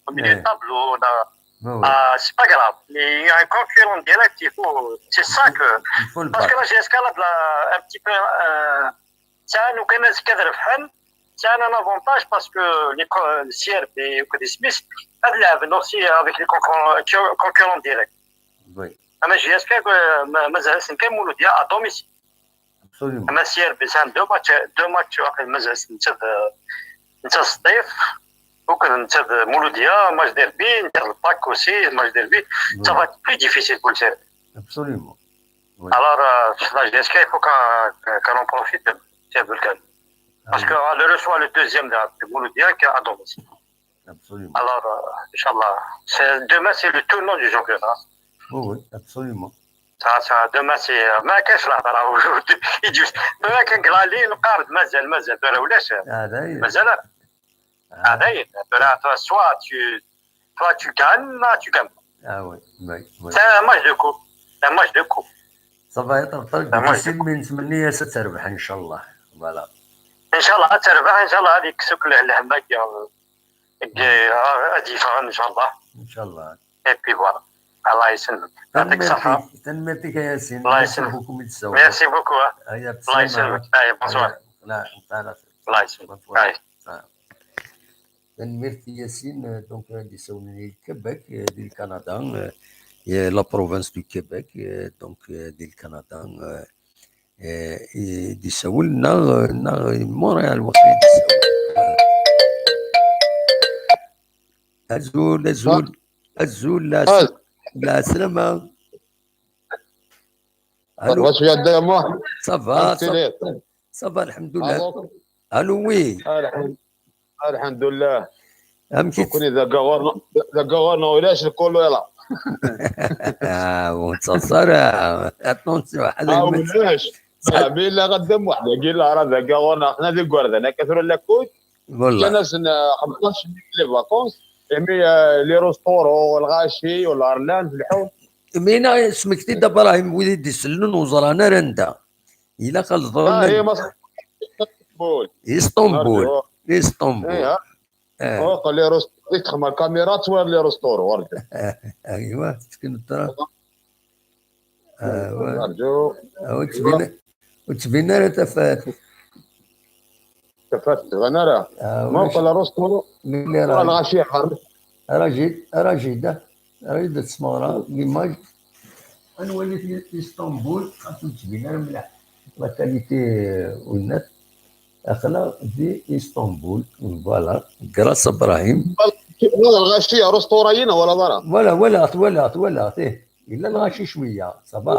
au milieu de tableau. Là. Ah, c'est pas grave. Mais il y a un concurrent direct, il faut. C'est ça que. Il faut le Parce que la G S K, là, un petit peu. Euh, ça nous connaît ce cadre. C'est un avantage parce que les, les C R B ou que des Smiths, elles lèvent aussi avec les concurrents, concurrents directs. Oui. انا جي اس كي مازال سنكملوا ديال ا دوميسيل. Absolument. اما سي ار بي سان دو ماتش، دو ماتش واقيلا مازال نتا نتا سطيف وكذا نتا مولوديا ماتش ديربي، نتا الباك اوسي ماتش ديربي. Ça va être plus difficile pour le C R B. Absolument. Oui. Alors, euh, la G S K, il faut qu'elle qu'elle en profite, si elle veut le gagner. Parce qu'elle reçoit le deuxième de Mouloudia qui est à domicile. Absolument. Alors, euh, Inch'Allah, c'est- demain, c'est le tournant du championnat. Oui, oui, absolument. Ça, ça, demain, c'est. ما كاينش الهضره. يجوز. ما كان قلالين قارد مازال، مازال. دابا ولاش. هذا هي. مازال. هذا هي. دابا soit tu, soit tu gagnes, là, tu gagnes. Ah oui, oui, oui. C'est un match de coupe. C'est un match de coupe. صافي، طرطق. C'est un match de coupe. من ثمانية ستربح إن شاء الله. Voilà. إن شاء الله تربح، إن شاء الله هذيك سوق الهمة. Ad yeffeɣ, inchallah. Inchallah. Et puis voilà. Allah يسلمك. يعطيك الصحة. Tanemmirt-ik a Yasin. Allah يسلمك. Merci beaucoup. Merci beaucoup. Allez, bonsoir. Allez, bonsoir. Allah يسلمك. Tanemmirt Yasin, euh, donc, euh, d-isawlen di Québec, euh, di Canada, euh, la province du Québec, euh, donc, euh, di Canada, euh, Eh, i d-isawel neɣ, neɣ Montréal waqila i d-isawel. Azul, azul, azul, la, la slama. Allô. Ça va, ça va, ça va, alhamdoulilah. Allô, oui. Alhamdulillah. Amek i nekkni dagi ɣur-neɣ, dagi ɣur-neɣ ulac lkulura. Ah, ur nettaḍsa ara. Attention, ḥader. Ah, ulac. Ah, mais illa ɣaddam waḥed, dagi la rah dagi ɣur-neɣ, xna d igerdan, akka tura la kut. Wallah. Kan-asen, euh, xemṭac les vacances, imi, euh, les restaurants, lɣaci, wala rnan, lḥu. Imi neɣ smekti-d Ibrahim, wid i d-isellen ur ẓran ara anda. Ilaq ad ẓren. Ah, هي مصر. اسطنبول. اسطنبول. اسطنبول. إيه، ها. إيه. أوه، les rest-، يتخمى الكاميرا تصوير les restaurants، ورجع. أيوة، تكون ترى. أيوة. ورجع. أو تبين، وتبين أنا تفات. تفات، أنا راه. آه، ما وش؟ قال restaurant. من اللي راه؟ الغاشية، عارف. راجل، راجل ده. Rrid ad tesmeɣra l'image. Ad nwali Istanbul, ad ur tettbin ara mliḥ la qualité, euh, winat. Aql-aɣ di Istanbul, voilà, grâce à Brahim. Voilà, lɣaci restaurant-ina wala ḍara. Voilà, walaɣ-t, walaɣ-t, walaɣ-t, eh. Yella lɣaci cwiya, ça va.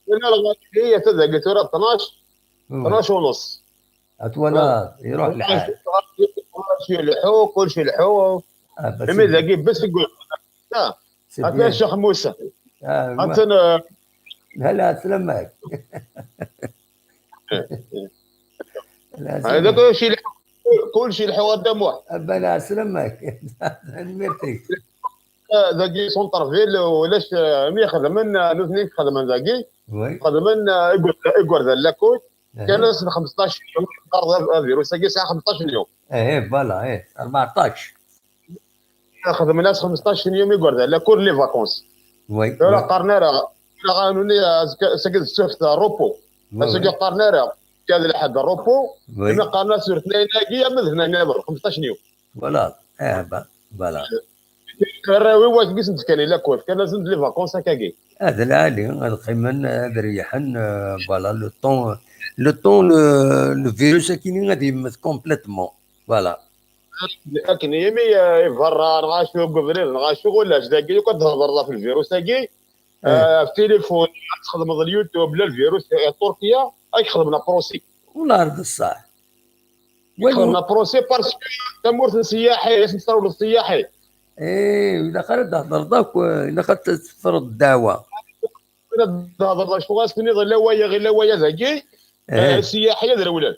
Yella lɣaci, ata dagi tura tnac, tnac u nus. Ad twalaḍ, iruḥ lḥal. Kulci lḥu, kulci lḥu. Ah, bas. Imi dagi bas i yeggan. Ah, c'est bien. Atan Ccix Musa. Ah, atan, euh, la, la, selamek. La, selamek. Kulci lḥu, kulci lḥu a Dda Muḥ. Ah, ben, la, selamek. Tanemmirt-ik. Ah, dagi centre-ville, ulac, euh, mi xedmen, euh, nutni xedmen dagi. Oui. Xedmen, euh, igurda-, igurdan lakul. Kan-asen xemseṭṭac yum, avirus-agi yesɛa xemseṭṭac n yum. Voilà, eh, rbeɛṭac. Xedmen-as xemseṭṭac n yum igerdan, la cour les vacances. Oui. Tura qqaren ara, tura ɣanuni, azekka, ass-agi d ssebt, repos. Ass-agi qqaren ara, kan d lḥedd, repos. Imi qqaren-as ur tnayen-agi, ama d tnayen iḍ, xemseṭṭac n yum. Voilà. Eh, ben, voilà. Arraw-iw ad gisen-d kan i lakul, fkan-asen-d les vacances akkagi. Ad lɛali, ad qqimen, ad reyḥen, euh, voilà, le temps, le temps, le, le virus akini ad yemmet complètement. Voilà. Akken imi, euh, i berra, neɣ acu deg ubrid, neɣ acu ulac dagi, yakk ad d-thedreḍ ɣef lvirus-agi, Ah, ɣef tilifun, ad txedmeḍ اليوتيوب لا الفيروس تاع تركيا، ad k-xedmen la procès. Wala ar d ṣṣeḥ. Xedmen la procès parce que tamurt n ssiyaḥi, ad sen-tesrewleḍ ssiyaḥi. Ih, ilaq ara d-thedreḍ akk, ilaq ad tefreḍ ddeɛwa. Ad d-thedreḍ acu ɣas tiniḍ illa waya, illa waya dagi, eh, ssiyaḥi ad rewlen.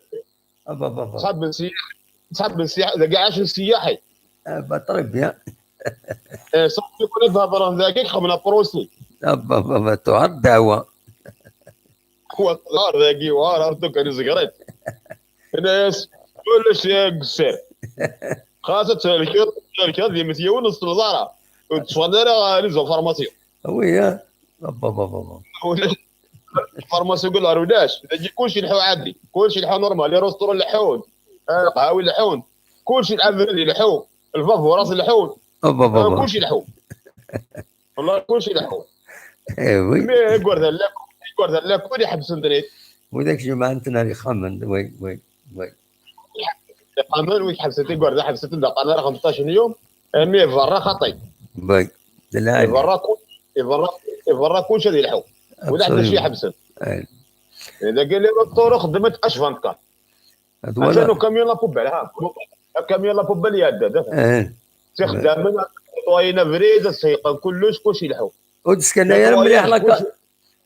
Aba, aba, aba. Ṣab n ssiyaḥi, ṣab n ssiyaḥi, dagi ɛac n ssiyaḥi. Ah, bah, très bien. Eh, ṣab n ssiyaḥi ad d-hedren dagi, xedmen la procès. Aba, aba, aba, tuɛer ddeɛwa. War dagi, war, ar tukka n izegren. Ini-as, kullec deg usir. Xas ad thelkeḍ, ad thelkeḍ, ad yemmet yiwen, ur tettleḍ ara. Ur d-tteffɣen ara les informations. Ah oui, hein. Aba, aba, aba, aba. Ulac. Information ɣur ulac. Dagi kullec ileḥḥu ɛaddi. Kullec ileḥḥu normal. Les restaurants leḥḥun. Ah, lqahwi leḥḥun. Kullec, abrid ileḥḥu. Lbaburat leḥḥun. Aba, aba, ah, aba. Kullec ileḥḥu. Wallah, kullec ileḥḥu. Eh oui. Mais igerdan la, igerdan la, kul iḥebsen-ten-id. Widak jemɛen-ten ar ixxamen, oui, oui, oui. Ixxamen, wi iḥebsen, igerdan ḥebsen-ten da, qqaren ara xemseṭṭac n yum, eh, mais berra xaṭi. Oui. D lɛali. Berra kul, berra, berra kullec ad yelḥu. Wala ḥedd mačči iḥebsen. Absolument. Eh. Dagi les restaurants xeddmen H vingt-quatre. Atan ukamyun la poubelle, ha. Ukamyun la poubelle iɛedda-d. Eh. Ttixdamen, netwayin abrid, ad seyqen kullec, kullec yelḥu. Ur d-skanay ara mliḥ la ka-,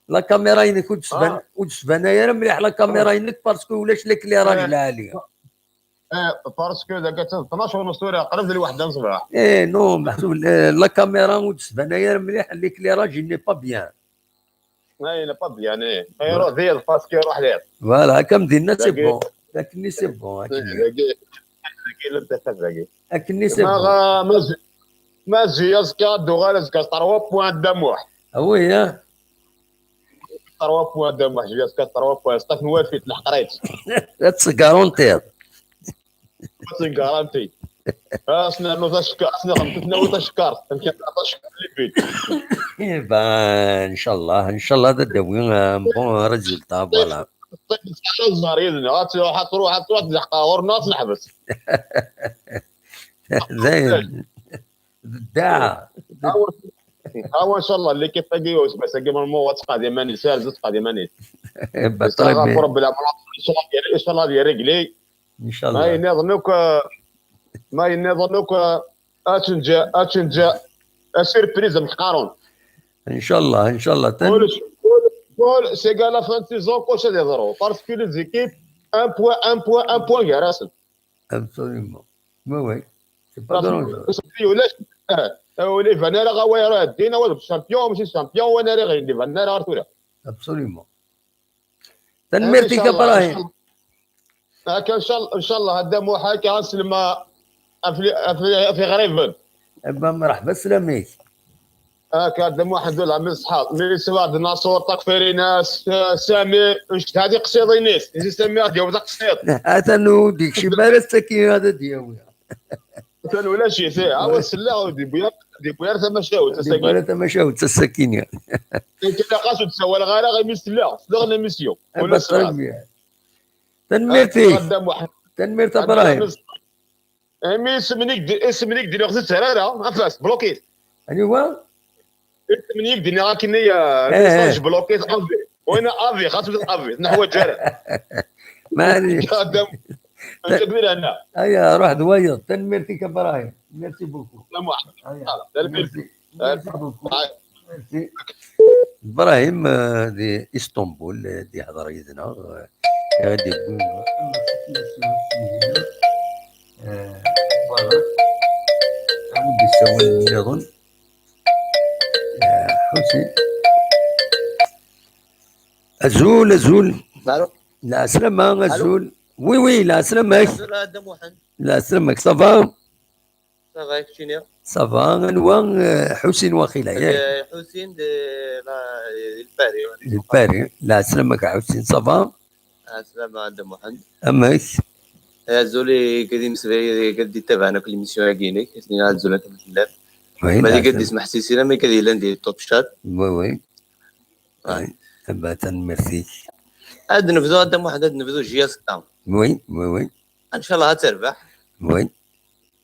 la caméra-inek ur d-tban, ur d-tbanay ara mliḥ la caméra-inek parce que ulac l'éclairage lɛali. Eh, parce que dagi d tnac u nus tura, qrib d lwaḥda n ṣṣbeḥ. Eh, non, meḥsub, eh, la caméra ur d-tbanay ara mliḥ, l'éclairage il n'est pas bien. Ah, il n'est pas bien, eh. Iruḥ diḍ, parce que iruḥ diḍ. Voilà, akka Medina, c'est bon. Dagi, c'est bon, akken. Dagi, dagi, la tafat dagi. Akken, c'est bon. Ma, ma zi-, ma zi azekka, ad d-uɣal azekka, trois points Dda Muḥ. Ah oui, hein? Trois points Dda Muḥ, zi azekka, trois points. Sṭaf n wafit, leḥqer-itt. Ad tt-garantiḍ. Ad tt-garanti. Ah, as-nernu tacekka-, as-nernu tacekka-, tacekkart. Amek ara tacekkart les buts. Eh ben, inchallah, inchallah, ad d-tawi, euh, un bon résultat, voilà. Ẓer yid-neɣ, ad tṛuḥ, ad tṛuḥ, ad tṛuḥ, ad tleḥq ɣur-neɣ, ad tt-neḥbes. Dayen. D ddeɛa. Awa, awa, inchallah, l'équipe-agi, useggas-agi, normalement, ad tqeɛɛed iman-is, arzu tqeɛɛed iman-is. Eh ben, très bien. Rebbi leɛmer, inchallah, ad yerr-, inchallah, ad yerr-, ad yerr-, ad yerr-, Inchallah. Ma yenniḍen akk, ma yenniḍen akk, ad tenǧa, ad tenǧa, a surprise, am qqaren. Inchallah, inchallah. Tan- Kullec, kullec, kullec, c'est qu'à la fin de saison, kullec ad yeḍru. Parce que les équipes, un point, un point, un point gar-asen. Absolument. Oui, oui. C'est pas dangereux. Ulac, eh, ur iban ara ɣawa ara ddin, wa d champion, mačči champion, wa nari ɣer, ur iban ara ɣer tura. Absolument. Tanemmirt-ik, a Brahim. Akka, inchallah, inchallah, a Dda Muḥ, akka, ad nselma ɣef li-, ɣef li-, ɣef iɣriben. Eh ben, mreḥba, sslam-ik. Akka, a Dda Muḥ, ḥemdullah, mi ṣṣeḥa. Mi yeswa d Naṣur, Ṭakfirinas, Samir, nced hadi qṣiḍ-ines. Isi Samir ad yawi taqṣiḍt. Atan ur d-ikcim ara, sakkin ad d-yawi. Atan ulac-it, eh. Awa, selleɣ, ur d-yewwi ara, ur d-yewwi ara tamacahut, ass-agi. Ur d-yewwi ara tamacahut, ass-agi. Nekk ilaq-as ur d-ssawaleɣ ara, imi selleɣ, selleɣ l'émission. Eh ben, très bien. Tanemmirt-ik. Tanemmirt a Brahim. Imi isem-nni d-, isem-nni d-nniɣ ur t-ttara ara, afas, bloqué-t. Aniwa? Isem-nni d-nniɣ akken-nni, eh, message bloqué-t, avi. Win avi, xas ur avi, neḥwaǧ ara. Mani. Aya, ruḥ d wayeḍ. Tanemmirt-ik a Brahim. Merci beaucoup. Aya, merci. Merci beaucoup. Merci. Ibrahim, eh, di Istanbul, eh, d-ihḍer yid-neɣ, eh, i ɣ-d-yewwi, eh, voilà. Awi-d isawalen nniḍen. Eh, Ḥusin. Azul, azul. Allô? Lɛeslama, azul. Oui, oui, lɛeslama-k. Azul a Dda Muḥend. Lɛeslama-k, ça va? Ça va, keččini? Ça va, anwa, eh, Ḥusin waqila, yak? Eh, Ḥusin de la, de Lpari. De Lpari. Lɛeslama-k a Ḥusin, ça va? Ɛeslama a Dda Muḥend. Amek? Eh, azul i kad imesbay, kad d-ittabaɛen akk l'émission-agi-inek, ad sen-iniɣ azul akken tellam. Oui, ma d kad d-ismeḥsisin, ama kad yellan di Top Chat. Oui, oui. Ah. Oui. Aba, tanemmirt-ik. Ad nebdu, a Dda Muḥend, ad nebdu J S K. Oui, oui, oui. Inchallah ad terbeḥ. Oui.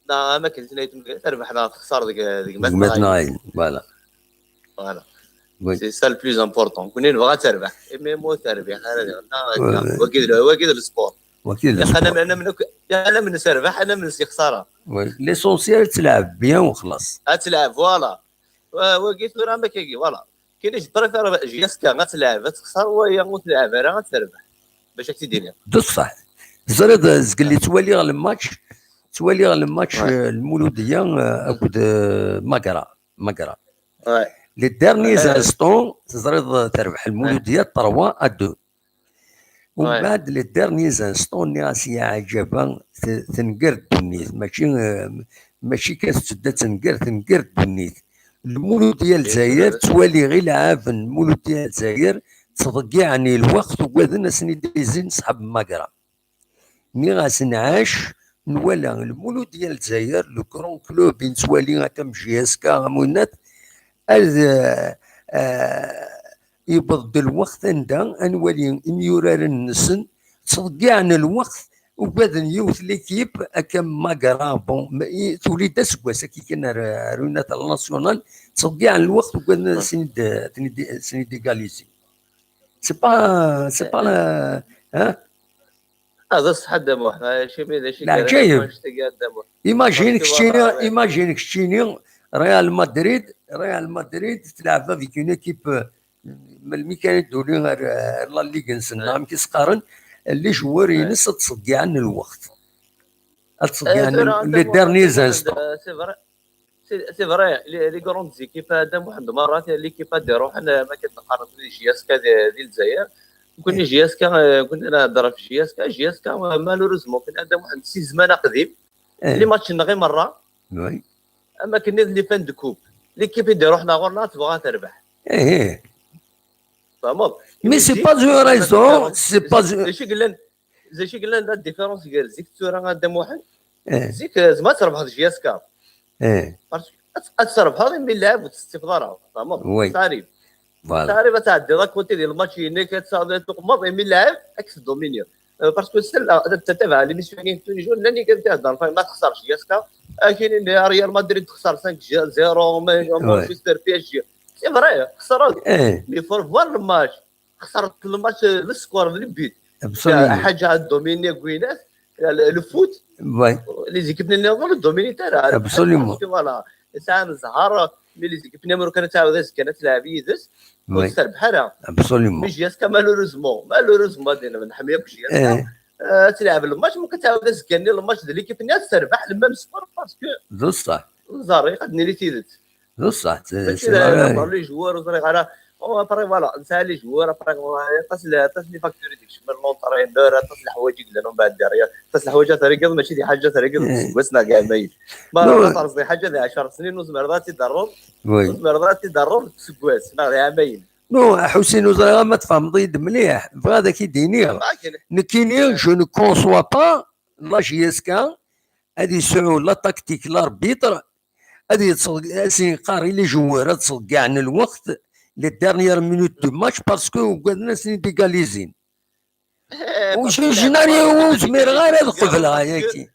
Neɣ am akken tenna-yi tmeggra, terbeḥ neɣ texṣer deg, deg Deg Mat Naɣil. Voilà. Voilà. Oui. C'est ça le plus important. Kunwi nebɣa ad terbeḥ. Imi ur terbiḥ ara, diɣen, wagi d, wagi d le sport. Wagi d le sport. Anamen akk, anamen s rrbeḥ, anamen s lexsara. Oui. L'essentiel ad tleɛb bien وخلاص. Ad tleɛb, voilà. Wagi tura am akkagi, voilà. Kini je préfère J S K ad tleɛb, ad texser, waya ur tleɛb ara, ad terbeḥ. Bac ad k-t-id-iniɣ. D ṣṣeḥ. Teẓriḍ, zgelli ttwaliɣ le match, ttwaliɣ le match, euh, Lmuludiya, euh, akked, euh, Magra. Magra. Les derniers instants, teẓriḍ terbeḥ Lmuludiya trois à deux. Umbeɛd, les derniers instants, nniɣ-as, ya ɛǧaba, te-, tenger ddunit, mačči, euh, mačči kan tetteddu ad tenger, tenger ddunit. Lmuludiya Lezzayer, ttwaliɣ ilɛaben n Lmuludiya Lezzayer, ttḍeyyiɛen i lweqt, ugaden ad sen-id-izin ṣṣḥab n Magra. Nniɣ-as nɛac, nwala Lmuludiya Lezzayer, le grand club i nettwali akka am J S K, am winat, ad, euh, euh, yewweḍ-d lweqt anda ad nwali imyuraren-nsen ttḍeyyiɛen lweqt, ugaden yiwet l'équipe akka am Magra, bon, ma, i, tuli-d aseggas akka kan ar, ar winat à la nationale, ttḍeyyiɛen lweqt, ugaden ad sen-id-, ad ten-id-, ad sen-id-égaliser. C'est pas, c'est pas la, hein? Ah, d ṣṣeḥ a Dda Muḥ, mačči mi d acu i Leɛǧayeb. Imagine keččini, imagine keččini, Real Madrid, Real Madrid tleɛb avec une équipe, euh, melmi kan i d-tuli ar, ar la Ligue-nsen, neɣ amek i s-qqaren, les joueurs-ines ad ttḍeyyiɛen lweqt. Ad ttḍeyyiɛen les derniers instants. C'est vrai, c'est, c'est vrai, les, les grandes équipes, a Dda Muḥ, merra, l'équipe ad d-iruḥen, ma kan teqqareḍ di J S K di, di Lezzayer. Kunni J S K, eh, kunni nehder ɣef J S K, J S K, eh, malheureusement, kunni a Dda Muḥ, si zzman aqdim, les matchs-nneɣ i merra, am akken d les fins de coupe. L'équipe i d-iruḥen ɣur-neɣ tebɣa ad terbeḥ. Tfehmeḍ? Mais c'est pas une raison, c'est pas une... D acu i yellan, d acu i yellan la différence gar zik d tura, a Dda Muḥ? Zik, eh, tzemreḍ ad trebḥeḍ J S K. Parce que ad, ad trebḥeḍ imi lɛib ur tettseṭṭifeḍ ara, tfehmeḍ? T'arrives. T'arrives ad tɛeddiḍ à côté di lmatch-inek, ad tesɛuḍ, ad tuqmeḍ, imi lɛib ad k-tdomini. Euh, parce que celle-là, ad tatabaɛ l'émission-nni n tous les jours, llan i kan tiheddren, ma texser J S K, akini Real Madrid texser cinq zéro, Manchester, P S G. C'est vrai, xesreḍ. Mais faut voir le match. Xesreḍ le match, le score, les buts. Absolument. Ḥaǧa ad domini gwinat, le, le foot. Les équipes-nni ur dominit ara. Absolument. Parce que voilà, sɛan zzher, mais les équipes-nni ur kan ad tɛawed azekka ad tleɛb yid-s, ur terbeḥ ara. Absolument. Mais J S K, malheureusement, malheureusement, ad nḥemmel akk J S K. Euh, ad tleɛb le match, mumkin ad tɛawed azekka-nni le match d l'équipe-nni ad terbeḥ le même score parce que... D ṣṣeḥ. Ẓer, ad nili tidet. D ṣṣeḥ. Mačči d les joueurs, ur ẓriɣ ara. Oh, après, voilà, nesɛa les joueurs, après, aṭas n, aṭas n les facteurs i d-ikecmen, l'entraîneur, aṭas n leḥwayeǧ i yellan umbeɛd derrière, aṭas n leḥwayeǧ ad trigeḍ, mačči d ḥaǧa ad trigeḍ deg useggas neɣ deg ɛamayen. Ma terẓeḍ ḥaǧa di ɛecṛa snin, ur tezmireḍ ad tt-id-terreḍ, ur tezmireḍ ad tt-id-terreḍ deg useggas neɣ di ɛamayen. Non, a Ḥusin, ur ẓriɣ ma tfehmeḍ-iyi-d mliḥ, bɣiɣ ad ak-id-iniɣ. Nekkini, je ne conçois pas la J S K ad yesɛu la tactique, l'arbitre, ad yettḍ-, ad sen-yeqqar i les joueurs ad ttḍeyyiɛen lweqt, les dernières minutes du match, parce que ugaden ad sen-id-égaliser. Ur zmireɣ ara ad qebleɣ ayagi.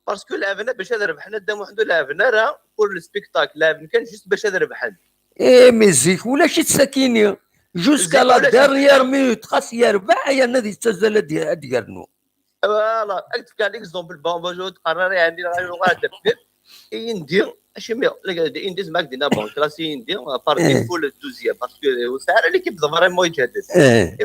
Parce que lɛebna bac ad rebḥen, a Dda Muḥend, ur lɛebna ara pour le spectacle, lɛebna kan juste bac ad rebḥen. Eh, mais zik ulac-itt sakini. Jusqu'à la dernière minute, xas yerbeḥ, yerna ad yettazzal ad d-, ad d-yernu. Voilà, ad d-fkeɣ l'exemple, bon, bon, je teqqar ara, yeɛni, ɣer uɣar deffir, indi, acimi, indi, zma ak-d-inna, bon, classé indi, par défaut, le douzième, parce que, euh, ur sɛi ara l'équipe vraiment iǧehden.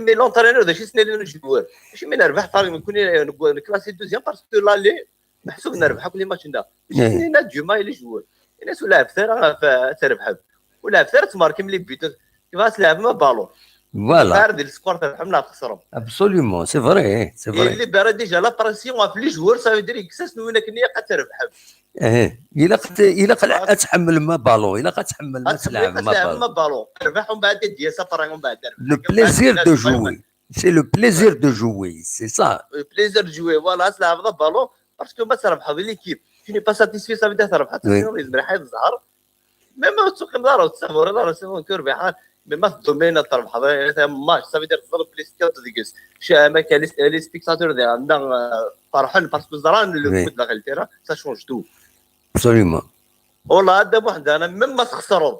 Mais l'entraîneur, d acu i s-nnan i les joueurs? Acimi nerbeḥ, par exemple, nekkni, euh, classé douzième, parce que l'aller, meḥsub nerbeḥ akk les matchs-nneɣ. Mačči d ayen i d-yenna Djuma i les joueurs. Ini-as ur lɛebet ara ɣef ad trebḥem. Ur lɛebet ara tmerkim les buts. Kif ad tleɛbem aballon. Voilà. Ar di le score trebḥem neɣ txesrem. Absolument, c'est vrai, c'est vrai. Il libère déjà la pression ɣef les joueurs, ça veut dire yekkes-asen win akken ilaq ad trebḥem. Eh, ilaq t-, ilaq ad tḥemmlem aballon, ilaq ad tḥemmlem ad tleɛbem aballon. Terbeḥ, umbeɛd ad d-yas après, umbeɛd terbeḥ. Le plaisir de jouer. C'est le plaisir de jouer, c'est ça. Le plaisir de jouer, voilà, ad tleɛbeḍ aballon, parce que ma trebḥeḍ i l'équipe, tu n'es pas satisfait, ça veut dire trebḥeḍ, yezmer ḥayd zzher. Même ma ur tettqimiḍ ara, ur tettɛemmireḍ ara, c'est bon, ur rbiḥeɣ ara. Mais ma tdomineḍ, trebḥeḍ, eh, match, ça veut dire teẓriḍ belli tekkiḍ deg-s. Caɛma kan les, les spectateurs diɣen, euh, ferḥen, parce que ẓran le foot daxel terrain, ça change tout. Absolument. Wallah, a Dda Muḥend, ana, même ma txesreḍ,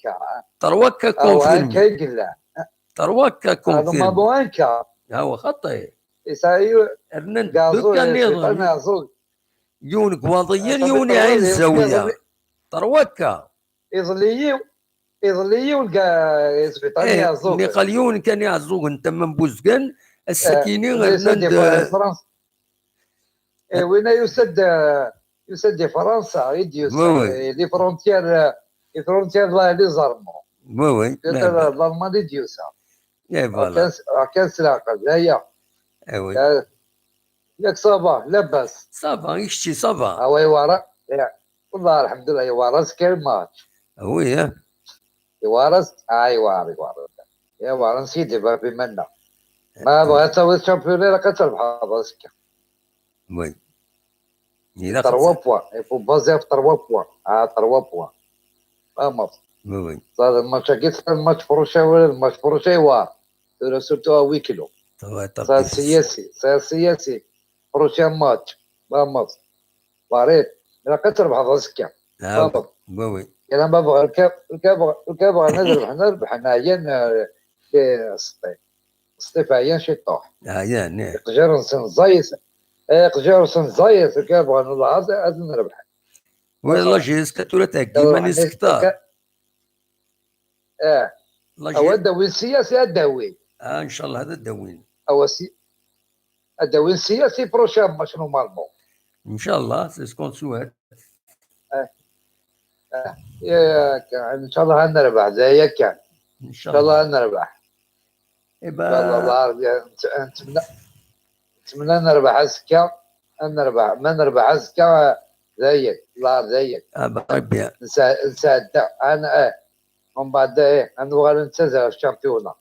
Trois cas confirmés. Trois cas confirmés. Hawa xaṭi. Rnan-d deux cas nniḍen. Yiwen deg Iwaḍiyen, yiwen Iɛin Zawiya. Trois cas. Iḍelli yiw, iḍelli yiw deg Sbiṭar Iɛeẓẓugen. Niqal yiwen kan Iɛeẓẓugen n tama n Buzgan, ass-akini rnan-d. Winna yusa-d, yusa-d i Fransa i d-yusa. Les frontières, les frontières d les Allemands. L'Allemagne i d-yusa. Kan s leɛqel, d aya. Yak ça va, labas. Ça va, i kečči, ça va? Awa, iwara. Wallah, lḥemdullah, iwara-s kan match. Oui, hein. Iwara-s, ah, iwara, iwara. Iwara-s i d-iba fi manna. Ma bɣa ad tawiḍ championnat, ilaq ad trebḥeḍ azekka. Oui. Trois points. Il faut baser ɣef trois points. Ah, trois points. Fehmeḍ? Oui, oui. Ẓer match-agi, ẓer match prochain, wala match prochain, wa. Tura surtout à huis clos. Ẓer siyasi, ẓer siyasi. Prochain match. Fehmeḍ? Farid, ilaq ad trebḥeḍ azekka. Fehmeḍ? Oui, oui. Kra ma bɣa, lkabeɣ ad rebḥen, rebḥen ɛyan. Seṭṭi. Sṭif ɛyan ciṭuḥ. Ɛyan, eh. Iqjar-nsen ẓẓayet. Eh, iqjar-nsen ẓẓayet, akka bɣan laẓ ad nrebḥ. Wala la J S K tura theggi iman-is ktar. Eh. Awa ad d-awin siyasi ad d-awin. Ah, inchallah ad d-awin. Awa si ad d-awin siyasi prochain match normalement. Inchallah, c'est ce qu'on souhaite. Yak, inchallah ad nerbeḥ, d aya kan. Inchallah ad nerbeḥ. Iba. Ntemna ad nerbeḥ azekka, ad nerbeḥ, ma nerbeḥ azekka, d aya, Allah d aya. Ah, bah, très bien. Nesɛedda, eh, umbeɛd, eh, ad nuɣal nettazer ɣef championnat.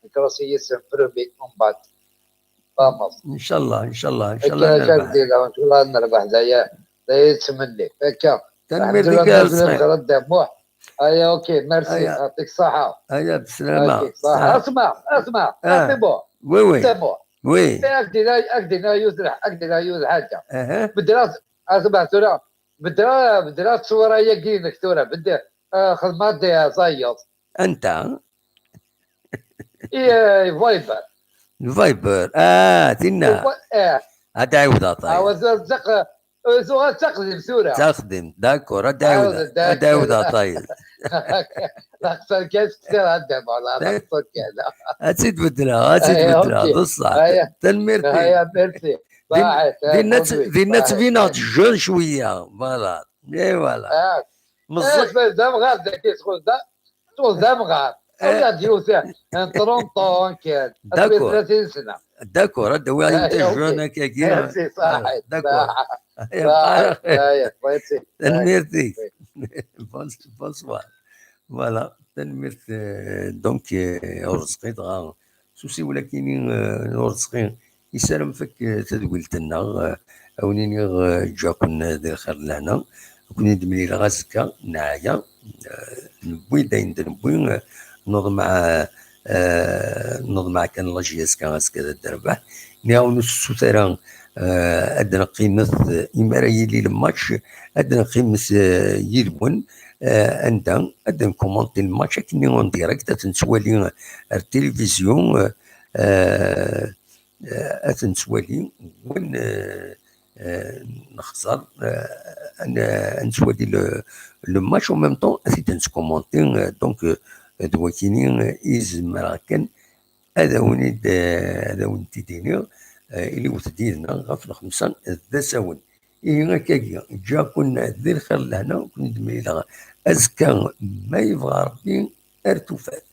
Nekras yis-sen premier, umbeɛd. Vamos. Inchallah, inchallah, inchallah ad nerbeḥ. Inchallah ad nerbeḥ, d aya, d aya yettmenni. Akka. Tanemmirt-ik a Lsqi. Aya, ok, merci, yɛṭik ṣṣaḥa. Aya, beslama. Asma, asma, c'est bon. Oui, oui. C'est bon. Oui. Ak-d-iniɣ, ak-d-iniɣ yiwet n lḥaǧa. Beddeɣ, asma tura, beddeɣ, beddeɣ ttewra-agi-inek tura, beddeɣ, xedmeɣ-d tayeḍ. Anta? I Viber. Viber, ah, tinna. Ad ɛiwdeɣ tayeḍ. Tuɣal d taqdimt tura. D taqdimt, d'accord, ad ɛiwdeɣ tayeḍ. Aqsan kan s ktiṛ ad d-ameɣ, aqsan kan. Ad tt-id-beddleɣ, ad tt-id-beddleɣ, d ṣṣeḥ. Tanemmirt-ik. Merci. Dinna ttbineɣ-d jeune cwiya, voilà. Et voilà. Meẓẓi. D amɣar dagi txuza. Tuɣ d amɣar. Ula d yiwet n trente ans kan. D'accord. Tlatin sna. D'accord, ad d-awiɣ yiwet n jeune akkagi. D'accord. Tanemmirt-ik. Bonsoir. Voilà, tanemmirt, euh, donc, euh, Urezqi, dɣa s usiwel akini, euh, n Urezqi, yessaram fak, euh, tadwilt-nneɣ, euh, a wen-iniɣ, euh, ǧǧa-ken, euh, di lxir d lehna, ad ken-id-mlileɣ azekka, neɛya, euh, newwi-d ayen d-newwi, euh, neḍmeɛ, euh, neḍmeɛ kan la J S K azekka ad d-terbeḥ. Nniɣ-awen ur ssutur ara, euh, ad d-neqqimet, euh, imi ara yili lmatch, ad d-neqqimet, euh, yid-wen, euh, anda ad nkumanti lmatch akkenni en direct, ad t-nettwali ar tilivizyu, euh, euh, euh, ad t-nettwali win, euh, euh, nexẓer, euh, ad n-, ad nettwali le, le match, en même temps ad t-id-nettkumanti, euh, donc, euh, d wakini, euh, i zemreɣ kan ad awen-id-, euh, ad awen-t-id-iniɣ, euh, iliwet-d yid-neɣ ɣef lxemsa d asawen. Ihi akkagi, ǧǧiɣ-ken di lxir d lehna, ken-id-mlileɣ azekka ma yebɣa Rebbi, ar tufat.